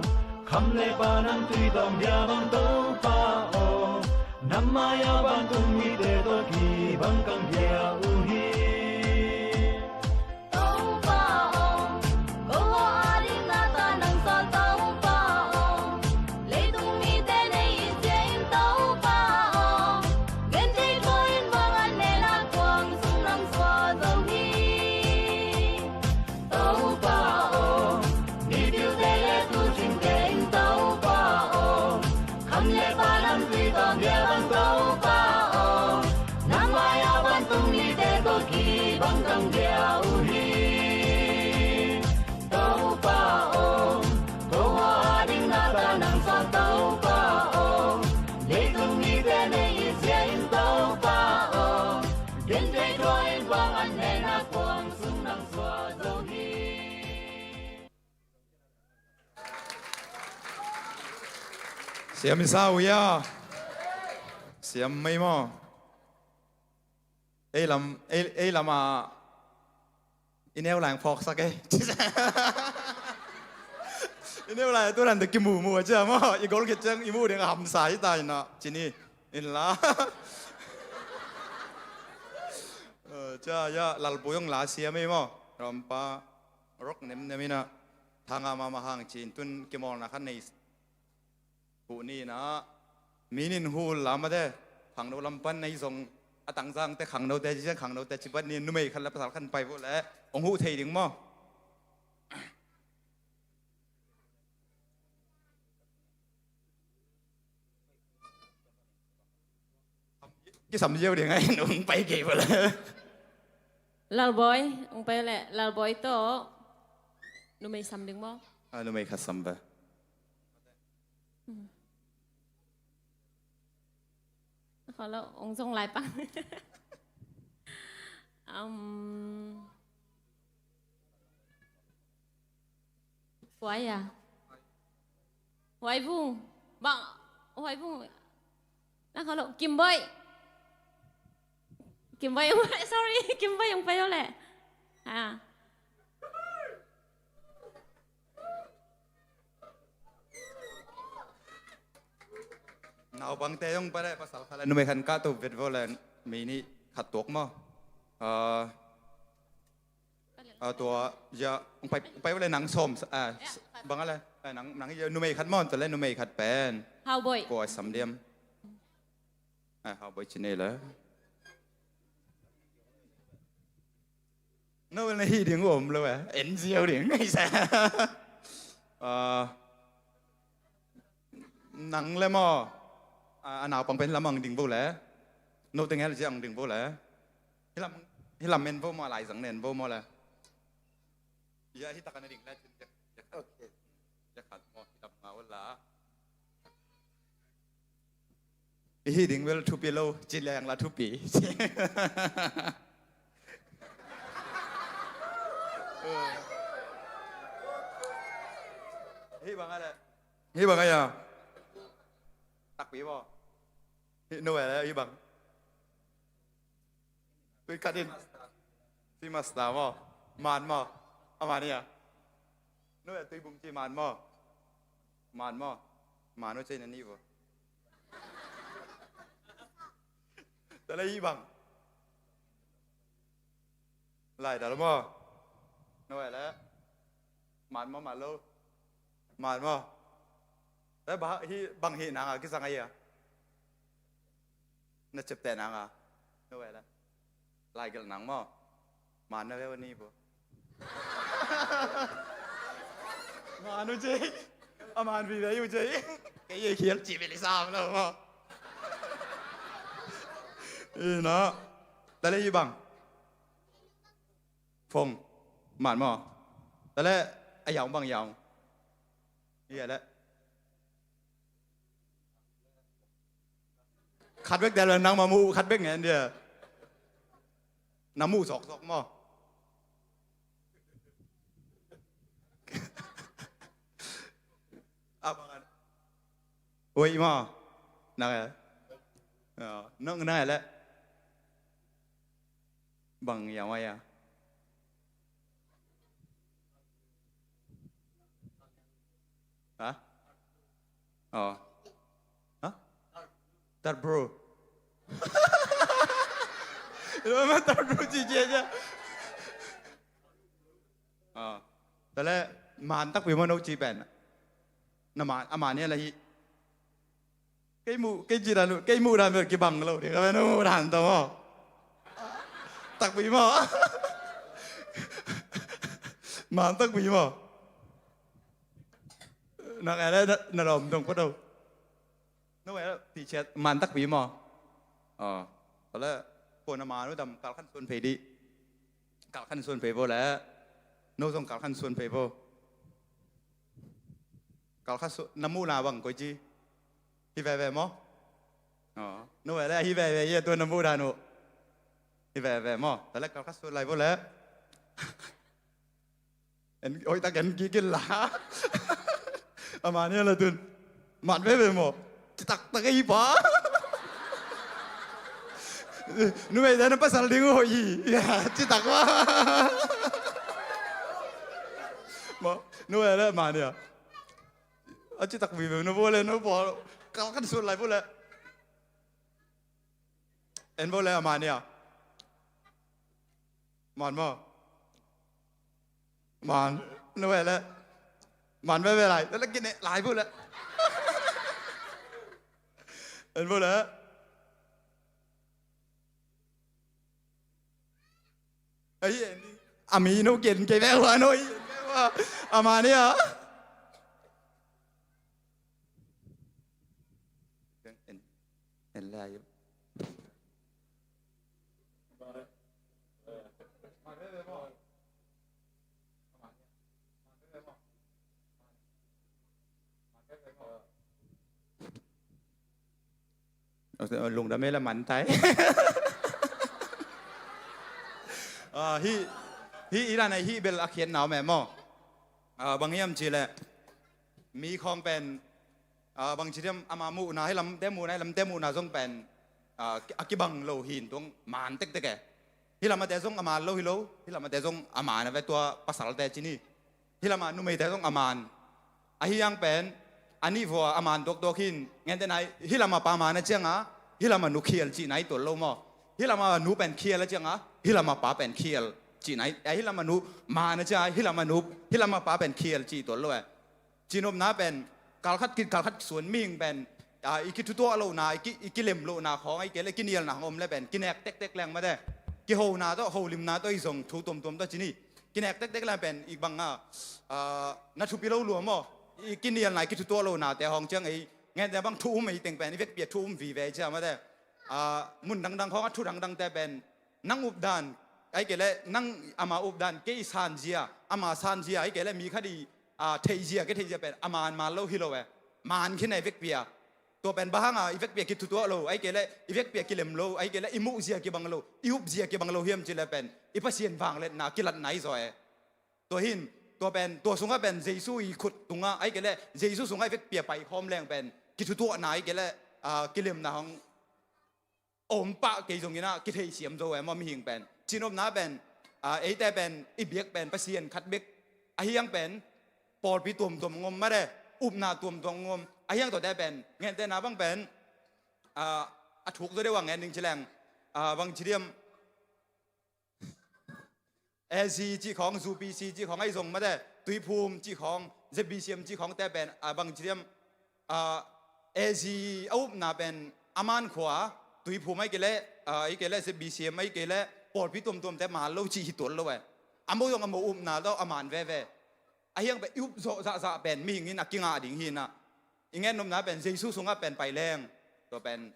kham Lepa nang tui tawm bia bang Topa aw, na mai-a vantung mite tawh kibang kang bia uh hi. Topa aw, ko haw ading na ta nang sawt Topa aw, leitung mite nei i zia in Topa aw, genthei tua in bang an nena kuang sung nang sua zo hi. Topa aw, mipilte le tucingte in Topa aw, kham le pa lam tui tawm bia bang Topa aw, na mai-a vantung mite tawh kibang kang bia uh hi. Topa aw, ko haw ading na ta nang sawt Topa aw, leitung mite nei i zia in Topa aw, genthei tua in bang an nena kuang sung nang sua zo hi. Siam i sa uh ia. Siam mai maw? Ei lam, ei, ei lam ah i neu lai phawksak ei. I neu lai tu nan te kimu mu a cia maw? I gol khit ciang i mu ding a hamsa hi ta ina cini in la. Eh, cia ia Lalpu zong la siam ei maw? Rampa rock nemnem ina thanga mama hang cin tun kimawlna khan nei. Huh ni na, mi nin huh lam a te, khangno lam pan nei zong, a tangzang te khangno te, zizang khangno te, cipat ni numei khat le pasal khan pai vo le, ong huh thei ding maw? Kisam ziau ding a in ong pai kei vo le. Lalboi, ong pai le, Lalboi to, numei sam ding maw? Ah, numei khat sam ve. Kholo, ong zong lai pang. Um, Huai a. Huai Vung. Bang, Huai Vung. Na kholo, Kimboi. Kimboi, sorry, Kimboi ong pai le. Ah. Naupangte zong pai le pasal khat le numei khat kah to vet vo le mi nih khat tuak maw? Ah, ah, tua, ya, pai, pai vo le nang sawm, ah, bang a le, ah, nang, nang ya numei khat maw, tua le numei khat pen. Hauboi. Kua sam diam. Ah, Hauboi ci nei le. No na hih ding uh om lo eh. En ziau ding. Ah, nang le maw? Ah, a naupang pen lam ang ding vo le. No teng hel ziau ang ding vo le. Hi lam, hi lam en vo maw, lai zang nen vo maw le. Ya, hi tak a na ding le. Ok. Ya khat maw, hi lam nga vo la. I hih ding bel thupi lo, ci leng la thupi. Hih bang a le. Hih bang a ia. Takpi maw. Hih no a le, hih bang. Tui kat in. Ci masta maw. Man maw. A man ia. No a tui bung ci man maw. Man maw. Man uh ci na ni vo. Tua le hih bang. Lai dal maw. No a le. Man maw, man lo. Man maw. Le bang hih, bang hih nang a kisang a ia. Na ciapteh nang a. No a le. Lai gelh nang maw. Man na ve ua ni vo. Man uh ci. A man vive uh ci. Kei ei khial ci ve le sam lo maw. Ina. Tua le hih bang. Phong. Man maw. Tua le a yaung bang yaung. Ia le. Khat bek tel nang ma mu khat bek ngen dia. Na mu zok zok maw. Apa kan? Oi maw. Nang e. Nang nang e le. Bang ia mai a. Ha? Aw. Ha? Third bro. Third bro ci ci a. Aw. Tale man takpi maw no ci pen. Na man a man hi la hi. Kei muh, kei ci dan uh, kei muh dan bel kibang lo ding ka bel, no muh dan tawh maw. Takpi maw. Man takpi maw. Nak ele na lawm dong phot o. No ele ti ciat man takpi maw. Aw. Tale ko na man uh dam kal khan suan phei dih. Kal khan suan phei vo le. No zong kal khan suan phei vo. Kal kha su na muhna bang koici. Hi veve maw. Aw, nu vele hi veve hi a tua na muhna uh. Hi veve maw. Tale kal kha su lai vo le. En oi tak en kikil la. Amah ni a la tun. Mat veve maw. Citak tak ei pa. Nu vei dan pasal ding uh hoih hi. Citak wa. Maw, nu vele amah ni a. A citak vive no vo le no vo. Kal khan suan lai vo le. En vo le amah ni a. Man maw. Man. No vele. Man veve lai. Le kine lai vo le. En vo le. Ai, a mi no gen kei veu a no i. Amah ni a. En, en lai. Lungdam e la man tai. Ah, hi, hi i dan ai hi bel a khiatna om e maw. Ah, bang hiam cih leh mi khawng pen, ah, bang ci diam ama muhna hi lamte muhna hi lamte muhna zong pen, ah, a kibang lo hi in tuang man tektek e. Hi lamate zong a man lo hi lo, hi lamate zong a man a ve tua pasalte ci ni. Hi lama numeite zong a man. Ahi hang pen a nih vua a man tuaktuak hi in, ngente nai hi lama pa man a cianga hi lama nu khial cihna hi tual lo maw. Hi lama nu pen khial a cianga hi lama pa pen khial cihna hi, hi lama nu man a cianga hi lama nu hi lama pa pen khial cih tual lo e. Cinopna pen kalkhat kit kalkhat suan mihing pen, ah, i kithutuah lohna, i ki, i kilem lohna khawng, ai kei le kinialna khawng om le pen kinek tektek leng mate. Kihona tawh holimna tawh i zong thu tuamtuam tawh ci ni. Kinek tektek leng pen i bang a, ah, na thupi lo lua maw. I kinialna i kithutuah lohnate hawng ciang ei ngente bang thu um ei teng pen i vekpi a thu um vive cia mate. Ah, mun dangdang khawng a thu dangdangte pen nang updan, ai kei le nang ama updan, kei sanzia, ama sanzia, ai kei le mi khat i, ah, theihzia, kei theihzia pen a man man lo hi lo e. Man khin a i vekpi a. Tua pen bang hanga i vekpi a kithutuah lo, ai kei le i vekpi a kilem lo, ai kei le i muhzia kibang lo, i upzia kibang lo hiam cih le pen i Pasian vangliatna kilatna i zaw e. Tua hin, tua pen, tua sungah pen Jesu i khut tungah, ai kei le Jesu sungah i vekpi a paikhawm leng pen kithutuahna, ai kei le, ah, kilemna hong om pah kei zongin ah kitheisiam zo e maw mihing pen. Cinopna pen, ah, eite pen i biak pen Pasian khat bek. Ahi hang pen pawlpi tuamtuam ngom mate, upna tuamtuam ngom. Ahi hang tuate pen ngentehna bang pen, ah, a thuk zaw deuh a ngen ding ci leng, ah, bang ci diam. A Z cih khawng, U P C cih khawng ahi zong mate, Tuiphum cih khawng, Z B C M cih khawngte pen, ah, bang ci diam, ah, A Z a upna pen a man khua, Tuiphum ai kei le, ah, ai kei le Z B C M ai kei le pawlpi tuamtuamte man lo cih hi tual lo e. A mo zong a mo upna tawh a man veve. Ahi hang pen i up zawh zahzah pen mihing in a kingah ding hi na. I ngen nopna pen Jesu sungah pen pai leng. Tua pen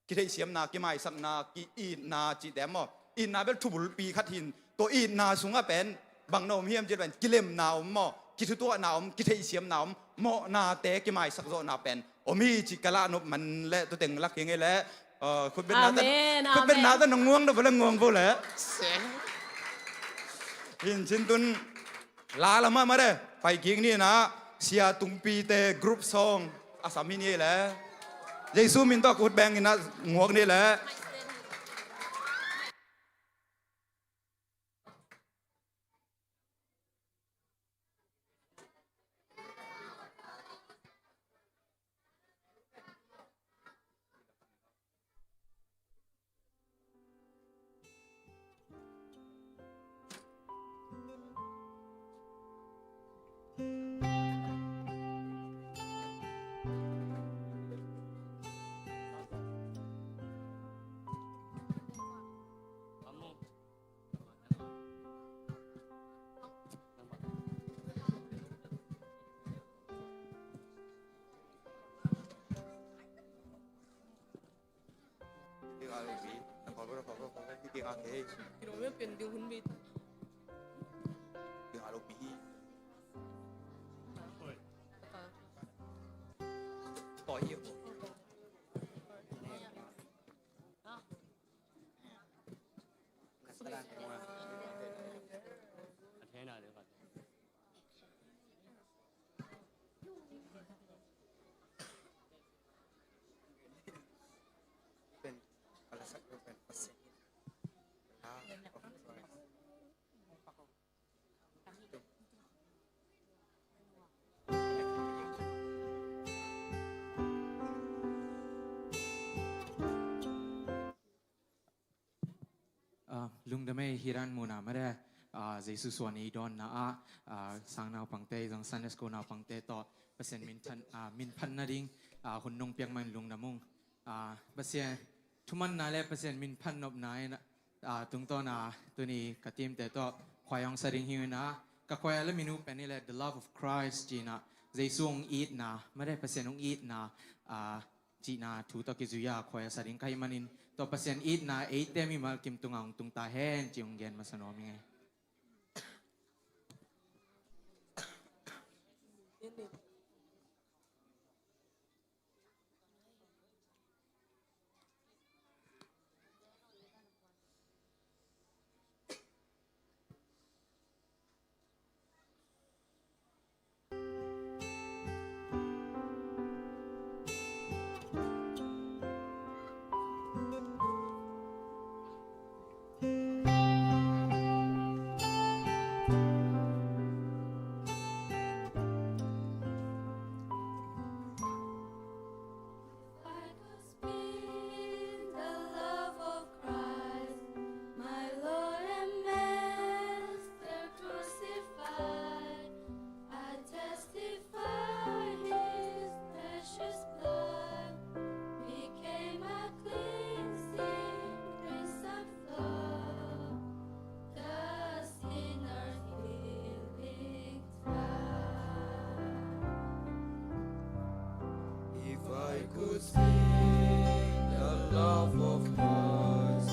kitheihsiamna, kimaisakna, ki-itna cihte maw. Itna bel thubulpi khat hin. Tua itna sungah pen bang na om hiam cih pen kilemna om maw, kithutuahna om, kitheihsiamna om, mawhnate kimaisak zawhna pen om hi cih ka lahnop man le tua teng lak hi ngei le, uh, khutbetna ta, amen, khutbetna amen, ta nong nguang na vo le nguang vo le. Hin cin tun la lamah mare, pai kik ni na, Sia Tungpite group song a sam hi ni le. Jesu min tawh kut beng ina nguak ni le. Kilometer pian ding hun bei ta. Ding a lo pi hi. Tawi hi. Ah, lungdam ei, hi dan mun ah mate, ah, Jesu suan i dawnna ah, ah, sang naupangte zong Sunday school naupangte tawh Pasian min phat, ah, min phat nading, ah, hun nong piak man lungdam ung. Ah, Pasian thumanna le Pasian min phat nopna in, ah, tungtawn ah tuni ka teamte tawh khuai hong sa ding hi ung ah, ka khuai a la min uh pen i le The Love of Christ ci-in ah, Jesu hong itna mate, Pasian hong itna, ah, cihna thu tawh kizui a khuai a sa ding ka hih manin, tua Pasian itna eite mimal kim tungah hong tung ta hen ci hong gen masa nuam ing ei. If I could speak the love of Christ, my Lord and Master crucified, I testify his precious blood became a cleansing, ransom flood, the sinner's healing tide. If I could sing the love of Christ,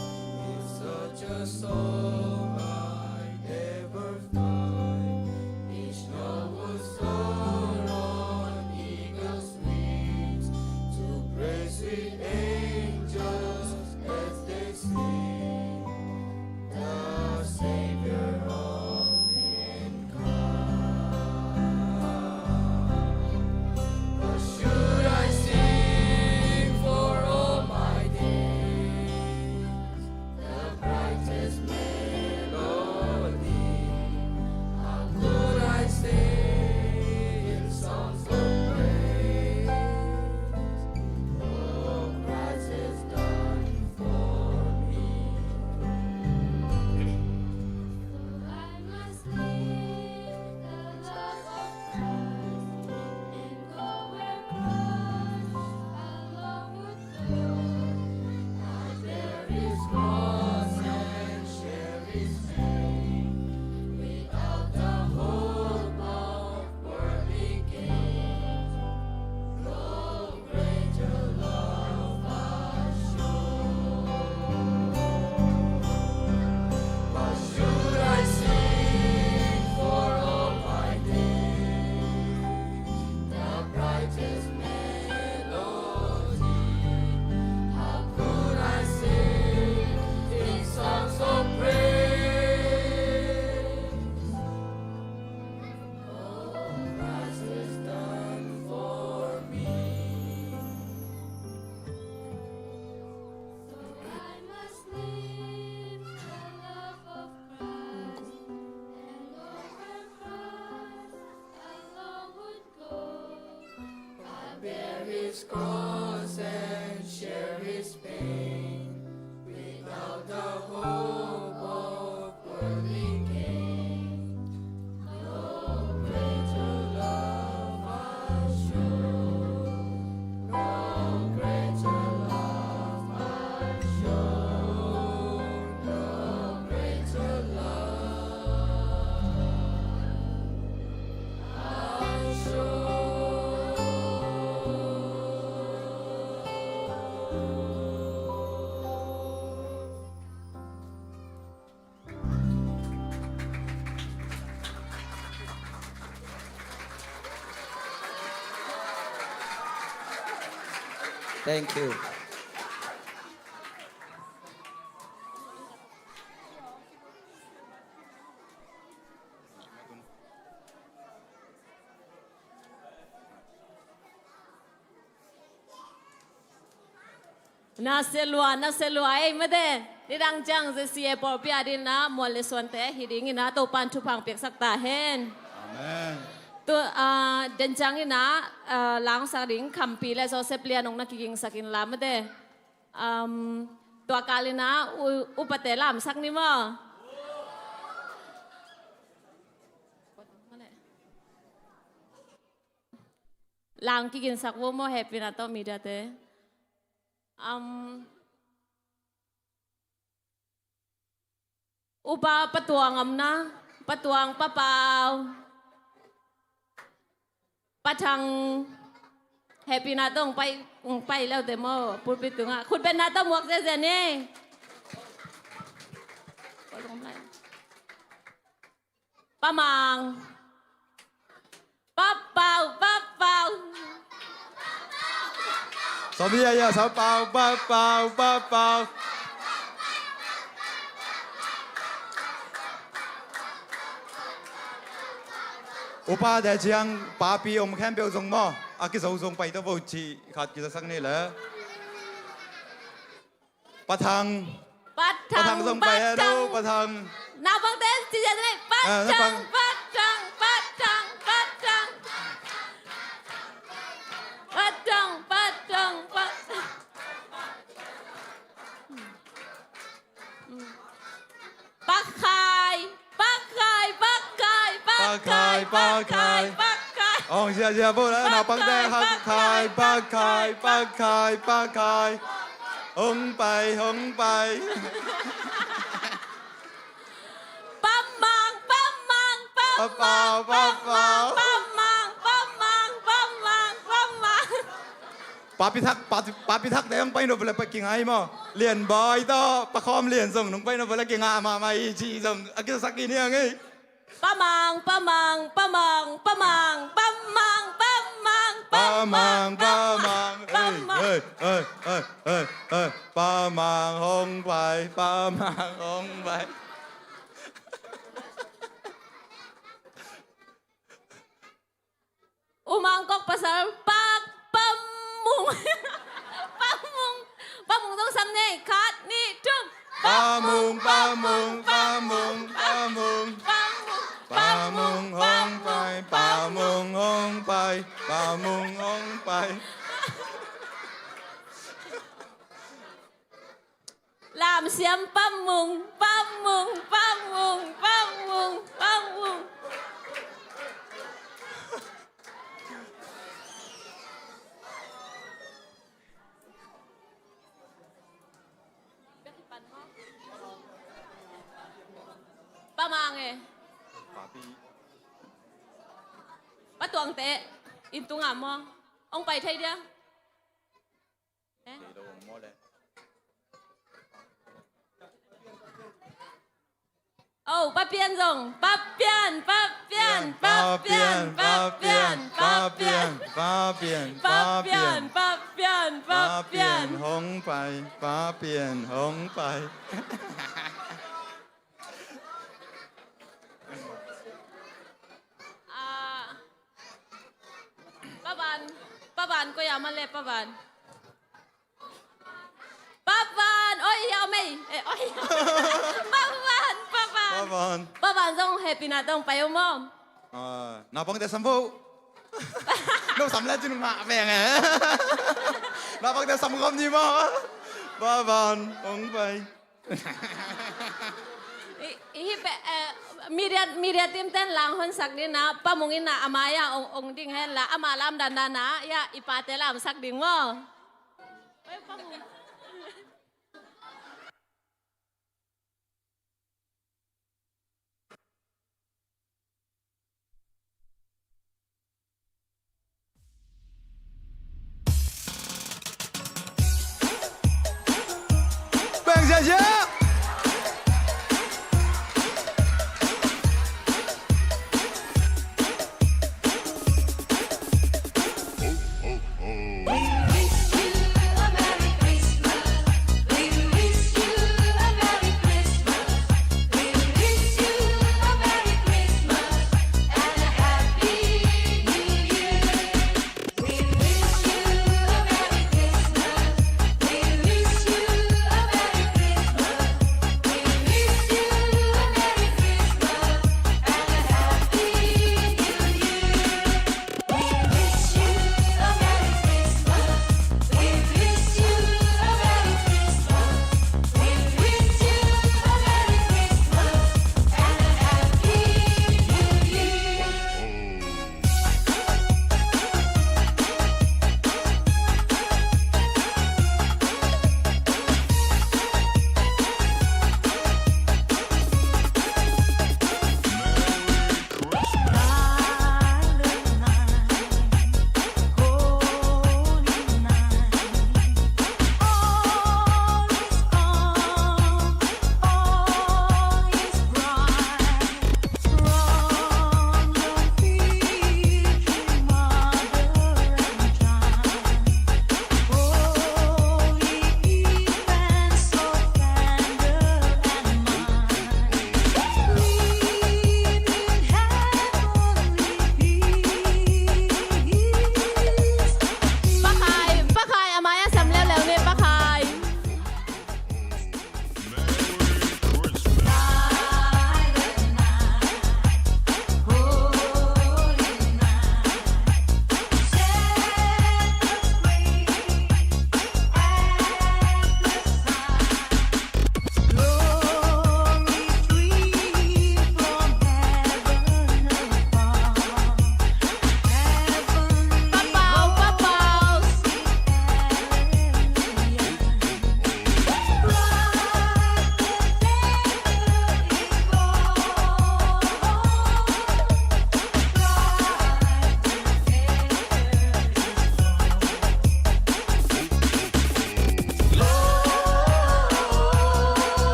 if such a song I'd ever find, each note would soar on eagle's wings to praise with angels as they sing the Savior of mankind. What should I sing for all my days? The brightest melody. How could I sing songs of praise? All Christ has done for me. So I must live the love of Christ and go where Christ alone would go. I bear his cross and share his pain without the hope of worldly gain. No greater love I show. What should I sing for all my days? The brightest melody. How could I sing in songs of praise? All Christ has done for me. So I must live the love of Christ, and go where Christ alone would go. I bear his cross and share his pain, without the hope of worldly gain. No greater love I show, no greater love I show, no greater love I show. Thank you. Na se lua, na se lua ei mate. Nidang ciang ZCA pawlpi a dingin ah mual le suante hi dingin ah Topa'n thupha piaksak ta hen. Amen. Tu, ah, den ciangin ah, ah, la hong sak ding Khampi le Joseph Lian hong na kigingsak inla mate. Um, tua kalin ah u-, upate lamsak ni maw. La hong kigingsak vo maw, hehpihna tawh mediate. Um, Upa Pa Tuang om na, Pa Tuang, Pa Pau, Pa Thang, hehpihna tawh hong pai, hong pai leute maw, pulpit tungah. Khutbetna tawh muak ziahziah ni. Pa Mang. Pa Pau, Pa Pau. Sawm hiah, hiah, Sawm Pau, Pa Pau, Pa Pau. Upate ciang papi om khempeuh zong maw, a kizo zong pai tawh vo cih khat kizasak ni le. Pa Thang. Pa Thang, Pa Thang zong pai hen uh, Pa Thang. Naupangte ci ziahziah ni. Pa Thang, Pa Thang, Pa Thang, Pa Thang. Pa Thang, Pa Thang, Pa Thang. Pa Khai, Pa Khai, Pa Khai, Pa Khai, Pa Khai, Pa Khai. Ong ziahziah vo la, naupangte, Pa Khai, Pa Khai, Pa Khai, Pa Khai. Hong pai, hong pai. Pa Mang, Pa Mang, Pa Pau, Pa Pau. Pa Mang, Pa Mang, Pa Mang, Pa Mang. Papi Thak, Papi, Papi Thakte hong pai nop leh pai kingai maw. Lian Bawi tawh Pa Khawm Lian zong nong pai nop leh kinga mahmah hi ci zong a kizasak hi ni ang ei. Pa Mang, Pa Mang, Pa Mang, Pa Mang, Pa Mang, Pa Mang, Pa Mang, Pa Mang, Pa Mang, Pa Mang. Ei, ei, ei, ei, ei, ei. Pa Mang hong pai, Pa Mang hong pai. U Mangkok pasal, Pa, Pa Mung. Pa Mung, Pa Mung zong sam ni, khat, nih, thum. Pa Mung, Pa Mung, Pa Mung, Pa Mung. Pa Mung, Pa Mung hong pai, Pa Mung hong pai, Pa Mung hong pai. Lamsiam, Pa Mung, Pa Mung, Pa Mung, Pa Mung, Pa Mung. Pa Mang e. Pa Tuangte, inn tungah maw. Hong pai thei dia. Eh? Oh, Pa Pian zong. Pa Pian, Pa Pian, Pa Pian, Pa Pian, Pa Pian, Pa Pian, Pa Pian, Pa Pian, Pa Pian. Hong pai, Pa Pian hong pai. Ah, Pa Van, Pa Van, koi a man le Pa Van. Pa Van, oi, hiah om ei. Eh, oi. Pa Van, Pa Van. Pa Van. Pa Van zong hehpihna tawh hong pai uh maw. Ah, naupangte sam vo. No sam le cin ngah veng e. Naupangte sam khawm ni maw. Pa Van hong pai. I, i, eh, media, media team ten la hong honsak ding na, Pa Mung in na a mai-ah ong, ong ding hen la, ama lamdandan na, ya, i pate lamsak ding maw. Oi, Pa Mung. Bang ziahziah.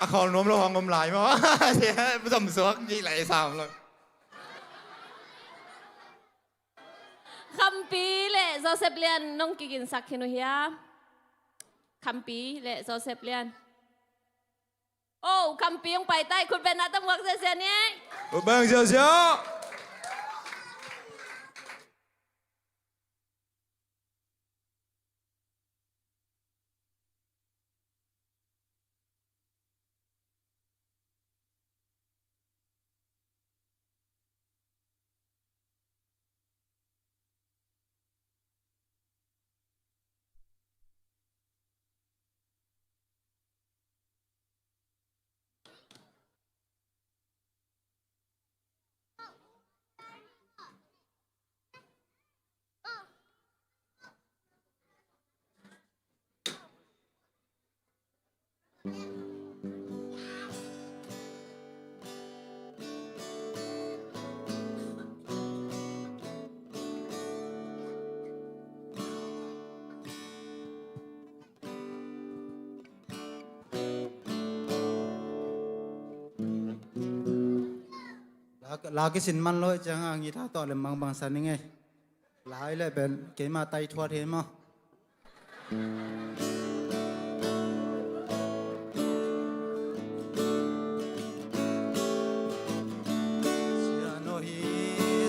A khawl nuam lo hong om lai maw? Zom suak ci lai sam lo. Khampi le Joseph Lian nong kiginsak khin uh hia? Khampi le Joseph Lian. Oh, Khampi hong pai tai, khut beng na tam guak ziahziah ni. Khut beng ziahziah. La, la kisin man lo ciang a ngitha tawh lem mangbang sa ning ei. Lai le pen keima tai thuat hi maw? Siano hi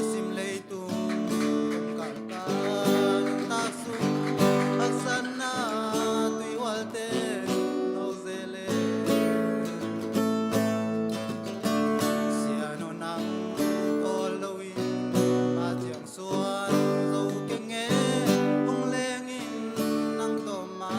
sim leitung kong kalkan ta sung haksatna tuihualte no zele. Siano nang tawl loin ma ciang suan zo keng e. Hong lengin nang tawh ma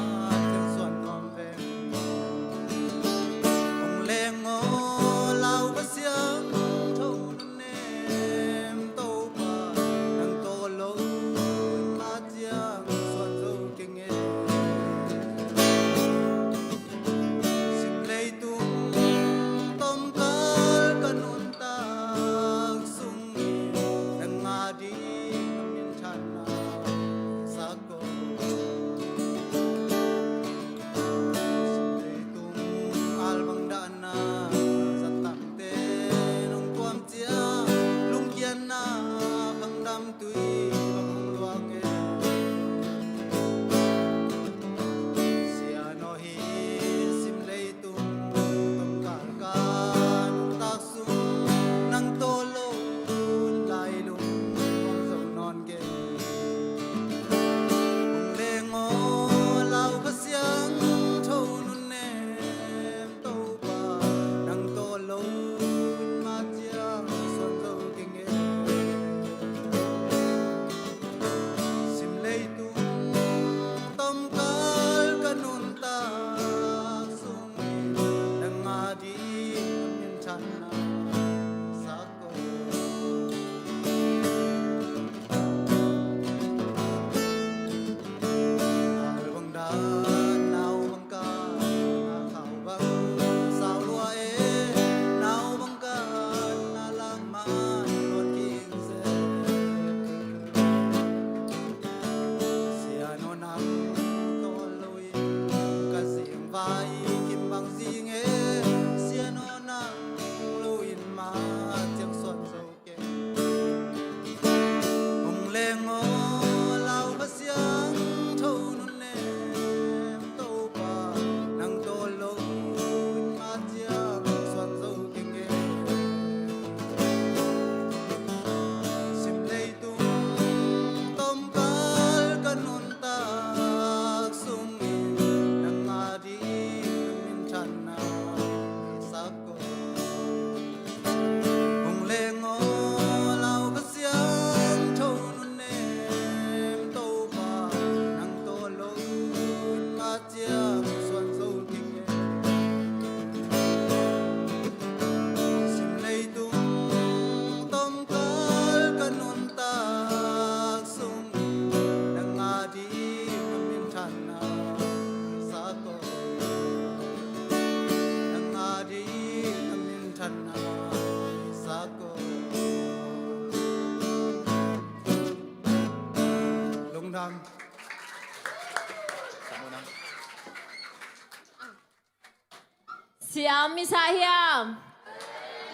Siam i sa hiam?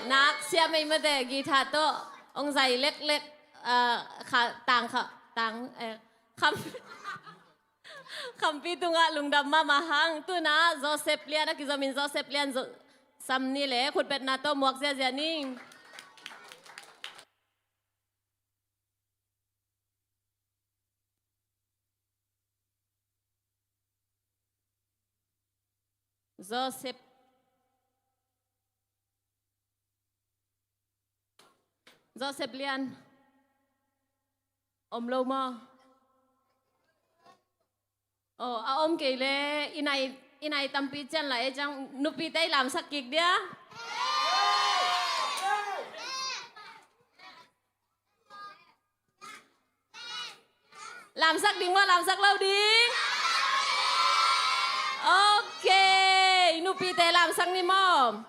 Nak siam ei mate, guitar tawh hong zai leklek, ah, kha, tang kha, tang, eh, kham, khampi tungah lungdam mahmah hang. Tuna Joseph Lian a kizomin Joseph Lian zo, sam ni le khutbetna tawh muak ziazia ni. Joseph. Joseph Lian. Om lo maw? Oh, a om kei le, i nai, i nai tampi cian la e ciang, nupite i lamsak kik dia. Lamsak ding maw, lamsak lo ding? Ok, nupite lamsak ni maw?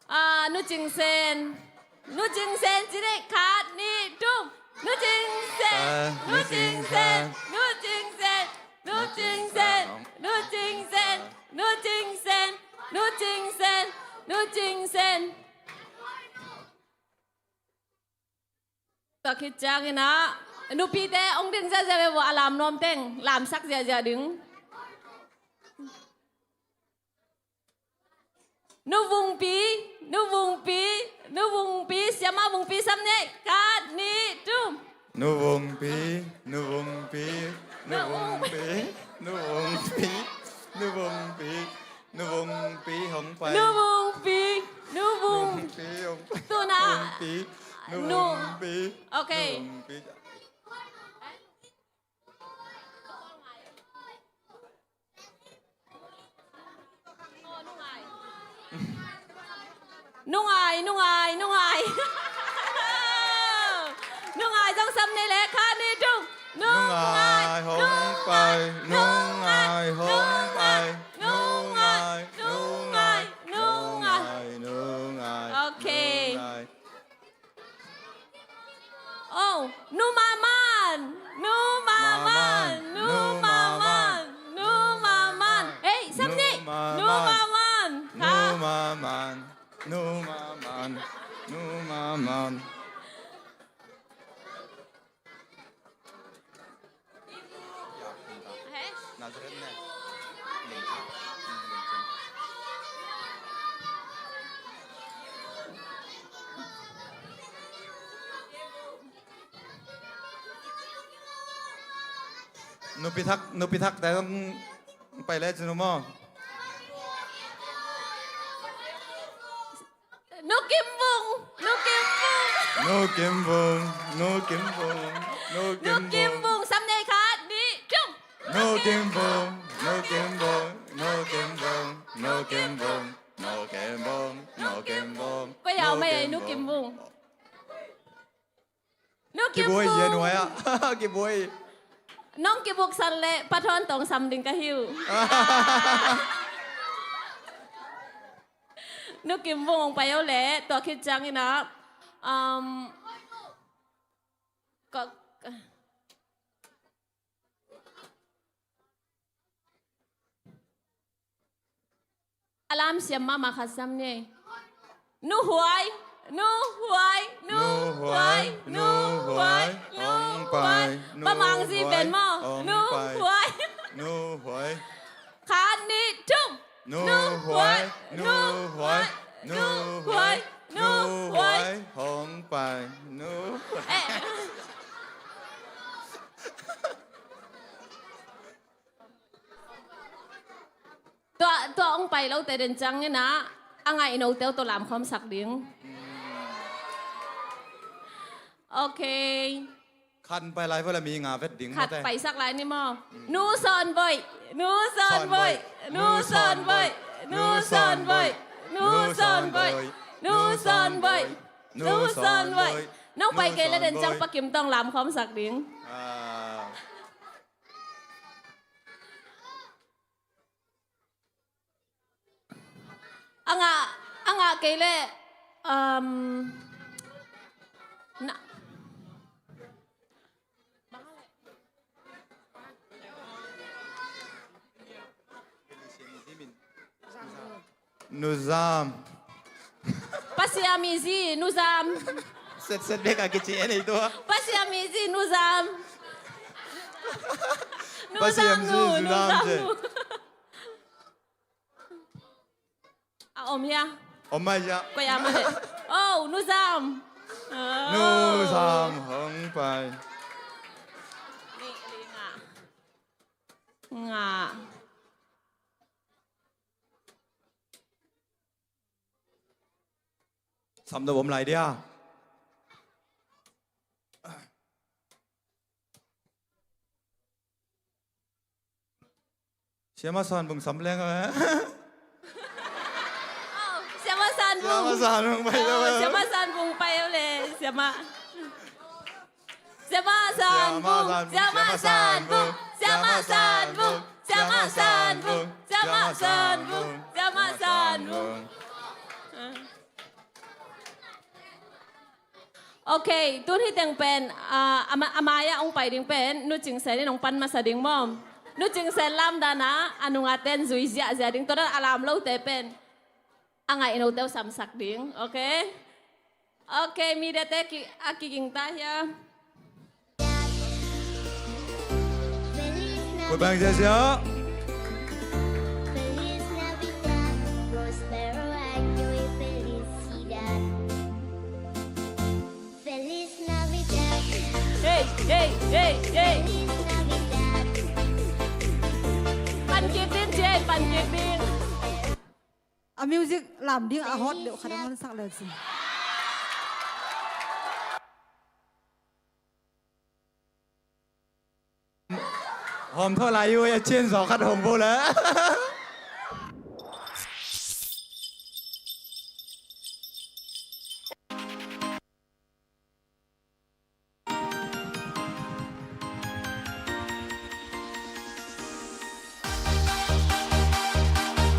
Ah, Nu Cing Sen. Nu Cing Sen ci dih, khat, nih, thum. Nu Cing Sen, Nu Cing Sen, Nu Cing Sen, Nu Cing Sen, Nu Cing Sen, Nu Cing Sen, Nu Cing Sen, Nu Cing Sen. Tua khit ciangin ah, nupite hong ding ziazia ve vua, a lam nuam teng lamsak ziazia ding. Nu Vungpi, Nu Vungpi, Nu Vungpi, siamah Vungpi sam ni, khat, nih, thum. Nu Vungpi, Nu Vungpi, Nu Vungpi, Nu Vungpi, Nu Vungpi, Nu Vungpi hong pai. Nu Vungpi, Nu Vung. Vungpi hong pai. Tuna. Vungpi, Nu Nu. Vungpi. Ok. Nu Vungpi. Nu Ngai, Nu Ngai, Nu Ngai. Nu Ngai zong sam ni le, khat, nih, thum. Nu Ngai, Nu Ngai hong pai, Nu Ngai hong pai, Nu Ngai, Nu Ngai, Nu Ngai, Nu Ngai. Ok. Nu Ngai. Oh, Nu Maman, Nu Maman, Nu Maman, Nu Maman. Hei, sam ni. Nu Maman. Nu Maman. Nu Maman, Nu Maman, Nu Maman. Nupi thak, nupi thak te zong pai le cin uh maw? Nu Kim Vung, Nu Kim Vung. Nu Kim Vung, Nu Kim Vung, Nu Kim Vung. Nu Kim Vung, sam ni, khat, nih, thum. Nu Kim Vung, Nu Kim Vung, Nu Kim Vung, Nu Kim Vung, Nu Kim Vung, Nu Kim Vung. Koi au mai ai Nu Kim Vung. Nu Kim Vung. Kibuai hia nuai ah. Kibuai. Nong kibuksan leh Pa Thawn Tong sam ding ka hi uh. Nu Kim Vung hong pai o leh, tua khit ciangin ah, um, ka, a lamsiam mahmah khat sam ni. Nu Huai, Nu Huai, Nu Huai, Nu Huai, Nu Huai. Pa Mang Zi Ben maw? Nu Huai. Nu Huai. Khat, nih, thum. Nu Huai, Nu Huai, Nu Huai, Nu Huai hong pai. Nu Huai. Eh. Tua, tua hong pai lote den ciangin ah, a ngaih note uh tawh lamkhawmsak ding. Ok. Khat pai lai vua le mi nga vet ding. Khat mate. Paisak lai ni maw? Mm. Nu Sawn Voih, Nu Sawn Voih, Nu Sawn Voih, Nu Sawn Voih, Nu Sawn Voih, Nu Sawn Voih, Nu Sawn Voih. Nong pai kei le den ciang Pa Kim tawh lamkhawmsak ding. Ah. A ngah, a ngah kei leh, um, na, Nuzam. Pasian mi zi, Nuzam. Set set bek a kici en ei tua. Pasian mi zi, Nuzam. Pasian mi zi, Nuzam, Nuzam, Nuzam, zi. Nu. A om hia? Om mai hia? Koi a mah le. Oh, Nuzam. Oh. Nuzam hong pai. Ni, ni nga. Nga. Sam da bom lai dia. Siama San Bung sam leng a. Oh, Siama San Bung. Siama San Bung pai le. Oh, Siama San Bung pai le. Siama. Siama San Bung, Siama San Bung, Siama San Bung, Siama San Bung, Siama San Bung, Siama San Bung. Ok, tun hi teng pen, ah, a ma-, a mai-ah hong pai ding pen, Nu Cing Sen in hong pan masa ding maw. Nu Cing Sen lamdan ah, a nungak ten zui ziahziah ding, tua dan a lam lote pen. A ngaih note uh samsak ding, ok? Ok, midate ki-, a kiging ta hia. Kut bang ziahziah. Feliz Navidad, próspero año y felicidad. Feliz Navidad. Hey, hey, hey, hey. Feliz Navidad. Pan kik ding, Jane, pan kik ding. A music lam ding a hot deuh khat a hon sak le cin. Hawm thaw lai uh a, cin zaw khat hawm bo le.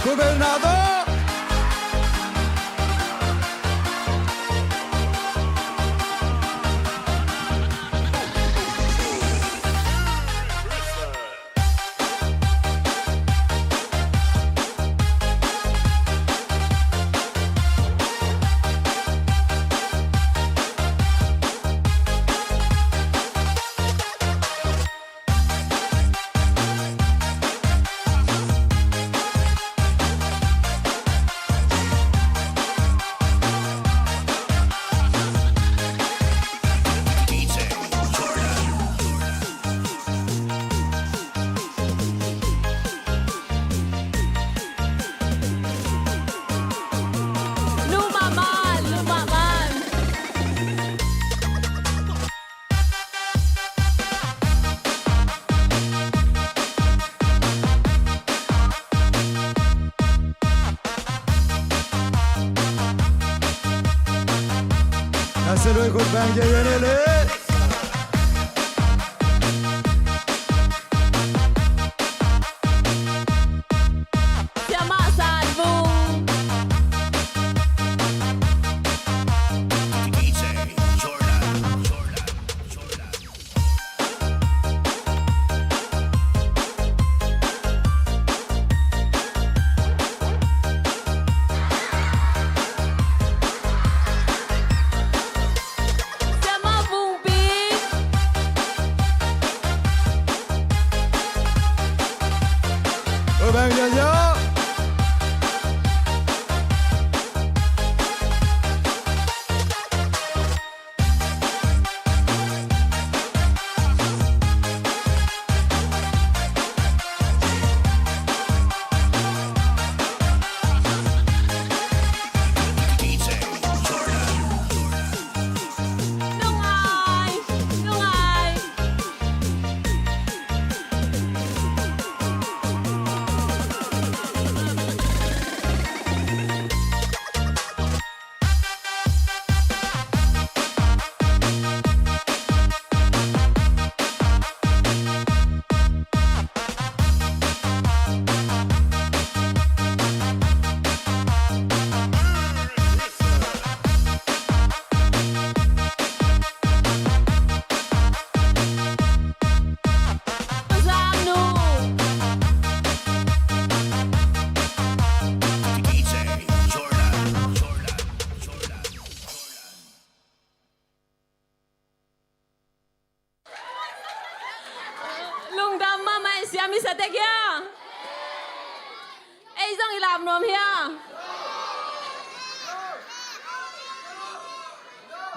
Gobernador. Lu mahmah, lu mahmah. Nasia lui khut bang, ye, ye, le, le. Siamah San Vung. Siamah Vung Tek hia? Ei zong i lam nuam hia?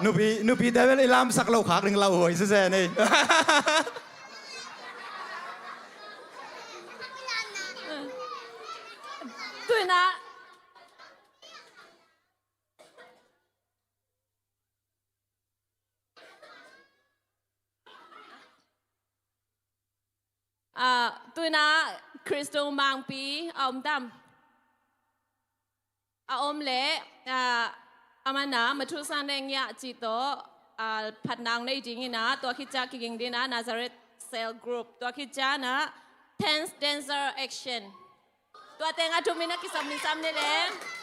Nupi, nupite bel i lamsak lo khak ding lauhuai sese nei. Tuina. Ah, tuina Khristo mangpi a om tam? A om leh, ah, a mana Mathusa neng ya cih tawh, ah, phatna nei ding ina, tua khit ciang kiging ding ina Nazareth Cell Group, tua khit ciang ina Tense Dancer Action. Tua teng a thum ina kisam min sam ni leh.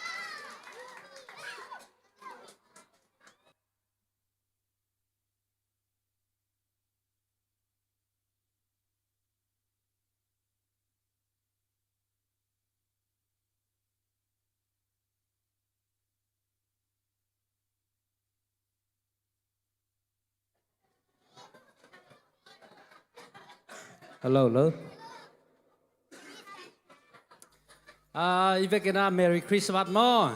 Hello, hello. Ah, i vekin ah Merry Christmas maw.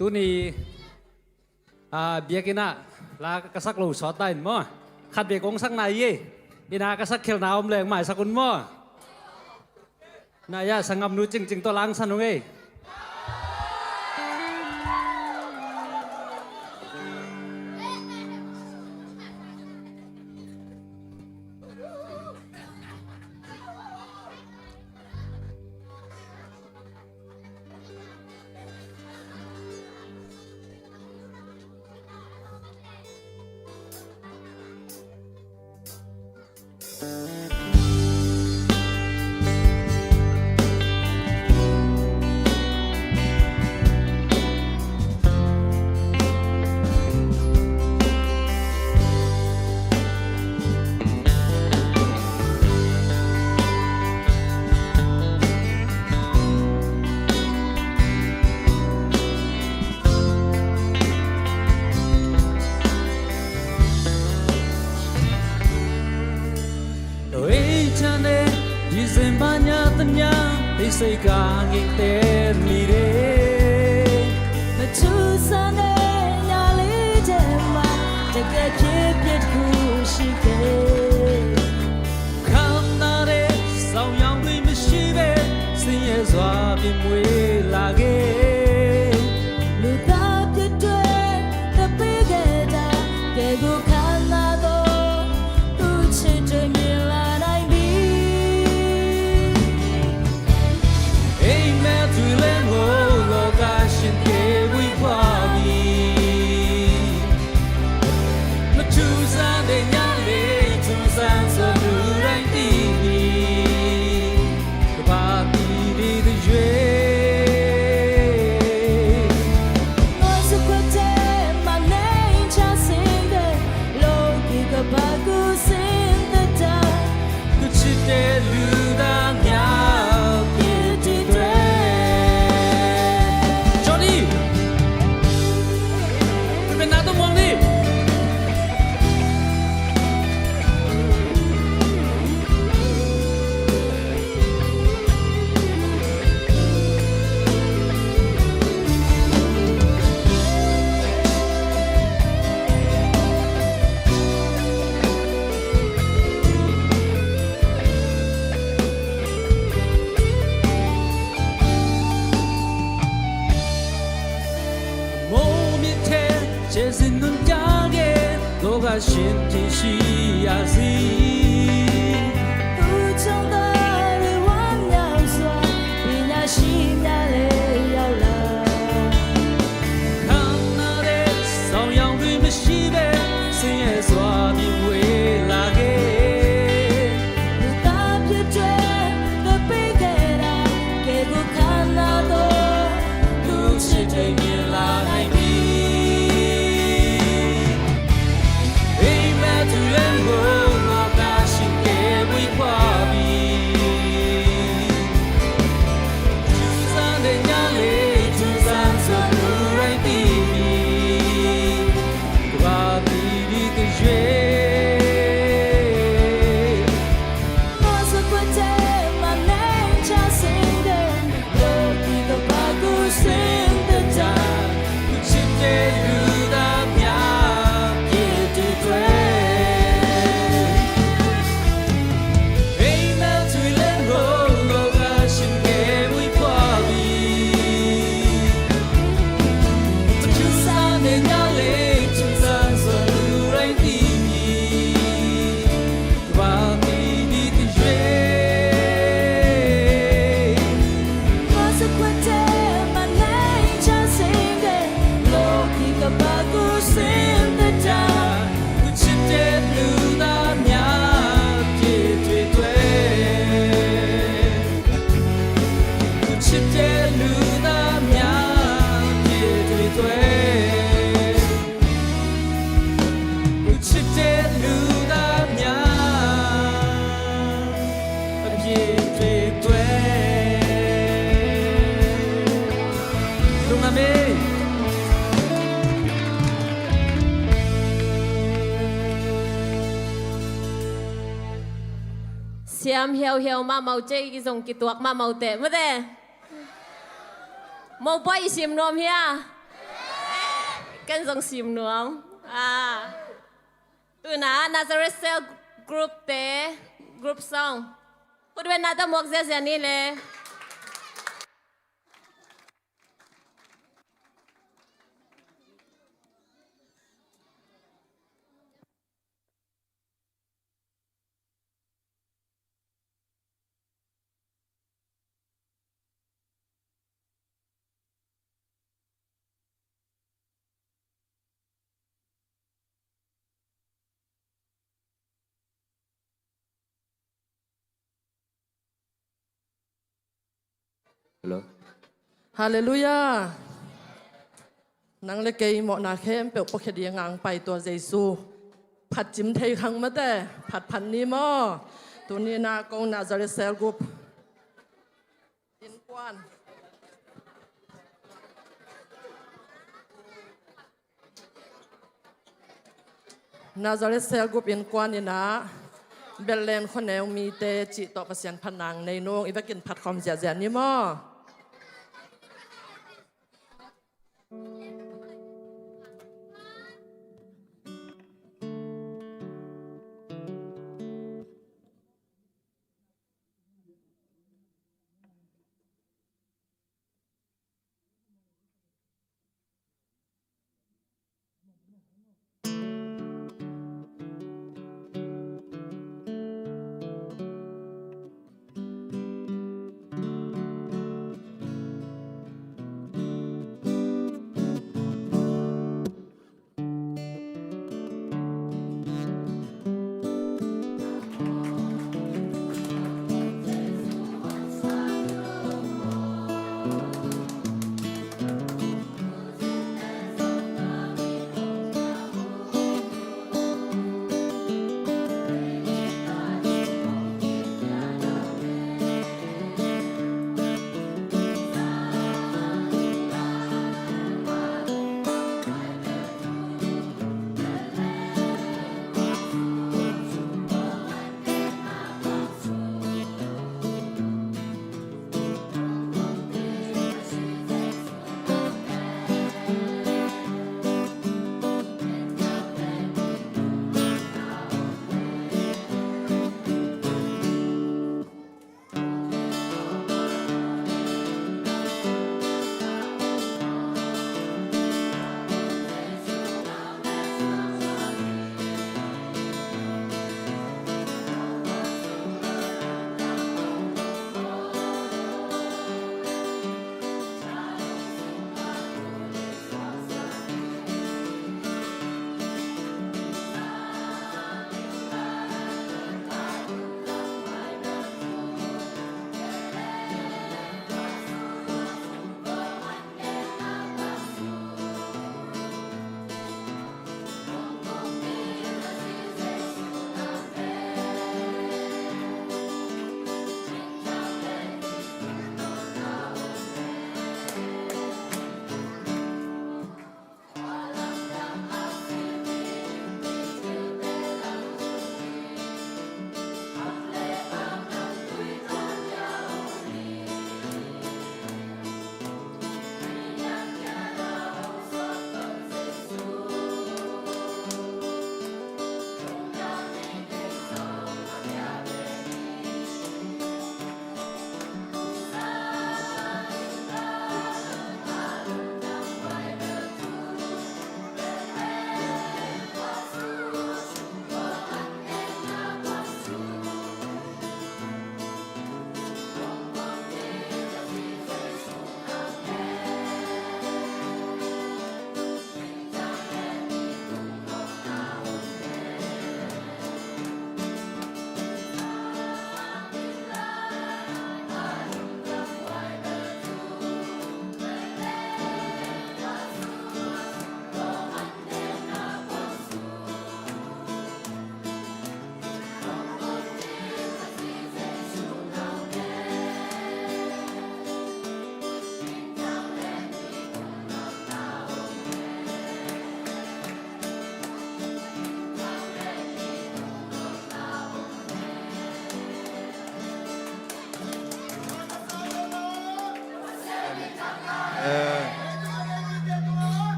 Tuni, ah, biakinn ah la ka sak lo sawt ta in maw. Khat bek kong sak nai e. Ina ka sak khelna om leng maisak un maw. Na ya, sanggamnu Cingcing tawh langsan ung ei. Ei, 'cane December ညသည တိတ်ဆိတ်ကားငြိမ်သက်နေတယ်။ မထူးဆန်းတဲ့ညလေးထဲမှာ တကယ်ဖြစ်ဖြစ်တစ်ခုရှိတယ်။ ခမ်းနားတဲ့ ဆောင်ရောင်တွေမရှိဘဲ ဆင်းရဲစွာ ပြင်မွေးလာခဲ့။ လူသားဖြစ်တဲ့ သပေးခဲ့တာ ကဲကိုခမ်းနားသော သူ့ချစ်တွေမြင်လာနိုင်ပြီ။ အိပ်မက်တွေလည်းငို လောကရှင်ကဝေးကွာပြီ။ မထူးဆန်းတဲ့ညလေး ထူးဆန်းစွာ လူတိုင်းသိပြီ။ ကမ္ဘာပြည်လေးတစ်ရွေ့။ ငါစုခွက်ထဲမှာ နေချစင်တဲ့ လောကီကမ္ဘာကူးစင်သက်တာ သူချစ်တဲ့လူသားများဖြစ်တည်တယ်။ Johnny! เป็นนาต้องมองดิ မိုးမြစ်ထဲ ခြေဆင်ညွှန်ကြားခဲ့ လောကရှင်ထင်ရှိရာစီ။ သူ့ကြောင့်သာ တွေဝမ်းမြောက်စွာ ပညာရှိများလည်းရောက်လာ။ ခမ်းနားတဲ့ ဆောင်ရောင်တွေမရှိဘဲ ဆင်းရဲစွာ မြင်ဝေးလာခဲ့။ လူသားဖြစ်တဲ့ သပေးခဲ့တာ ကဲကိုခမ်းနားသော သူ့ချစ်တွေမြင်လာနိုင်ပြီ။ အိပ်မက်တွေလည်းငို လောကရှင်ကဝေးကွာပြီ။ ထူးဆန်းတဲ့ညလေး ထူးဆန်းစွာ လူတိုင်းသိပြီ။ ကမ္ဘာပြည်လေးတစ်ရွေ့ Siam hiauhiau mahmah uh, cei zong kituak mahmah uh teh, mate. Mopawi i sim nuam hia? Ken zong sim nuam. Ah. Tuna Nazareth Cell Group te, group song. Khutbetna tawh muak ziazia ni le. Hello. Halleluiah. Nang le kei mawhna khempeuh puakhia ding a ngah pai tua Jesu phatcim thei khang mate, phatphat ni maw. Tuni-in ah kong Nazareth Cell Group innkuan. Nazareth Cell Group innkuan in ah Bethlehem khuaneu mite cih tawh Pasian phatna nei nung, i vekin phatkhawm ziahziah ni maw.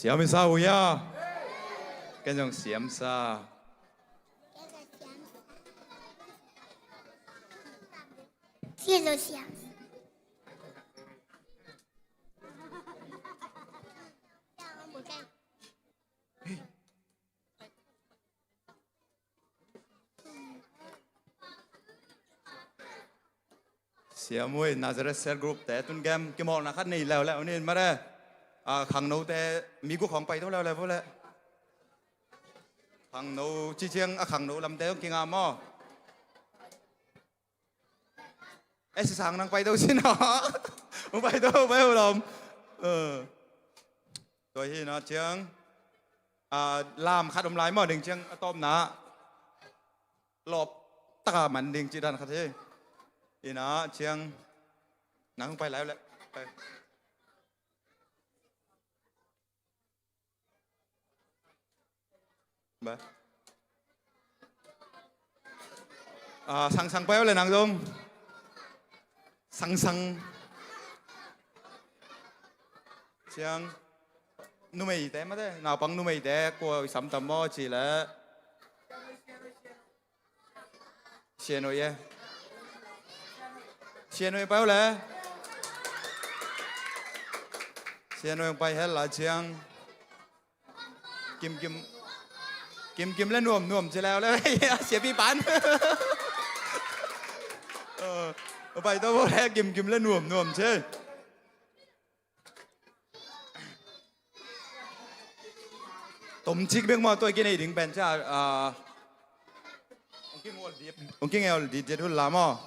Siam i sa uh hia? Ken zong siam sa. Siam sa. Siam uh ei, Nazareth Cell Group te tun game kimawlna khat nei leuleu ni mare. A, khangnote mi guk khawng pai to leuleu vo le. Khangno ci ciang a khangno lamte hong kinga maw? E, si sang nang pai to si na. Hong pai to, pai ho lam. Tua hi na ciang, a, lam khat om lai maw, ding ciang a tawpna lawp taka man ding ci dan khat hi. Ina ciang nang pai lai le. Pai. Ba. A, sangsang pai le nang zong. Sangsang. Ciang. Numeite mate, naupang numeite kua i samtam maw ci le. Sianoi e. Sianoi pai uh le. Sianoi hong pai hel la ciang. Kimkim. Kimkim le nuamnuam ci leu le. Siapi pan. Pai to vo le kimkim le nuamnuam ci. Tomcik bek maw, tua i kinei ding pen cia, a, hong kingawl dit, hong kingawl dit dit hun la maw.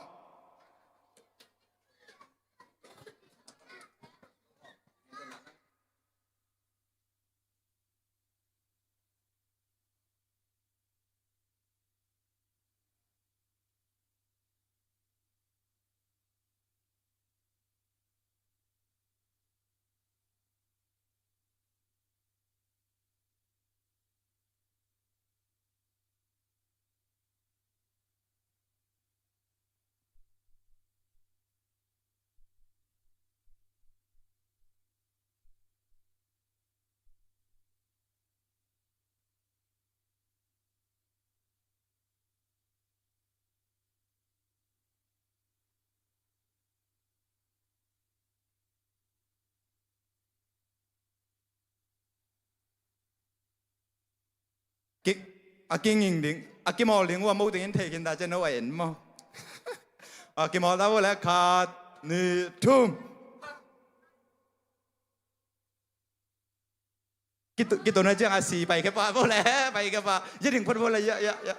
Ki, a kinging ding, a kimawl ding uh a mo ding in thei khin ta cian no a en maw. A kimawl ta uh le khat, nih, thum. Kitu, kitu na ciang a si pai khe pa bo le, pai khe pa. Ya ding phot bo le, ya, ya, ya.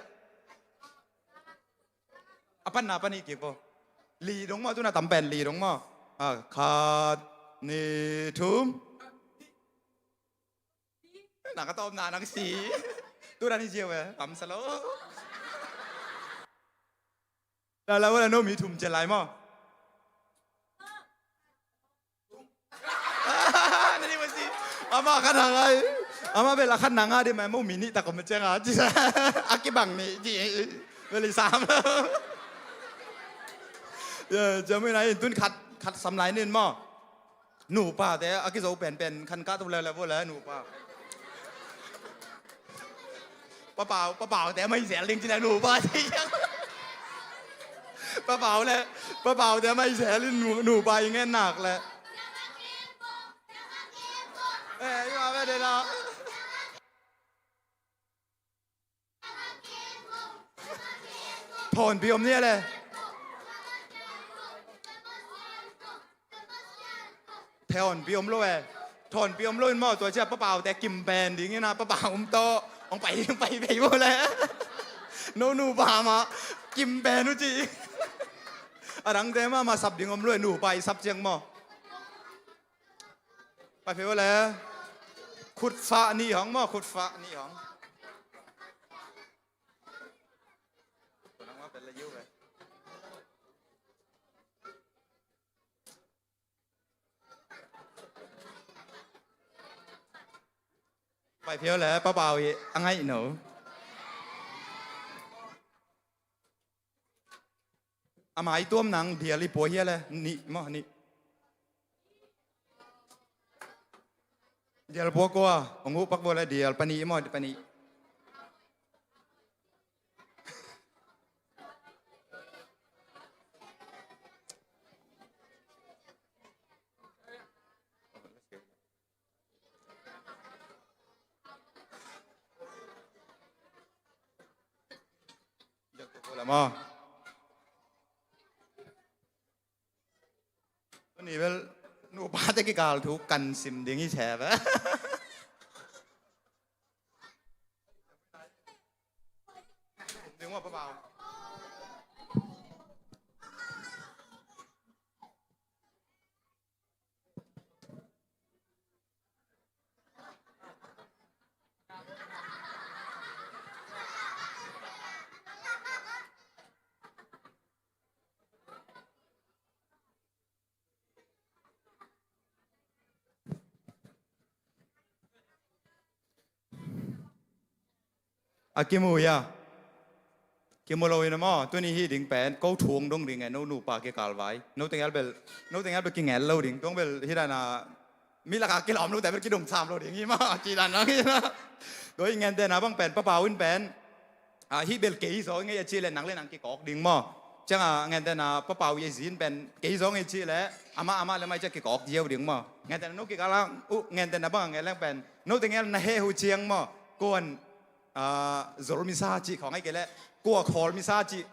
A pan na pan i kik bo. Li dong maw, tu na tam pen li dong maw. A, khat, nih, thum. Na ka tawm na nang si. Tu na ni ziau e, tam sa lo. La la wala no mi thum cian lai maw. Ama khat hang ai. Ama bel a khat nang a di mai mo mi nih tak om ciang a. A kibang nih di. Bel i sam. Ya, jamu na in tun khat, khat sam lai nin maw. Nupate a kizo penpen khan ka tu leuleu bo le nupa. Papau, papaute a mai zel ding ci le nupa ci. Papau le, papaute a mai zel in nu, nupa i ngen nak le. Eh, i ma ve de la. Thawnpi om ni a le. Thawnpi om lo e. Thawnpi om lo in maw, tua cia papaute kim pen ding in a, papau om tawh hong pai, hong pai bei bo le. No nupa mah kim pen uh ci. A dangte mah mah sap ding om lo e, nupa i sap ciang maw. Pai phei bo le. Khutfah nih hong maw, khutfah nih hong. Pai phei bo le, papau i a ngaih no. A mai tuam nang dial i pua hia le, nih maw, nih. Dial pua kua, hong huh pak bua la dial panih maw, panih. Dial pua kua la maw. Tuni bel nupate kikal thu kan sim ding hi thei ve. Ding uh a, Pa Pau. A kimu hia? Kimu lo in a maw, tuni hih ding pen ko thu hong dong ding e, no nupa kikal vai. No teng el bel, no teng el bel kingel lo ding. Tuang bel hih dan a mi laka kilawm lote bel kidong sam lo ding hi maw, ci dan a hi na. Tua hi, ngentehna bang pen, Pa Pau in pen a, hih bel kei zaw ngei a cih leh nang le nang kikawk ding maw. Ciang a ngentehna Pa Pau Yezi in pen kei zaw ngei cih leh amah, amah le amah i ciah kikawk ziau ding maw. Ngentehna no kikal a uh, ngentehna bang a ngei leng pen no teng el na heh uh ciang maw, kuan, a, zol misa cih khawng ahih kei leh kua khawl misa cih,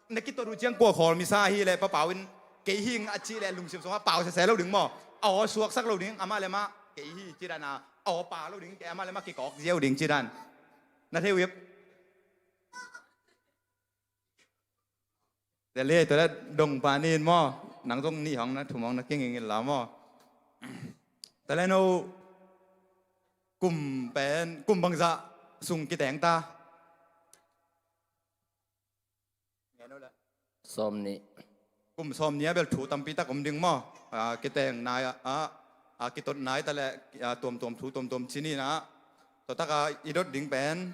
na kitot uh ciang kua khawl misa hi leh Pa Pau in kei hi ing a cih leh lungsim sungah pau sese lo ding maw. A aw suaksak lo ding, amah le amah kei hi ci dan a, a aw pau lo ding, kei amah le amah kikawk ziau ding ci dan. Na thei uh hiam? Tua leh, tua leh dong pan in maw, nang zong nih hong na thum hong na kinging in la maw. Tua leh no kum pen, kum bangzah sung kiteng ta? Sawmnih. Kum sawmnih ah bel thu tampi tak om ding maw. A, kiteng nai ah, a, kitot nai ta leh, a, tuamtuam thu tuamtuam ci ni na. Tua tak a i dot ding pen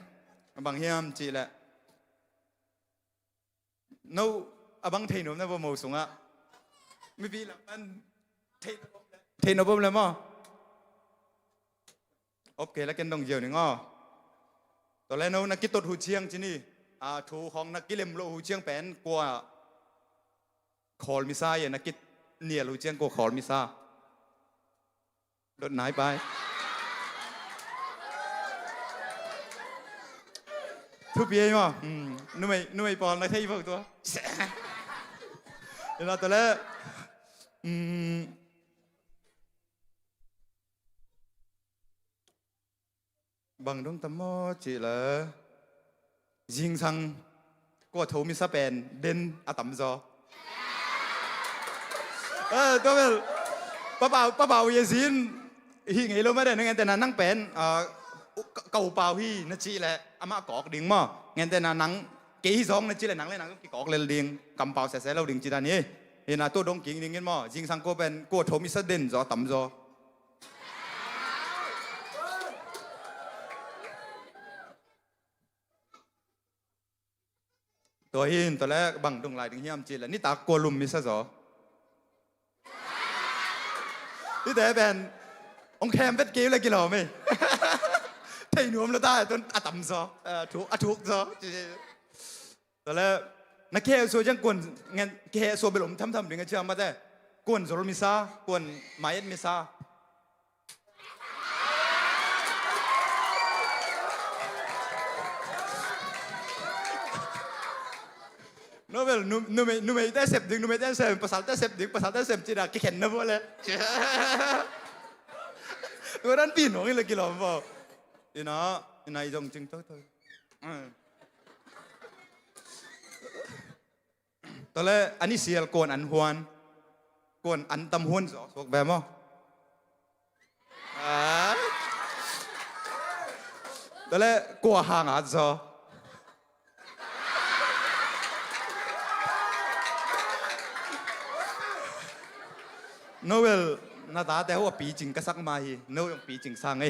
bang hiam cih leh, no a bang thei nuam na bawm, mo sungah mipi lam pan thei, thei nuam bawm le maw. Op kei la ken dong ziau ning aw. Tua leh no na kitot uh ciang ci ni, a, thu khawng na kilem lo uh ciang pen kua khawl misa hi, na kinial uh ciang kua khawl misa? Dot nai pai. Thupi ei maw. Hmm, numei, numei pawl na thei vo tua. Ina tua leh, hmm, bang dong tam maw cih leh, zingsang kua tho misa pen den a tamzaw. Eh, tua bel, Pa Pau, Pa Pau Yezi in hih ngei lo mah den, ngentehna nang pen, ah, ka, ka u Pau hi na cih leh amah kawk ding maw. Ngentehna nang kei hi zong na cih leh nang le nang kikawk lel ding, kampau sese lo ding ci dan hi. Hih na tua dong kik ding in maw, zingsang kua pen kua tho misa den zaw a tamzaw. Tua hi in, tua leh bang dong lai ding hiam cih leh nitak kua lum misa zaw? Hihte pen hong khem vet kei uh leh kilawm ei. Thei nuam lo ta, tun a tamzaw, a thuk, a thuk zaw. Tua leh na kihehsuah ciang kuan, ngen kihehsuah bel om thamtham ding a ciang mate. Kuan zol misa, kuan mai-et misa. No bel, nu, numei, numeite sep ding, numeite sep, pasalte sep ding, pasalte sep cih dah kikhen na bawh leh. Tua dan pi nong in leh kilawm bawh. Ina, ina i zong cing toto. Tua leh a ni sial kuan an huan, kuan an tam huan zaw suak ve maw? Ah? Tua leh kua hang at zaw? No bel, na tate uh a picing ka sak mah hi, no zong picing sang ei.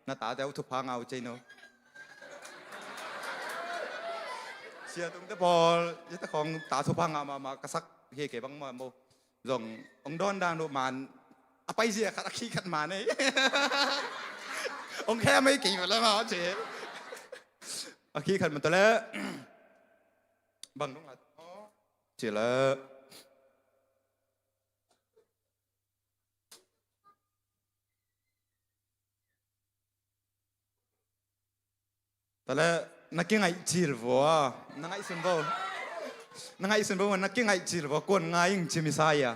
Na tate uh thupha ngah uh cei no. Siatungte pawl, ite khawng ta thupha ngah mahmah ka sak hi kei bang maw mo. Zong hong dawn dan uh man, a paizia khat a khih khat man ei. Ong khe mai kei ma la ma ci. A khi khat ma ta le. Bang dong la. Ci la. Ta le, na kingaih cil vua, na ngaihsun vo. Na ngaihsun vo, na kingaih cil vua, kuan ngai ing ci Messiah.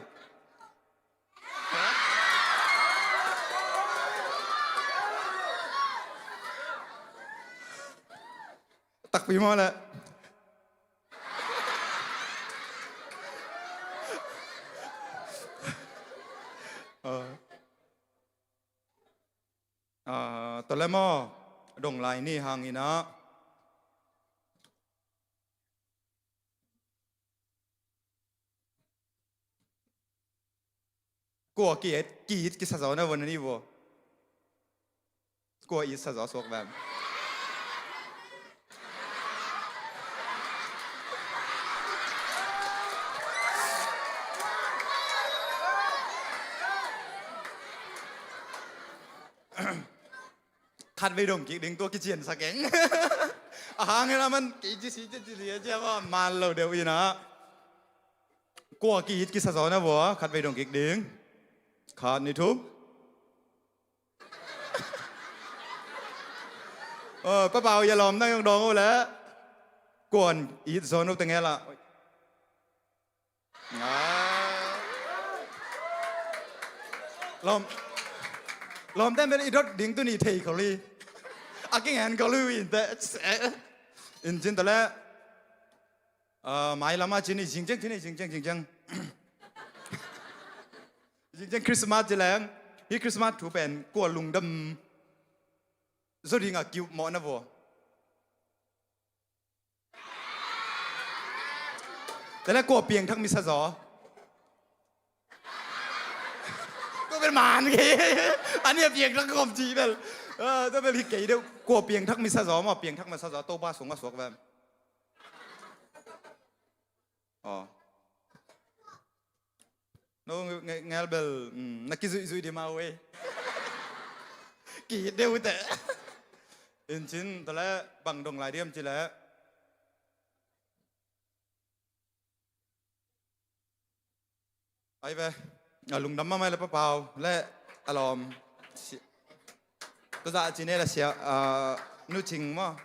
Takpi maw le. Ah. Ah, tua le maw, dong lai ni hang in ah. Kua ki-it, ki-it kisa zaw na vua na ni vua. Kua it sa zaw suak vem. Khatvei dong kik ding tua kician sa keng. A hang in a man kei ci si ci ci ci ci a man lo deuh in ah. Kua ki-it kisa zaw na vua, khatvei dong kik ding. Khat ni thum. Oi, Pa Pau, ya lawm nang yong dawng uh le. Kuan it zaw no tengel ah. Ah. Lawm. Lawm ten bel i dot ding tuni thei khol hi. A kingen khol hi in te. In cin ta le. Ah, mai lama cin i zing ciang, cin i zing ciang, zing ciang. Zing ciang Christmas ci leng. Hi Christmas thu pen kua lungdam zaw ding a kiuh mawh na vua. Te le kua piangthak misa zaw. Tua bel man kei. An ia piangthak khom ci bel. Ah, tua bel hi kei deuh. Kua piangthak misa zaw maw, piangthak misa zaw Topa sung a suak vem. Aw. No nge-, ngel bel, mm, na kizuihzuih di mau ei. Ki deuh te. In cin ta le bang dong lai diam ci le. Ai ve, a lungdam mahmah le Pa Pau le a lawm. Si-, tua zah ci ne la sia, a, Nu Cing maw.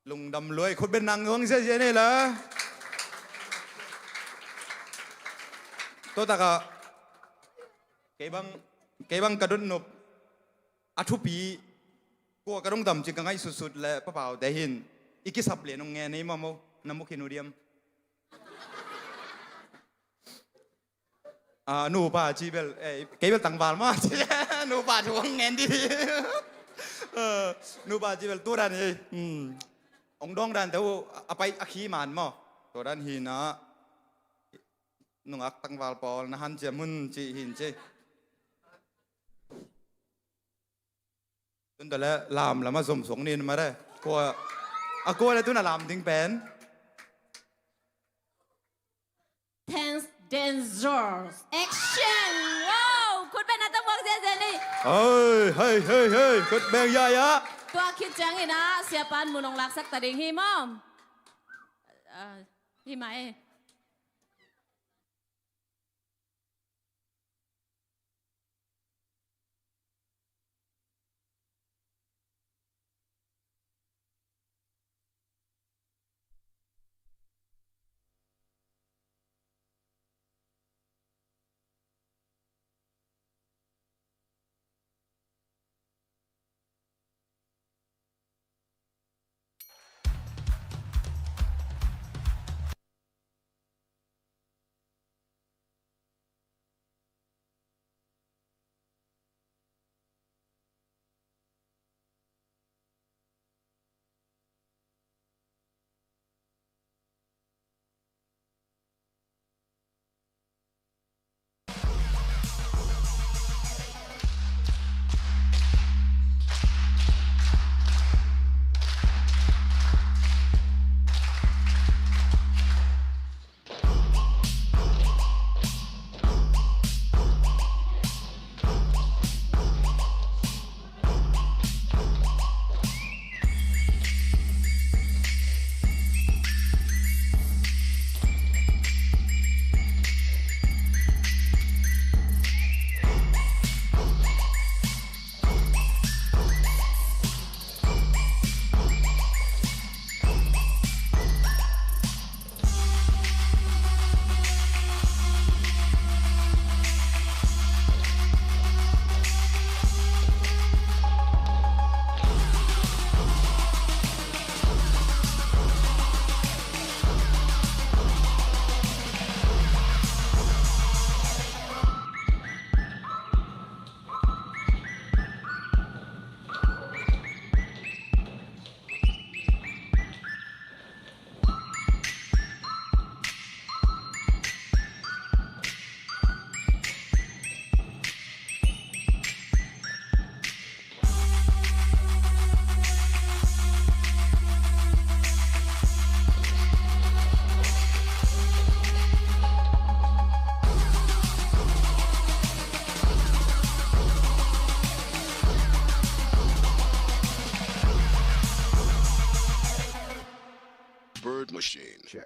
Lungdam luai, khut beng nang nuang ziazia ne la. Tua takah kei bang, kei bang ka dotnop a thupi kua ka dong dam cin ka ngaihsutsut le Pa Pau te hin i kisap lian ong ngen ei maw maw, na mu khin uh diam. Ah, nupa ci bel, eh, kei bel tangval maw ci. Nupa thu ong ngen di. Eh, nupa ci bel tua dan hi. Hmm. Ong dawng dan te uh a pai a khi man maw. Tua dan hi na. Nungak tangval pawl na hanciam hun ci hin ci. Tun ta le lam lamah zom suak nin mare. Kua, a kua le tun a lam ding pen. Thanks, dancers. Action! Wow! Khut beng na tam vang ziazia ni. Hei, hei, hei, hei. Khut beng ya ya. Tua khit ciangin ah siapa'n mun ong laksak ta ding hi maw. Ah, hi mah e. Machine. Check.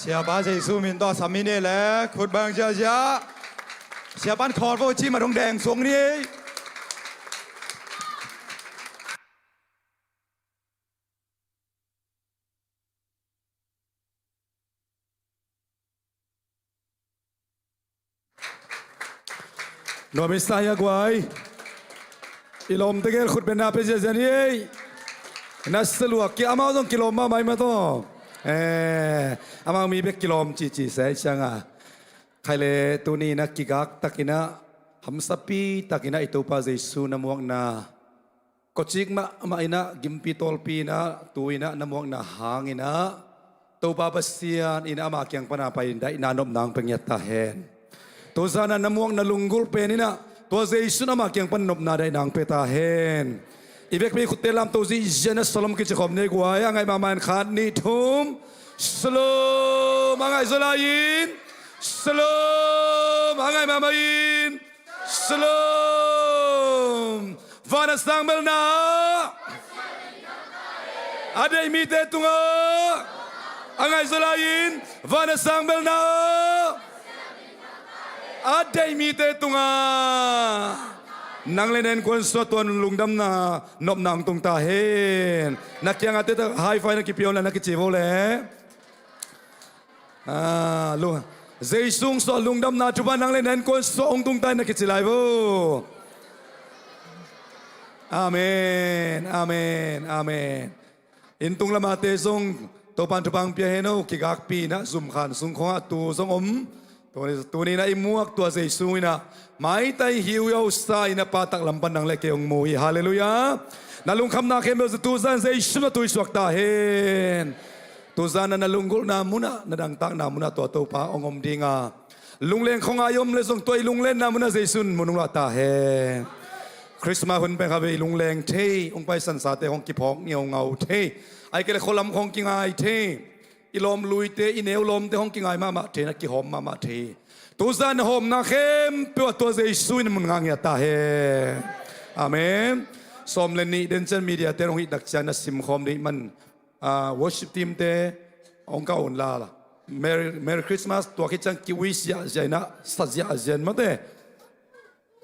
Siapa Jesu min tawh sam i nei le khut bang ziahziah. Siapa in khawlvo ci ma dong deng sung ni. Nuam i sa hia guai. I lawmte gel khut bengna pia ziahziah ni ei. Na saluak ki amau zong kilawm mahmah i mah tawh. Eh, amau mi bek kilawm cici sa i cianga. Khai le tuni na kigak takinah hamsapi takinah i Topa Jesu na muakna kawcik mahmah inah gimpi tawlpi inah tu inah na muakna hang inah Topa Pasian inah ama kiang pana pai in daihna nopna hong pia ngiat ta hen. Tuzanah na muakna lunggulh pen inah tua Jesu in ama kiang pan nopna daihna hong pia ta hen. I vekpi khutte lamto zihziah na salom kici khawm ni guai a ngaih mahmah in khat nih thum. Salom a ngaih zaw lai-in. Salom a ngaih mahmah in. Salom. Van a sang belna a deih mite tungah a ngaih zaw lai-in. Van a sang belna a deih mite tungah nang le na innkuan sungah tua lungdamna nopna hong tung ta hen. Na kiangah te high five na kipia un la na kici vo le. Ah, lu-, Jesu hong suah lungdamna thupha nang le na innkuan sungah hong tung ta hen na kici lai vo. Amen, amen, amen. Inn tung lamate zong Topan thupha hong pia hen o, kigakpi inah zumkhan sung khawngah tu zong om. Tuni, tuni inah i muak tua Jesu inah maitai hiuhiau sa inah pa taklam pan nang le kei hong mu hi. Halleluiah. Na lungkhamna khempeuh zong tuzan Jesu na tuisuak ta hen. Tuzan na, na lunggulhna munah, na dangtakna munah tua Topa hong om dinga, lungleng khawngai om le zong tua i lunglenna munah Jesu in mun hong lah ta hen. Christmas hun pen kha ve i lungleng thei, hong paisan sate hong kiphawk ngiaungau thei, ai kei le khualam khawng kingai thei, i lawm luite, i neu lawmte hong kingai mahmah thei, na kihawm mahmah thei. Tuzan na hawmna khempeuh ah tua Jesu in mun ngah ngiat ta hen. Amen. Sawm le nih den ciang media te hong hih tak ciang na simkhawm dih man. Ah, worship team te hong kah un la la. Merry, Merry Christmas, tua khit ciang ki-wish ziahziah inah sa ziahziah in mate.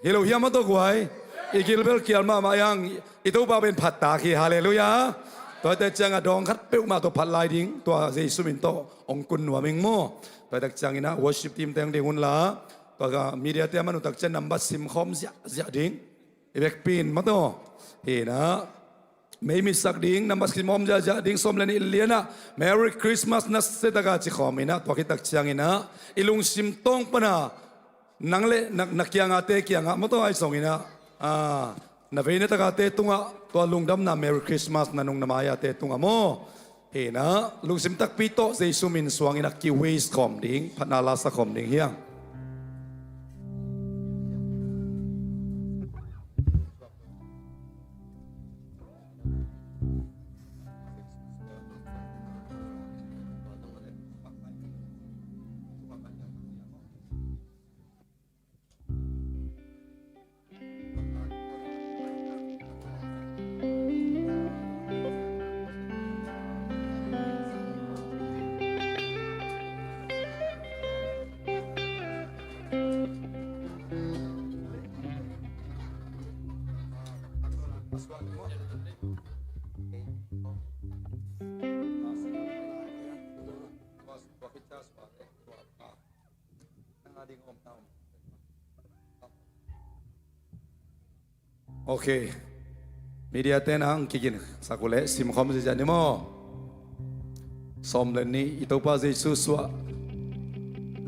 Hi lo hiam a tawh guai. I gilbel kial mahmah iang i Topa pen phattak hi. Halleluiah. Tua hi tak ciangah dawng khat peuhmah tawh phat lai ding, tua Jesu min tawh hong kun nuam ing maw. Tua hi tak ciang inah worship team te hong ding un la. Tua ka media te a man uh tak ciang nambat simkhawm ziahziah ding. I vekpi in mataw. Hi inah mei mitsak ding, nambat simkhawm ziahziah ding, sawm le nih lianah Merry Christmas na se taka ci khawm inah, tua khit tak ciang inah i lungsim tawng pana nang le na, na kiangah te kiangah mataw ai zong inah, ah, na veina takate tungah tua lungdamna Merry Christmas na nung na mai-ate tungah maw. Hi inah lungsim takpi tawh Jesu min suang inah ki-wish khawm ding, phatna la sa khawm ding hiang. Ok. Media te na hong kigin sak uh leh simkhawm ziahziah ni maw. Sawm le nih, i Topa Jesu suah.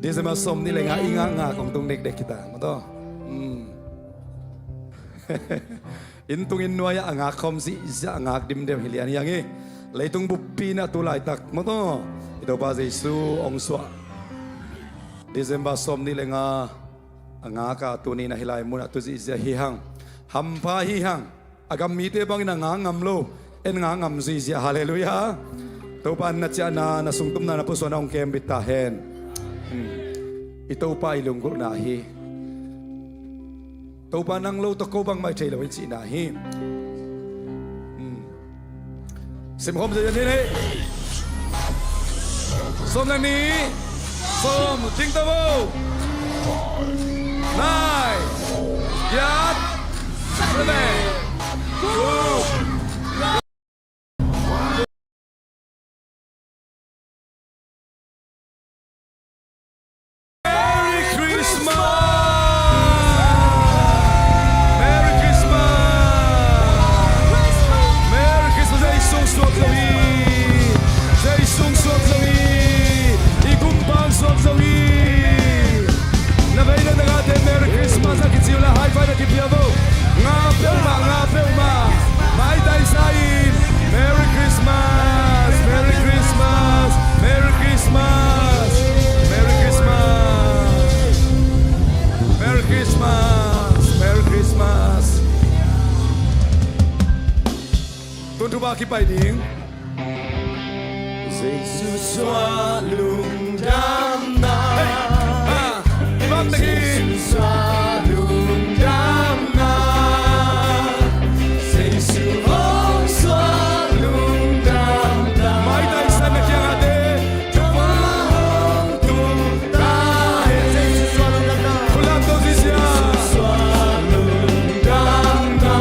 December sawm nih le nga i ngakngak kong tung dekdek kita maw taw. Hmm. Inn tung inn nuai-ah a ngak khawm ziahziah, a ngak dimdem hi lian hi hang hi. Leitung buppi-in ah tu laitak maw taw, i Topa Jesu hong suah. December sawm nih le nga a ngak a, tuni-in ah hih lai munah tu ziahziah hi hang. Hampha hi hang. A gam mite bangin a ngak ngam lo, en ngak ngam ziahziah. Halleluiah. Topa in na ciahna, na sungtumna, na pusuahna hong kembit ta hen. Hmm. I Topa i lunggulhna hi. Topa nang lo tawh ko bangmah i thei lo hi cihna hi. Hmm. Simkhawm ziahziah ni leh. Sawm le nih. Sawm, ding ta vo. Nai. Giat. Seven. Two. Merry Christmas! Merry Christmas! Merry Christmas! Zeisu suak zo hi! Zeisu suak zo hi! I kum pan suak zo hi! Na vei le na gate Merry Christmas a kici uh la, high five a kipia vo. Nga peuhmah, nga peuhmah. Maitai sa in. Merry Christmas, Merry Christmas, Merry Christmas, Merry Christmas, Merry Christmas, Merry Christmas. Tun thupha kipai ding. Jesu suah lungdamna. Hei, ah, i bang tengin. Jesu suah lungdamna. Jesu hong suah lungdamna. Maitai sa in na kiangah te. Thupha hong tung ta hen. Jesu suah lungdamna. Khut lam to ziahziah. Jesu suah lungdamna.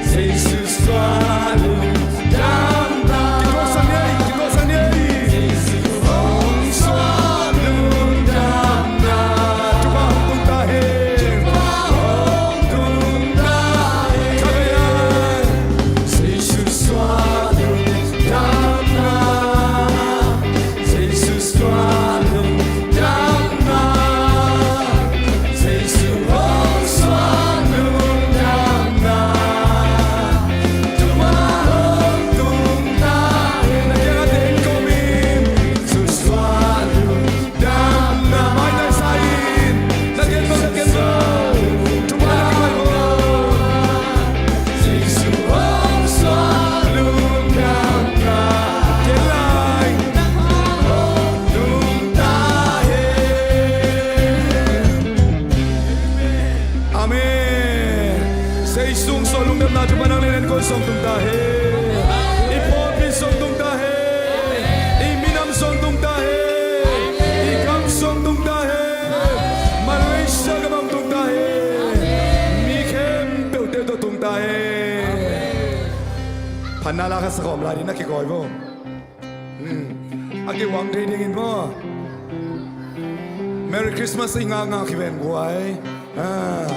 Jesu suah lungdamna. Kituahsan ni ei, kituahsan ni ei. Jesu hong suah lungdamna. Thupha hong tung ta hen. Thupha hong tung ta hen. Kha vei a. Jesu suah lungdamna. Jesu suah lungdamna. Jesu hong suah lungdamna. Thupha hong tung ta hen. Na kiangah te in kawm in. Jesu suah lungdamna. Maitai sa in. Na gen vo, na gen vo. Thupha na kipai vo. Jesu hong suah lungdamna. Gen lai. Nang hong tung ta hen. Amen. Jesu suah lungdamna thupha nang le nang kong suang tung ta hen. I pawlpi suang tung ta hen. I minam suang tung ta hen. I gam suang tung ta hen. Malaysia gam ah tung ta hen. Mi khempeuhte tawh tung ta hen. Phatna la khat sa khawm lai ding, na kikawi vo. Hmm. A kihuang thei dingin maw. Merry Christmas i ngakngak hi ven guai. Ah.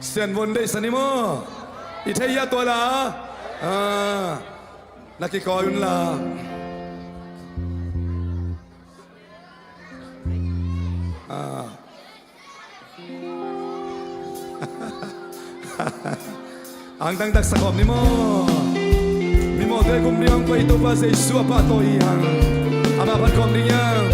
Sian von deihsa ni maw. I thei hia tua la. Ah. Na kikawi un la. Ah. Angtang taksa khawm ni maw. Mimawhte kum ding hong pai Topa Jesu a pahtawi hi hang. Amah phat khawm ding hiam.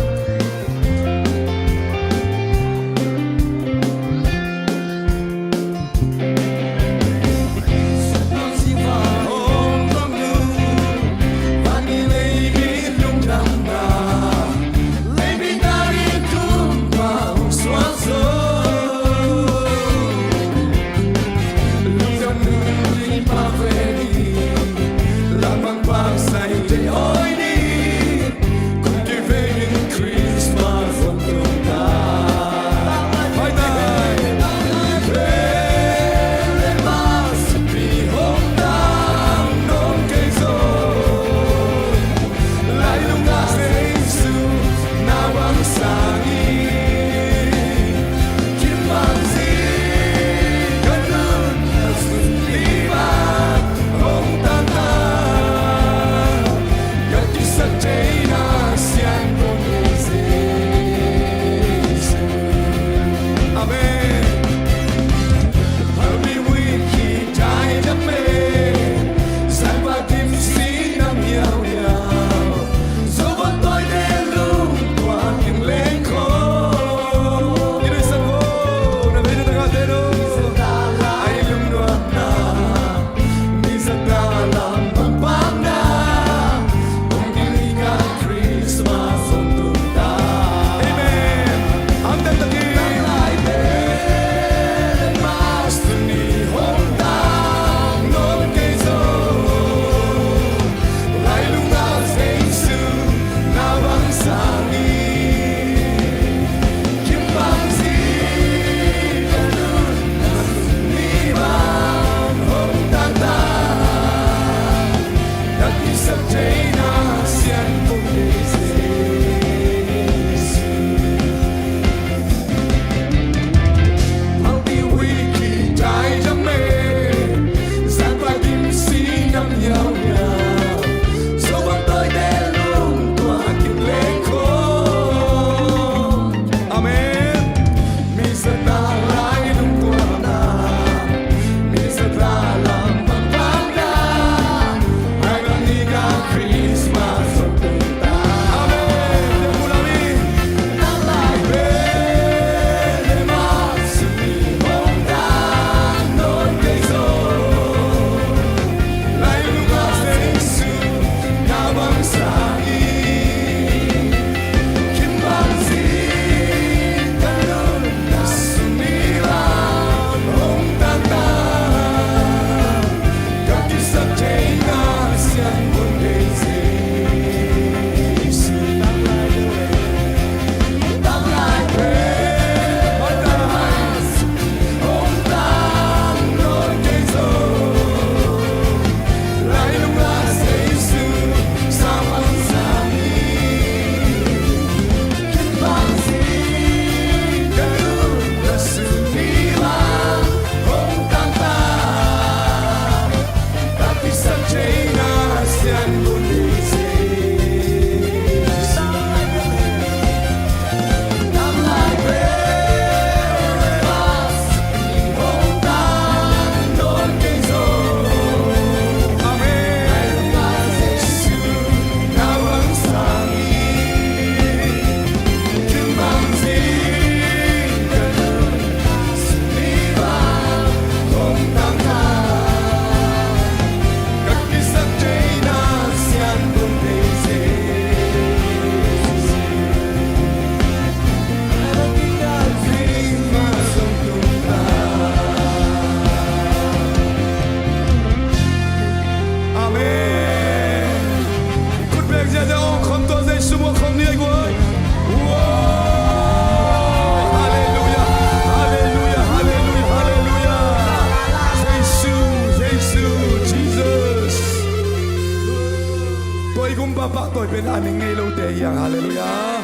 Pahtawi pen a ning ngei lote hi hang. Halleluiah.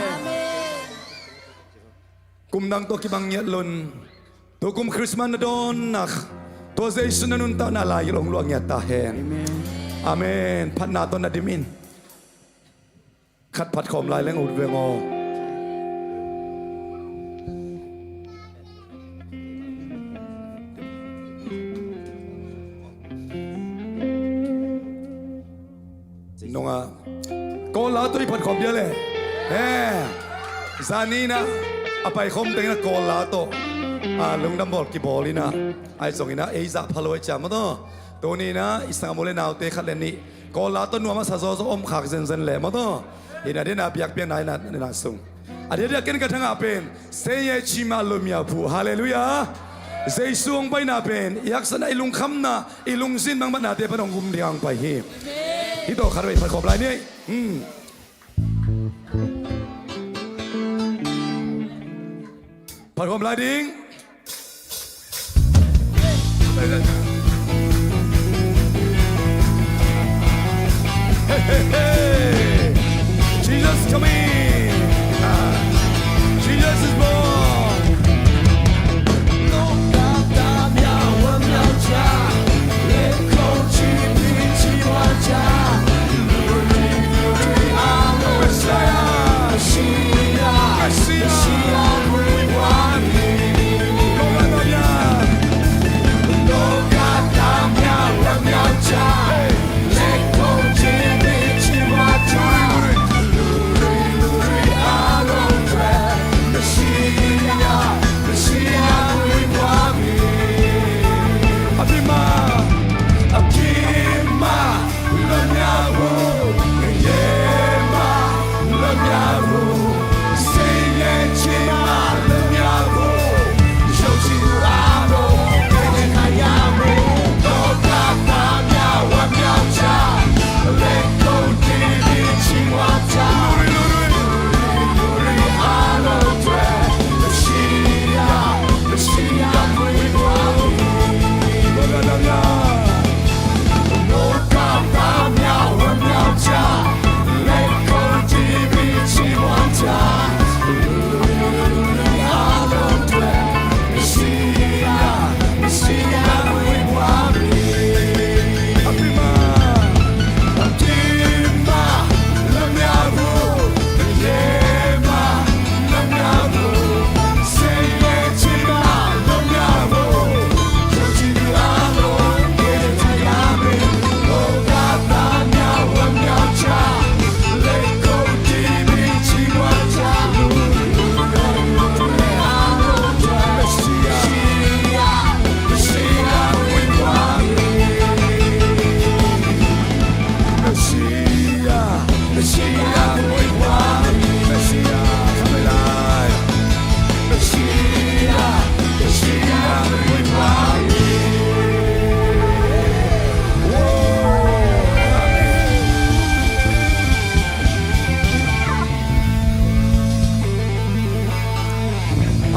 Kum dang tawh kibang ngiat lo-in, tukum Christmas na dawnnak, tua Jesu na nuntakna lai-in hong luah ngiat ta hen. Amen. Phatna tawh na dim in. Khat phat khawm lai leng ut veng aw. Nunga Kawl la tawh i phat khawm dia le. He. Zani in ah a pai khawm teng in ah Kawl la tawh, a, lungdam bawl kibawl in ah, ahi zongin ah ei zah pha lo ahi ciang maw taw. Tuni in ah i sanggam u le naute khat le nih Kawl la tawh nuam a sa zawzaw om khak zenzen leh maw taw. Hi na ding a biakpiakna in ah, in ah sung a diakdiak ken ka thangah pen Seiye Chima Lomia Phu. Halleluiah. Jesu hong paina pen i haksatna, i lungkhamna, i lungzin bangmatnate pan hong gum ding a hong pai hi. Hih tawh khat vei phat khawm lai ni ei. Hmm. Phat khawm lai ding. Hey, hey, hey. Jesus coming. Ah. Jesus is born.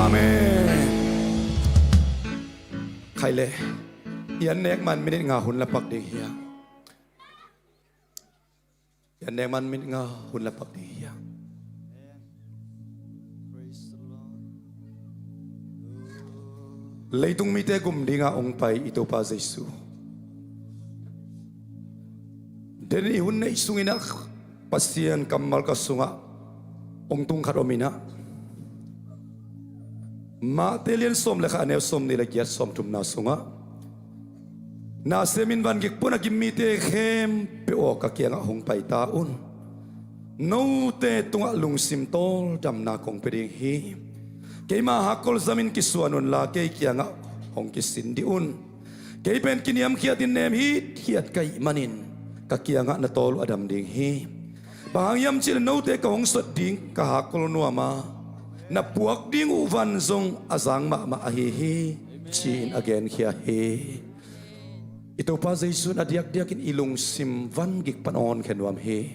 Amen. Khai le, i an nek man minit nga hun la pak ding hi a. I an nek man minit nga hun la pak ding hi a. Leitung mite gum dinga hong pai i Topa Jesu. Den i hun neih sungin ah Pasian kammal ka sungah hong tung khat om in ah, Mate lian sawm le khat, a neu sawmnih le giat, sawmthumna sungah, na sem in, van gik pan a gim mite khempeuh aw, ka kiangah hong pai ta un. Note tungah lungsim tawldamna kong pia ding hi. Keima hakkol zamin kisuan unla kei kiangah hong kisin dih un. Kei pen kiniamkhiatin nem hitkhiat ka hih manin ka kiangah na tawl uh a dam ding hi. Bang hang hiam cih leh note ka hong sot ding ka hakkol nuam a, na puak ding uh van zong a zang mahmah ahi hi, ci-in a genkhia hi. I Topa Jesu in a diakdiakin i lungsim van gik pan hong honkhia nuam hi.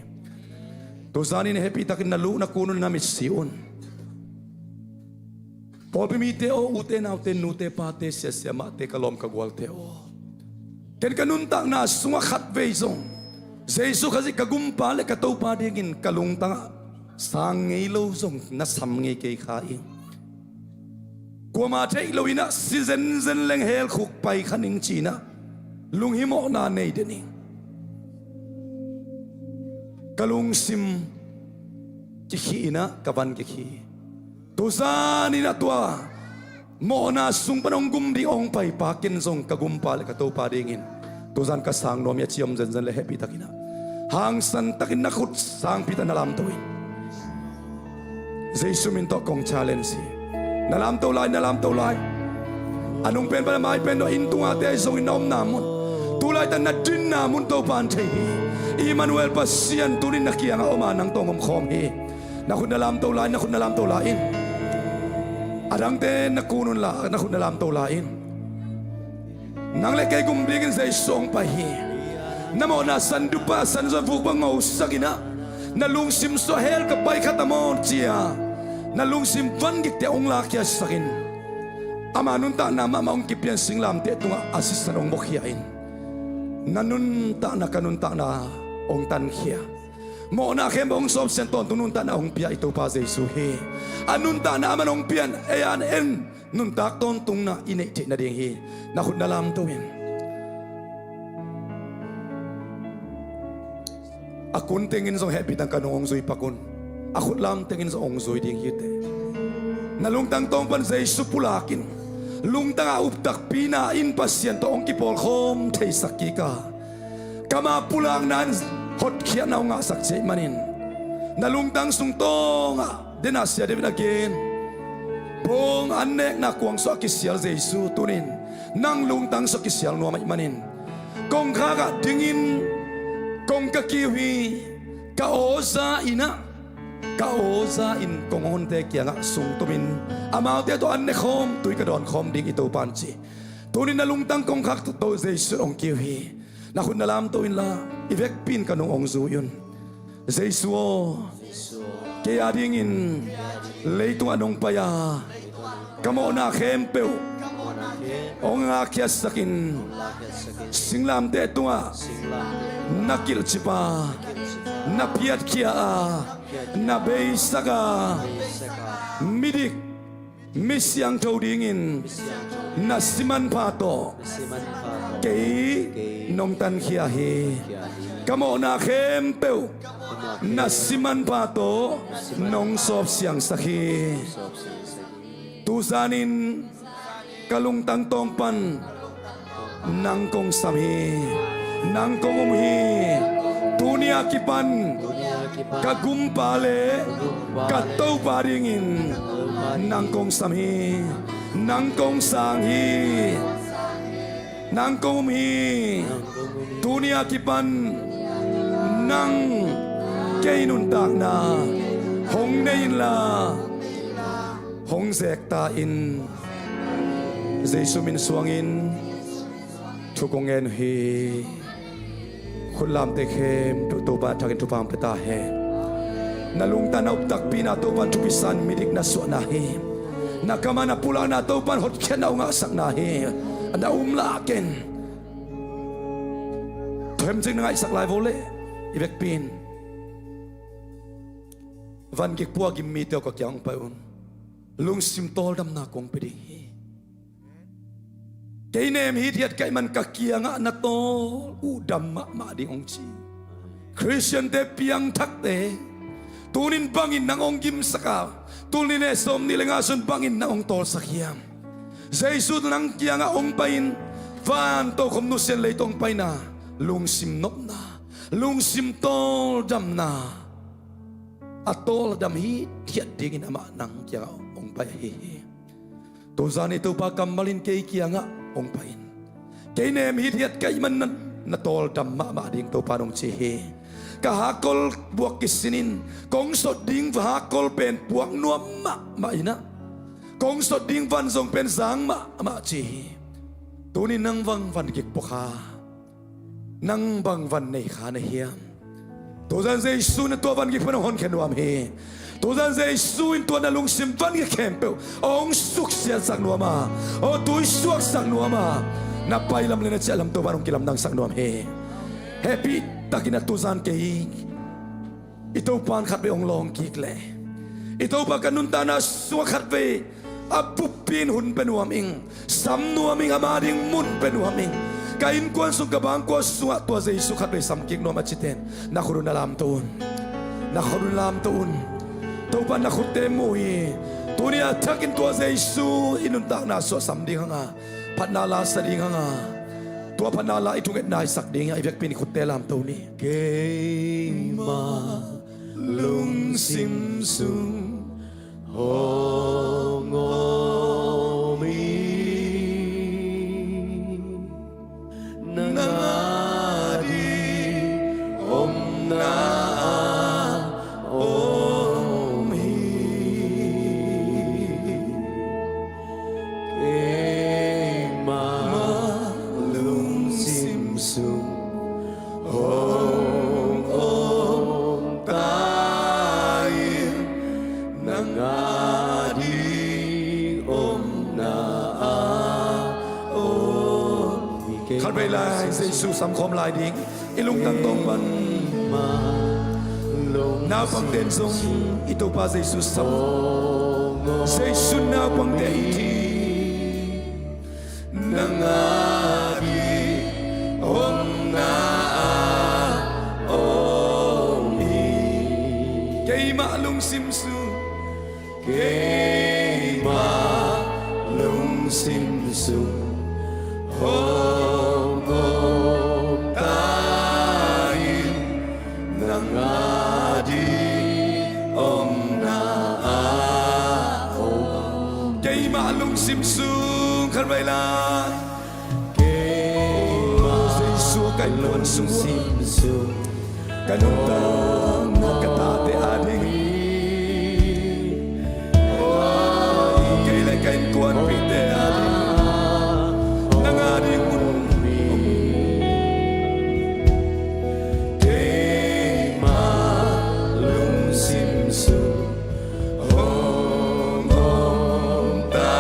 Tuzanin hehpihtakin na lu na kun un, na mit si un. Pawlpi mite aw, ute naute, nute pate, siasia mahte, ka lawm ka gualte aw, ken ka nuntakna sungah khatvei zong Jesu Khazih ka gumpa le ka Topa dingin ka lungtangah sang ngei lo zong na sam ngei kei kha ing. Kuama theih loinah si zenzen leng hell khuk pai kha ning cinah lunghimawhna nei den ing. Ka lungsim kikhih inah ka van kikhih. Tuzan inah tua mawhna sung pan hong gum ding hong paipa ken zong ka gumpa le ka Topa dingin tuzan ka sang nuam hi a, ciam zenzen le hehpihtakinah hangsantakin na khut sangpita na lamto in. Jesu min tawh kong challenge hi. Na lamto lai, na lamto lai. A nung pen pan a mai pen tua inn tungahte zongin na omna mun, tulaitak na dinna mun Topa in thei hi. Emmanuel Pasian tunin na kiangah om a, nang tawh hong omkhawm hi. Na khut na lamto lai, na khut na lamto lai in. A dangte na kun unla na khut na lamto lai in. Nang le kei gum dingin Jesu hong pai hi. Na mawhna san dupa san zon vuk bang ngosakinah na lungsim sua hell ka pai kha ta maw cia na lungsim vangikte hong lakkhiatsakin ama nuntakna mahmah hong kipian singlamteh tungah a sisan hong bawkhia in. Na nuntakna ka nuntakna hong tankhia. Mawhna khempeuh hong sawpsian tawntung nuntakna hong pia i Topa Jesu hi. A nuntakna aman hong pian ei an en nuntak tawntungna i neih theih nading hi. Na khut na lamto in. A kun tengin zong hehpih tang ka nung hong zui pak un. A khut lam tengin zong hong zui ding hi teh. Na lungtang tawng pan Jesu pulakin lungtangah uptakpina in Pasian tawh hong kipawlkhawm theisak kik a, kama pulakna in hotkhiatna hong ngahsak cih manin na lungtang sung tawngah dena Sia David a gen bawng an nekna kuang suah kisial Jesu tunin nang lungtang suah kisial nuam ahih manin kongkhakah dingin kong ka kiu hi. Ka awza inah ka awza in kong honte kiangah sungtumin amaute tawh an nekhawm tui ka dawnkhawm ding i Topa in ci. Tunin na lungtang kongkhak to Jesu hong kiu hi. Na khut na lamto inla i vekpi in ka nung hong zui un. Jesu aw, kei a dingin leitungah nong pai a ka mawhna khempeuh hong ngakkhiatsakin singlamteh tungah na kilhcip a, na phiatkhia a, na beisak a, midik mi siangtho dingin na simanpha tawh kei nong tankhia hi. Ka mawhna khempeuh na simanpha tawh nong sawpsiangsak hi. Tuzanin ka lungtang tawng pan nang kong sam hi. Nang kong um hi. Tuni a kipan ka gumpa le ka Topa dingin nang kong sam hi. Nang kong sang hi. Nang kong um hi. Tuni a kipan nang kei nuntakna hong nei inla hong zekta in. Jesu min suangin thu kong ngen uh hi. Khutlamte khempeuh Topa thakin thupha hong pia ta hen. Na lungtang na uptakpina Topa in thupisan midik na suahna hi. Na kama na pulakna Topa in hotkhiatna hong ngahsakna hi. Na um lah ken. Themcik na ngaihsak lai vo leh i vekpi in van gik pua gim mite aw ka kiang hong pai un. Lungsim tawldamna kong pia ding hi. Kei nem hithiat ka hih man ka kiangah na tawl uh dam mahmah ding hong ci. Khristiante piangthakte tunin bangin nang hong gimsak a, tuni le sawmnih le nga sun bangin nang hong tawlsak hiam? Jesu nang kiangah hong pai-in van tokhom nusian leitung hong paina lungsim nopna, lungsim tawldamna, a tawldam hithiat dingin amah nang kiangah hong pai ahi hi. Tuzan i Topa kammal in kei kiangah hong pai in. Kei nem hithiat ka hih man na, na tawldam mahmah ding Topa in hong ci hi. Ka hakkol buak kisin in kong sot ding hakkol pen puak nuam mahmah inah kong sot ding van zong pen zang mahmah ci hi. Tuni nang bang van gik pua kha, nang bang van nei kha na hiam? Tuzan Jesu in tua van gik pan hong honkhia nuam hi. Tuzan Jesu in tua na lungsim van gik khempeuh hong suksiatsak nuam a, hong tuisuaksak nuam a, na pailam le na ciahlam Topa in hong kilamdangsak nuam hi. Hehpih takin a tuzan kei i Topa in khatvei hong lawng kik leh, i Topa ka nuntakna sungah khatvei a buppi in hun pia nuam ing, sam nuam ing, ama ding mun pia nuam ing. Ka innkuan sung, ka bangkua sungah tua Jesu khatvei sam kik nuam a cite in na khut uh na lamto un. Na khut uh na lamto un. Topa in na khutte mu hi. Tuni a thakin tua Jesu i nuntakna sungah sam ding hang a, phatna la sa ding hang a, tua phatna la i thungetna i sak ding hi a, i vekpi in i khutte lamto ni. Keima lungsim sung hong om hi. Nang a ding omna a om hi. Keima lungsim sung hong om ta in, nang a ding omna a om hi. Khatvei lai Jesu sam khawm lai ding. I lungtang tawng pan naupangte in zong i Topa Jesu sam. Jesu naupangte i hi. Nang a ding omna a om hi. Keima lungsim sung, keima lungsim sung hong om ta in, nang a ding omna a om. Keima lungsim sung, khatvei lai. Keima Jesu ka innkuan sung, ka nuntakna, ka tate a ding, kei le ka innkuanpihte a ding, nang a ding mun. Keima lungsim sung hong om ta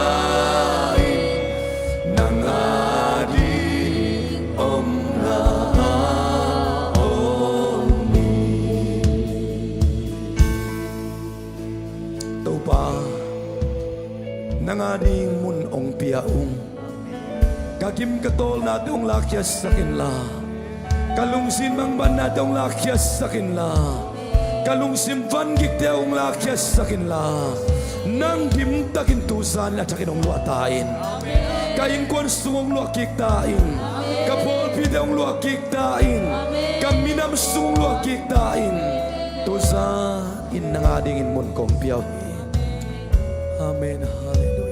in, nang a ding omna a om hi. Topa, nang a ding mun hong pia ung. Ka gim ka tawlnate hong lakkhiatsak inla, ka lungsim mangbatnate hong lakkhiatsak inla, ka lungsim vangikte hong lakkhiatsak inla, nang dimtakin tuzanin a thakin hong luah ta in. Ka innkuan sung hong luah kik ta in. Ka pawlpite hong luah kik ta in. Ka minam sung hong luah kik ta in. Tuzanin nang a dingin mun kong pia uh hi. Amen. Halleluiah.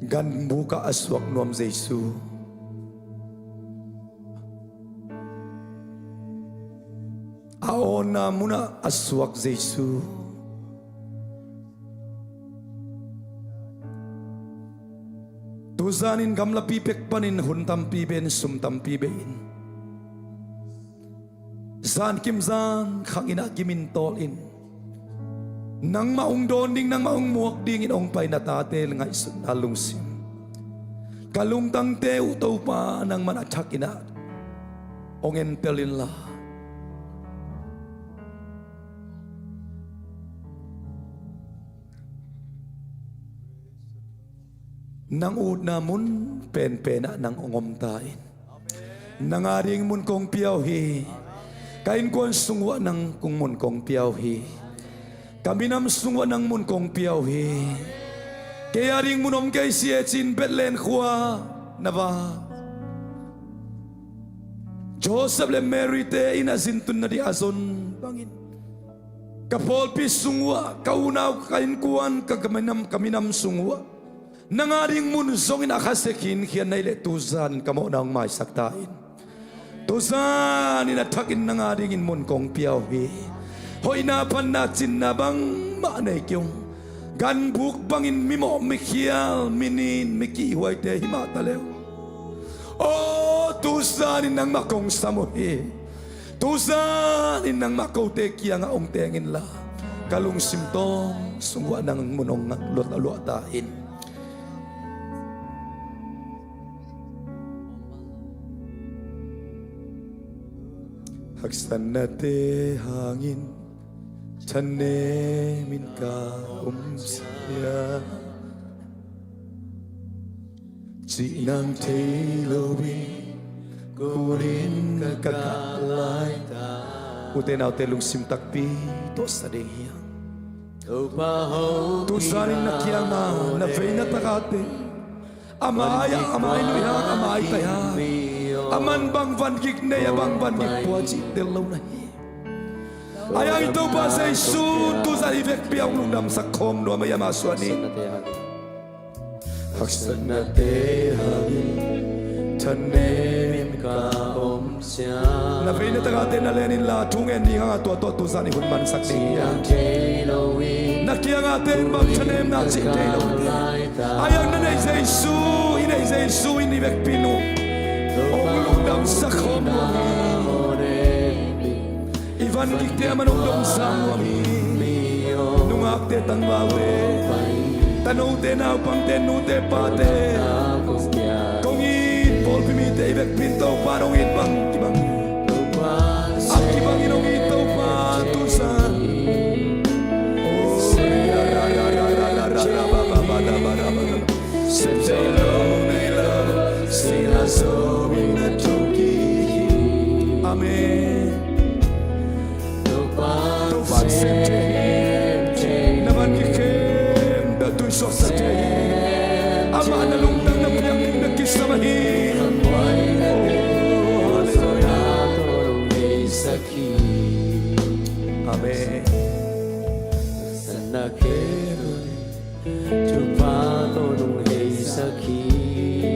Ganbuk ah a suak nuam Jesu, a awnna munah a suak Jesu, tuzanin gamlapi pek panin hun tampi bei in, sum tampi bei in, zankim zankhang in a gimin tawl in, nangmah hong dawn ding, nangmah hong muak dingin hong pai na tate ngaihsutna lungsim, ka lungtangte uh Topa nangman a thakin ah hong entel inla, nang utna mun penpen ah nang hong om ta in. Nang a ding mun kong pia uh hi. Ka innkuan sung uah nang kong mun kong pia uh hi. Ka minam sung uah nang mun kong pia uh hi. Kei a ding mun om kei si e ci-in Bethlehem khua na va, Joseph le Mary te in a zintun nading a zon bangin, ka pawlpi sung uah, ka unau, ka innkuan, ka, ka minam, ka minam sung uah nang a ding mun zongin a khasia khinkhian na hih leh tuzanin ka mawhna hong maisak ta in. Tuzanin a thakin nang a dingin mun kong pia uh hi. Hoihna, phatna, cinna bangmah nei kei ung. Ganbuk bangin mimawh, mikhial, mining, mikihhuaite hi mah ta le uh, aw, tuzanin nangmah kong sam uh hi. Tuzan in nangmah kote kiangah hong teng inla, ka lungsim tawng sung uah nang mun hong luah, luah ta in. Haksatnate hangin thanemin ka omsia, cih nang thei loin kulin ka kah laita. Ute naute, lungsim takpi tawh sa ding hi hang. Tuzan in na kiangah na veina takate, a mai-ah a mai nuih hang, a mai tai hang, a man bang van gik nei, a bang van gik pua cih tel lo na hi. Ahi hang i Topa Jesu tuzan i vekpi ah hong lungdamsak khawm nuam a, i ama suan in. Haksatnate hangin thanemin ka omsia. Na veina takate na len inla, thu ngen ding hang a, tua tawh tuzan i hun mansak ding hi hang. Na kiangah ten bang thanemna cih thei lo. Ahi hang na neih Jesu, i neih Jesu in i vekpi nu hong lungdamsak khawm nuam hi. I van gikte a man hong dong sang nuam hi. Nungakte, tangvalte, tanote, naupangte, nute pate, kong it pawlpi mite i vekpi in Topa hong it bang kibang. A kibang in hong it Topa tuzan. Sem thei lo nei lo, sihna zo in na thokik hi. Amen. Topa sem thei hi. Na van gik khempeuh tuisuaksak thei hi. Amah na lungtang na piak ding na kisam ahi. Oh, halleluiah. Amen. Thupha tawh nong heisak hi.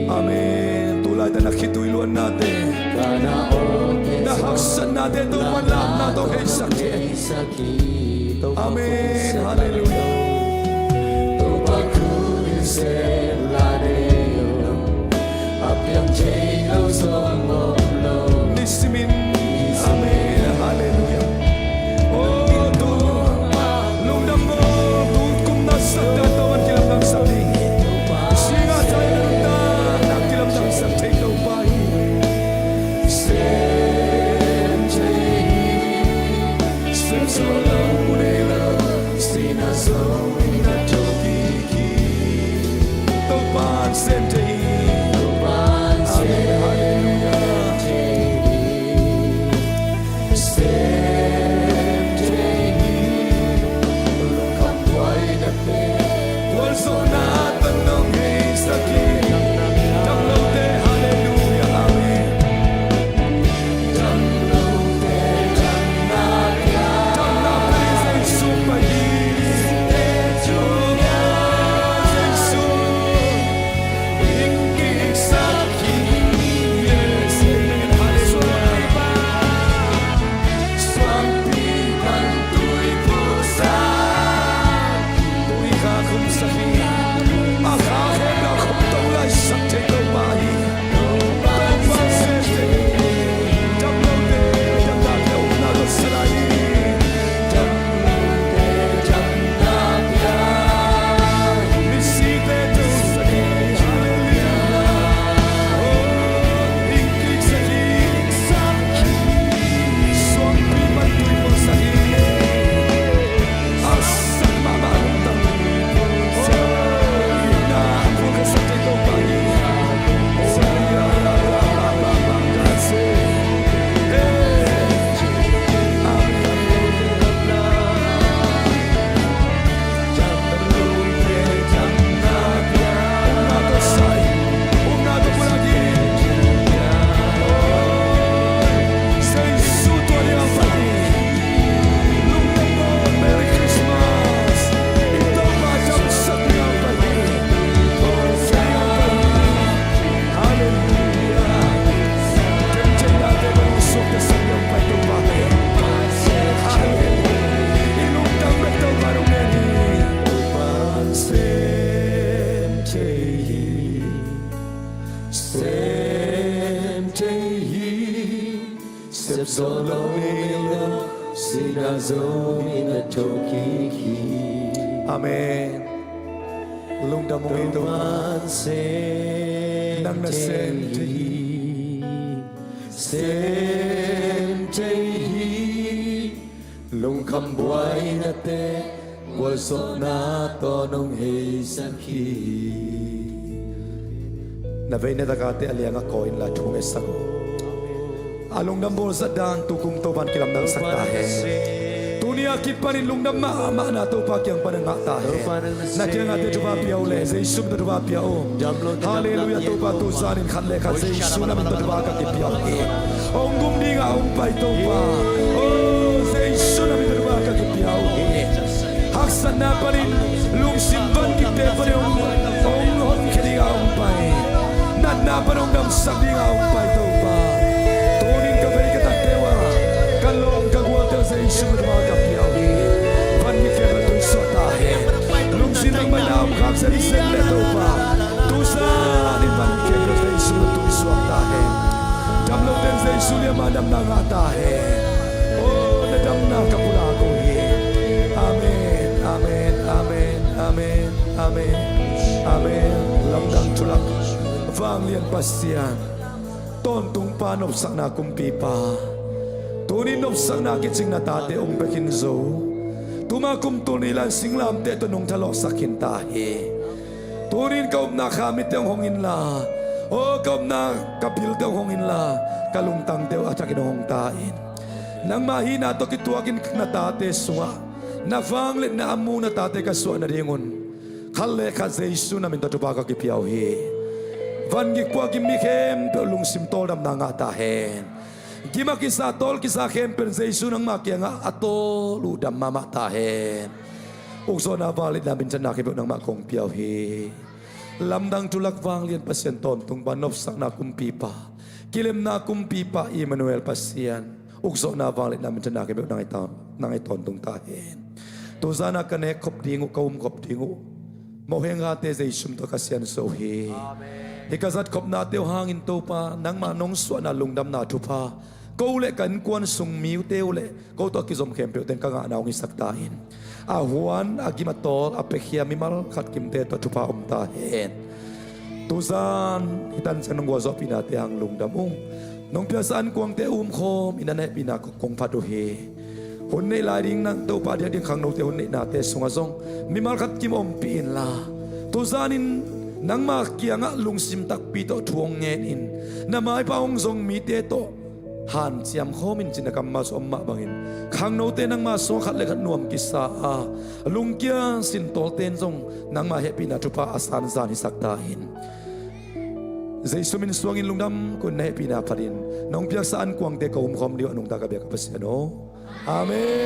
Amen. Tulaitak na khitui luannate, na haksatnate Topa'n lakna tawh heisak hi. Amen. Halleluiah. Topa khut in sem la nei lo, a piang thei lo zong om lo. Nisimin. Amen. Halleluiah. Oh, tu lungdam maw, tu kum na sak dan tawh an kilamdangsak ding. Singa thai na lungdam na kilamdangsak thei Topa hi. Sem thei hi. Sem zo lo mu nei lo, sihna zo in na thokik hi. Topa'n sem thei hi. Topa'n sem. Amen. Halleluiah. Sina zo in a thokik hi. Amen. Lungdam ung ei Topa. Nang na sem thei hi. Sem thei hi. Lungkham buainate gualzawhna tawh nong heisak hi. Na veina takate a lianga kawi inla thu ngetsak uh. A lungdam bawlzat dan tukum Topan kilamdangsak ta hen. Tuni a kipanin lungdam mahmahna Topa kiang panin ngah ta hen. Na kiangah te thupha pia uh le Jesu min tawh thupha pia uh. Halleluia. Topa tuzanin khat le khat Jesu na min tawh thupha ka kipia uh hi. Hong gum dinga hong pai Topa. Oh Jesu na min tawh thupha ka kipia uh hi. Haksatna panin lungsim van kikte panin hong, hong honkhia dinga hong pai. Natna pan hong damsak dinga hong pai Topa. Tunin ka vei ka takte uh a ka lawm ka gualte uh Jesu min tawh ka pia uh hi. Van kikte pan tuisuak ta hen. Lungsim nang mah na om khak zenzen le Topa. Tuzanin van kikte pan Jesu min tawh tuisuak ta hen. Damlote in Jesu liama damna ngah ta hen. Oh na damna ka pulak uh hi. Amen. Amen. Amen. Amen. Amen. Amen. Lamdang thulak vanglian Pasian, tawntungpa, nopsakna kumpipa, tunin nopsakna kicing na tate hong pia khin zo. Tuma kum tul nih lai-in singlamteh tawh nong thalawhsak khin ta hi. Tunin ka upna kha mitte hong hong inla, oh ka upna ka pilte hong hong inla, ka lungtangte uh a thakin hong hong ta in. Nangmah hihna tawh kituakin na tate sungah na vangliatna a mu na tate ka suah nadingun khat le khat Jesu na min tawh thupha ka kipia uh hi. Van gik pua gim mi khempeuh lungsim tawldamna ngah ta hen. Gim a kisa tawl kisa khempeuh in Jesu nangmah kiangah a tawl uh dam mahmah ta hen. Ukzawhna vangliatna minthanna khempeuh nangmah kong pia uh hi. Lamdang thulak vanglian Pasian, tawntungpa, nopsakna kumpipa, kilemna kumpipa Emmanuel Pasian, ukzawhna vangliatna minthanna khempeuh nang ahi ta, nang ahi tawntung ta hen. Tuzan a ka nek khop ding uh, ka um khop ding uh mohengate Jesu min tawh ka siansuah uh hi. Amen. Hih ka zatkhopnate uh hangin Topa nangmah nong suahna lungdamna thupha ko le ka innkuan sung mite uh le ko tawh a kizom khempeuhte in ka ngahna hong hisak ta in. A huan a gim a tawl a piakhia mimal khat kimte tawh thupha om ta hen. Tuzan hih tanciang nong gualzawhpihnate hang lungdam ung. Nong piaksa ankuangte umkhawm in na hehpihna kong phat uh hi. Hun neih lai ding nang Topa diakdiak khangnote hun neihnate sungah zong mimal khat kim ompih inla, tuzanin nangma kiangah lungsim takpi tawh thu hong ngen in, na maipha hong zong mite tawh hanciam khawm in cih na kammal sung om mah bangin khangnote nangma sungah khat le khat nuam kisa a lungkia sintawlte in zong nangma hehpihna thupha a sanzan hisak ta in. Jesu min suangin lungdam ko in, na hehpihna phatin nong piaksa ankuangte ka umkhawm ding uh a nungta ka biak a Pasian aw. Amen.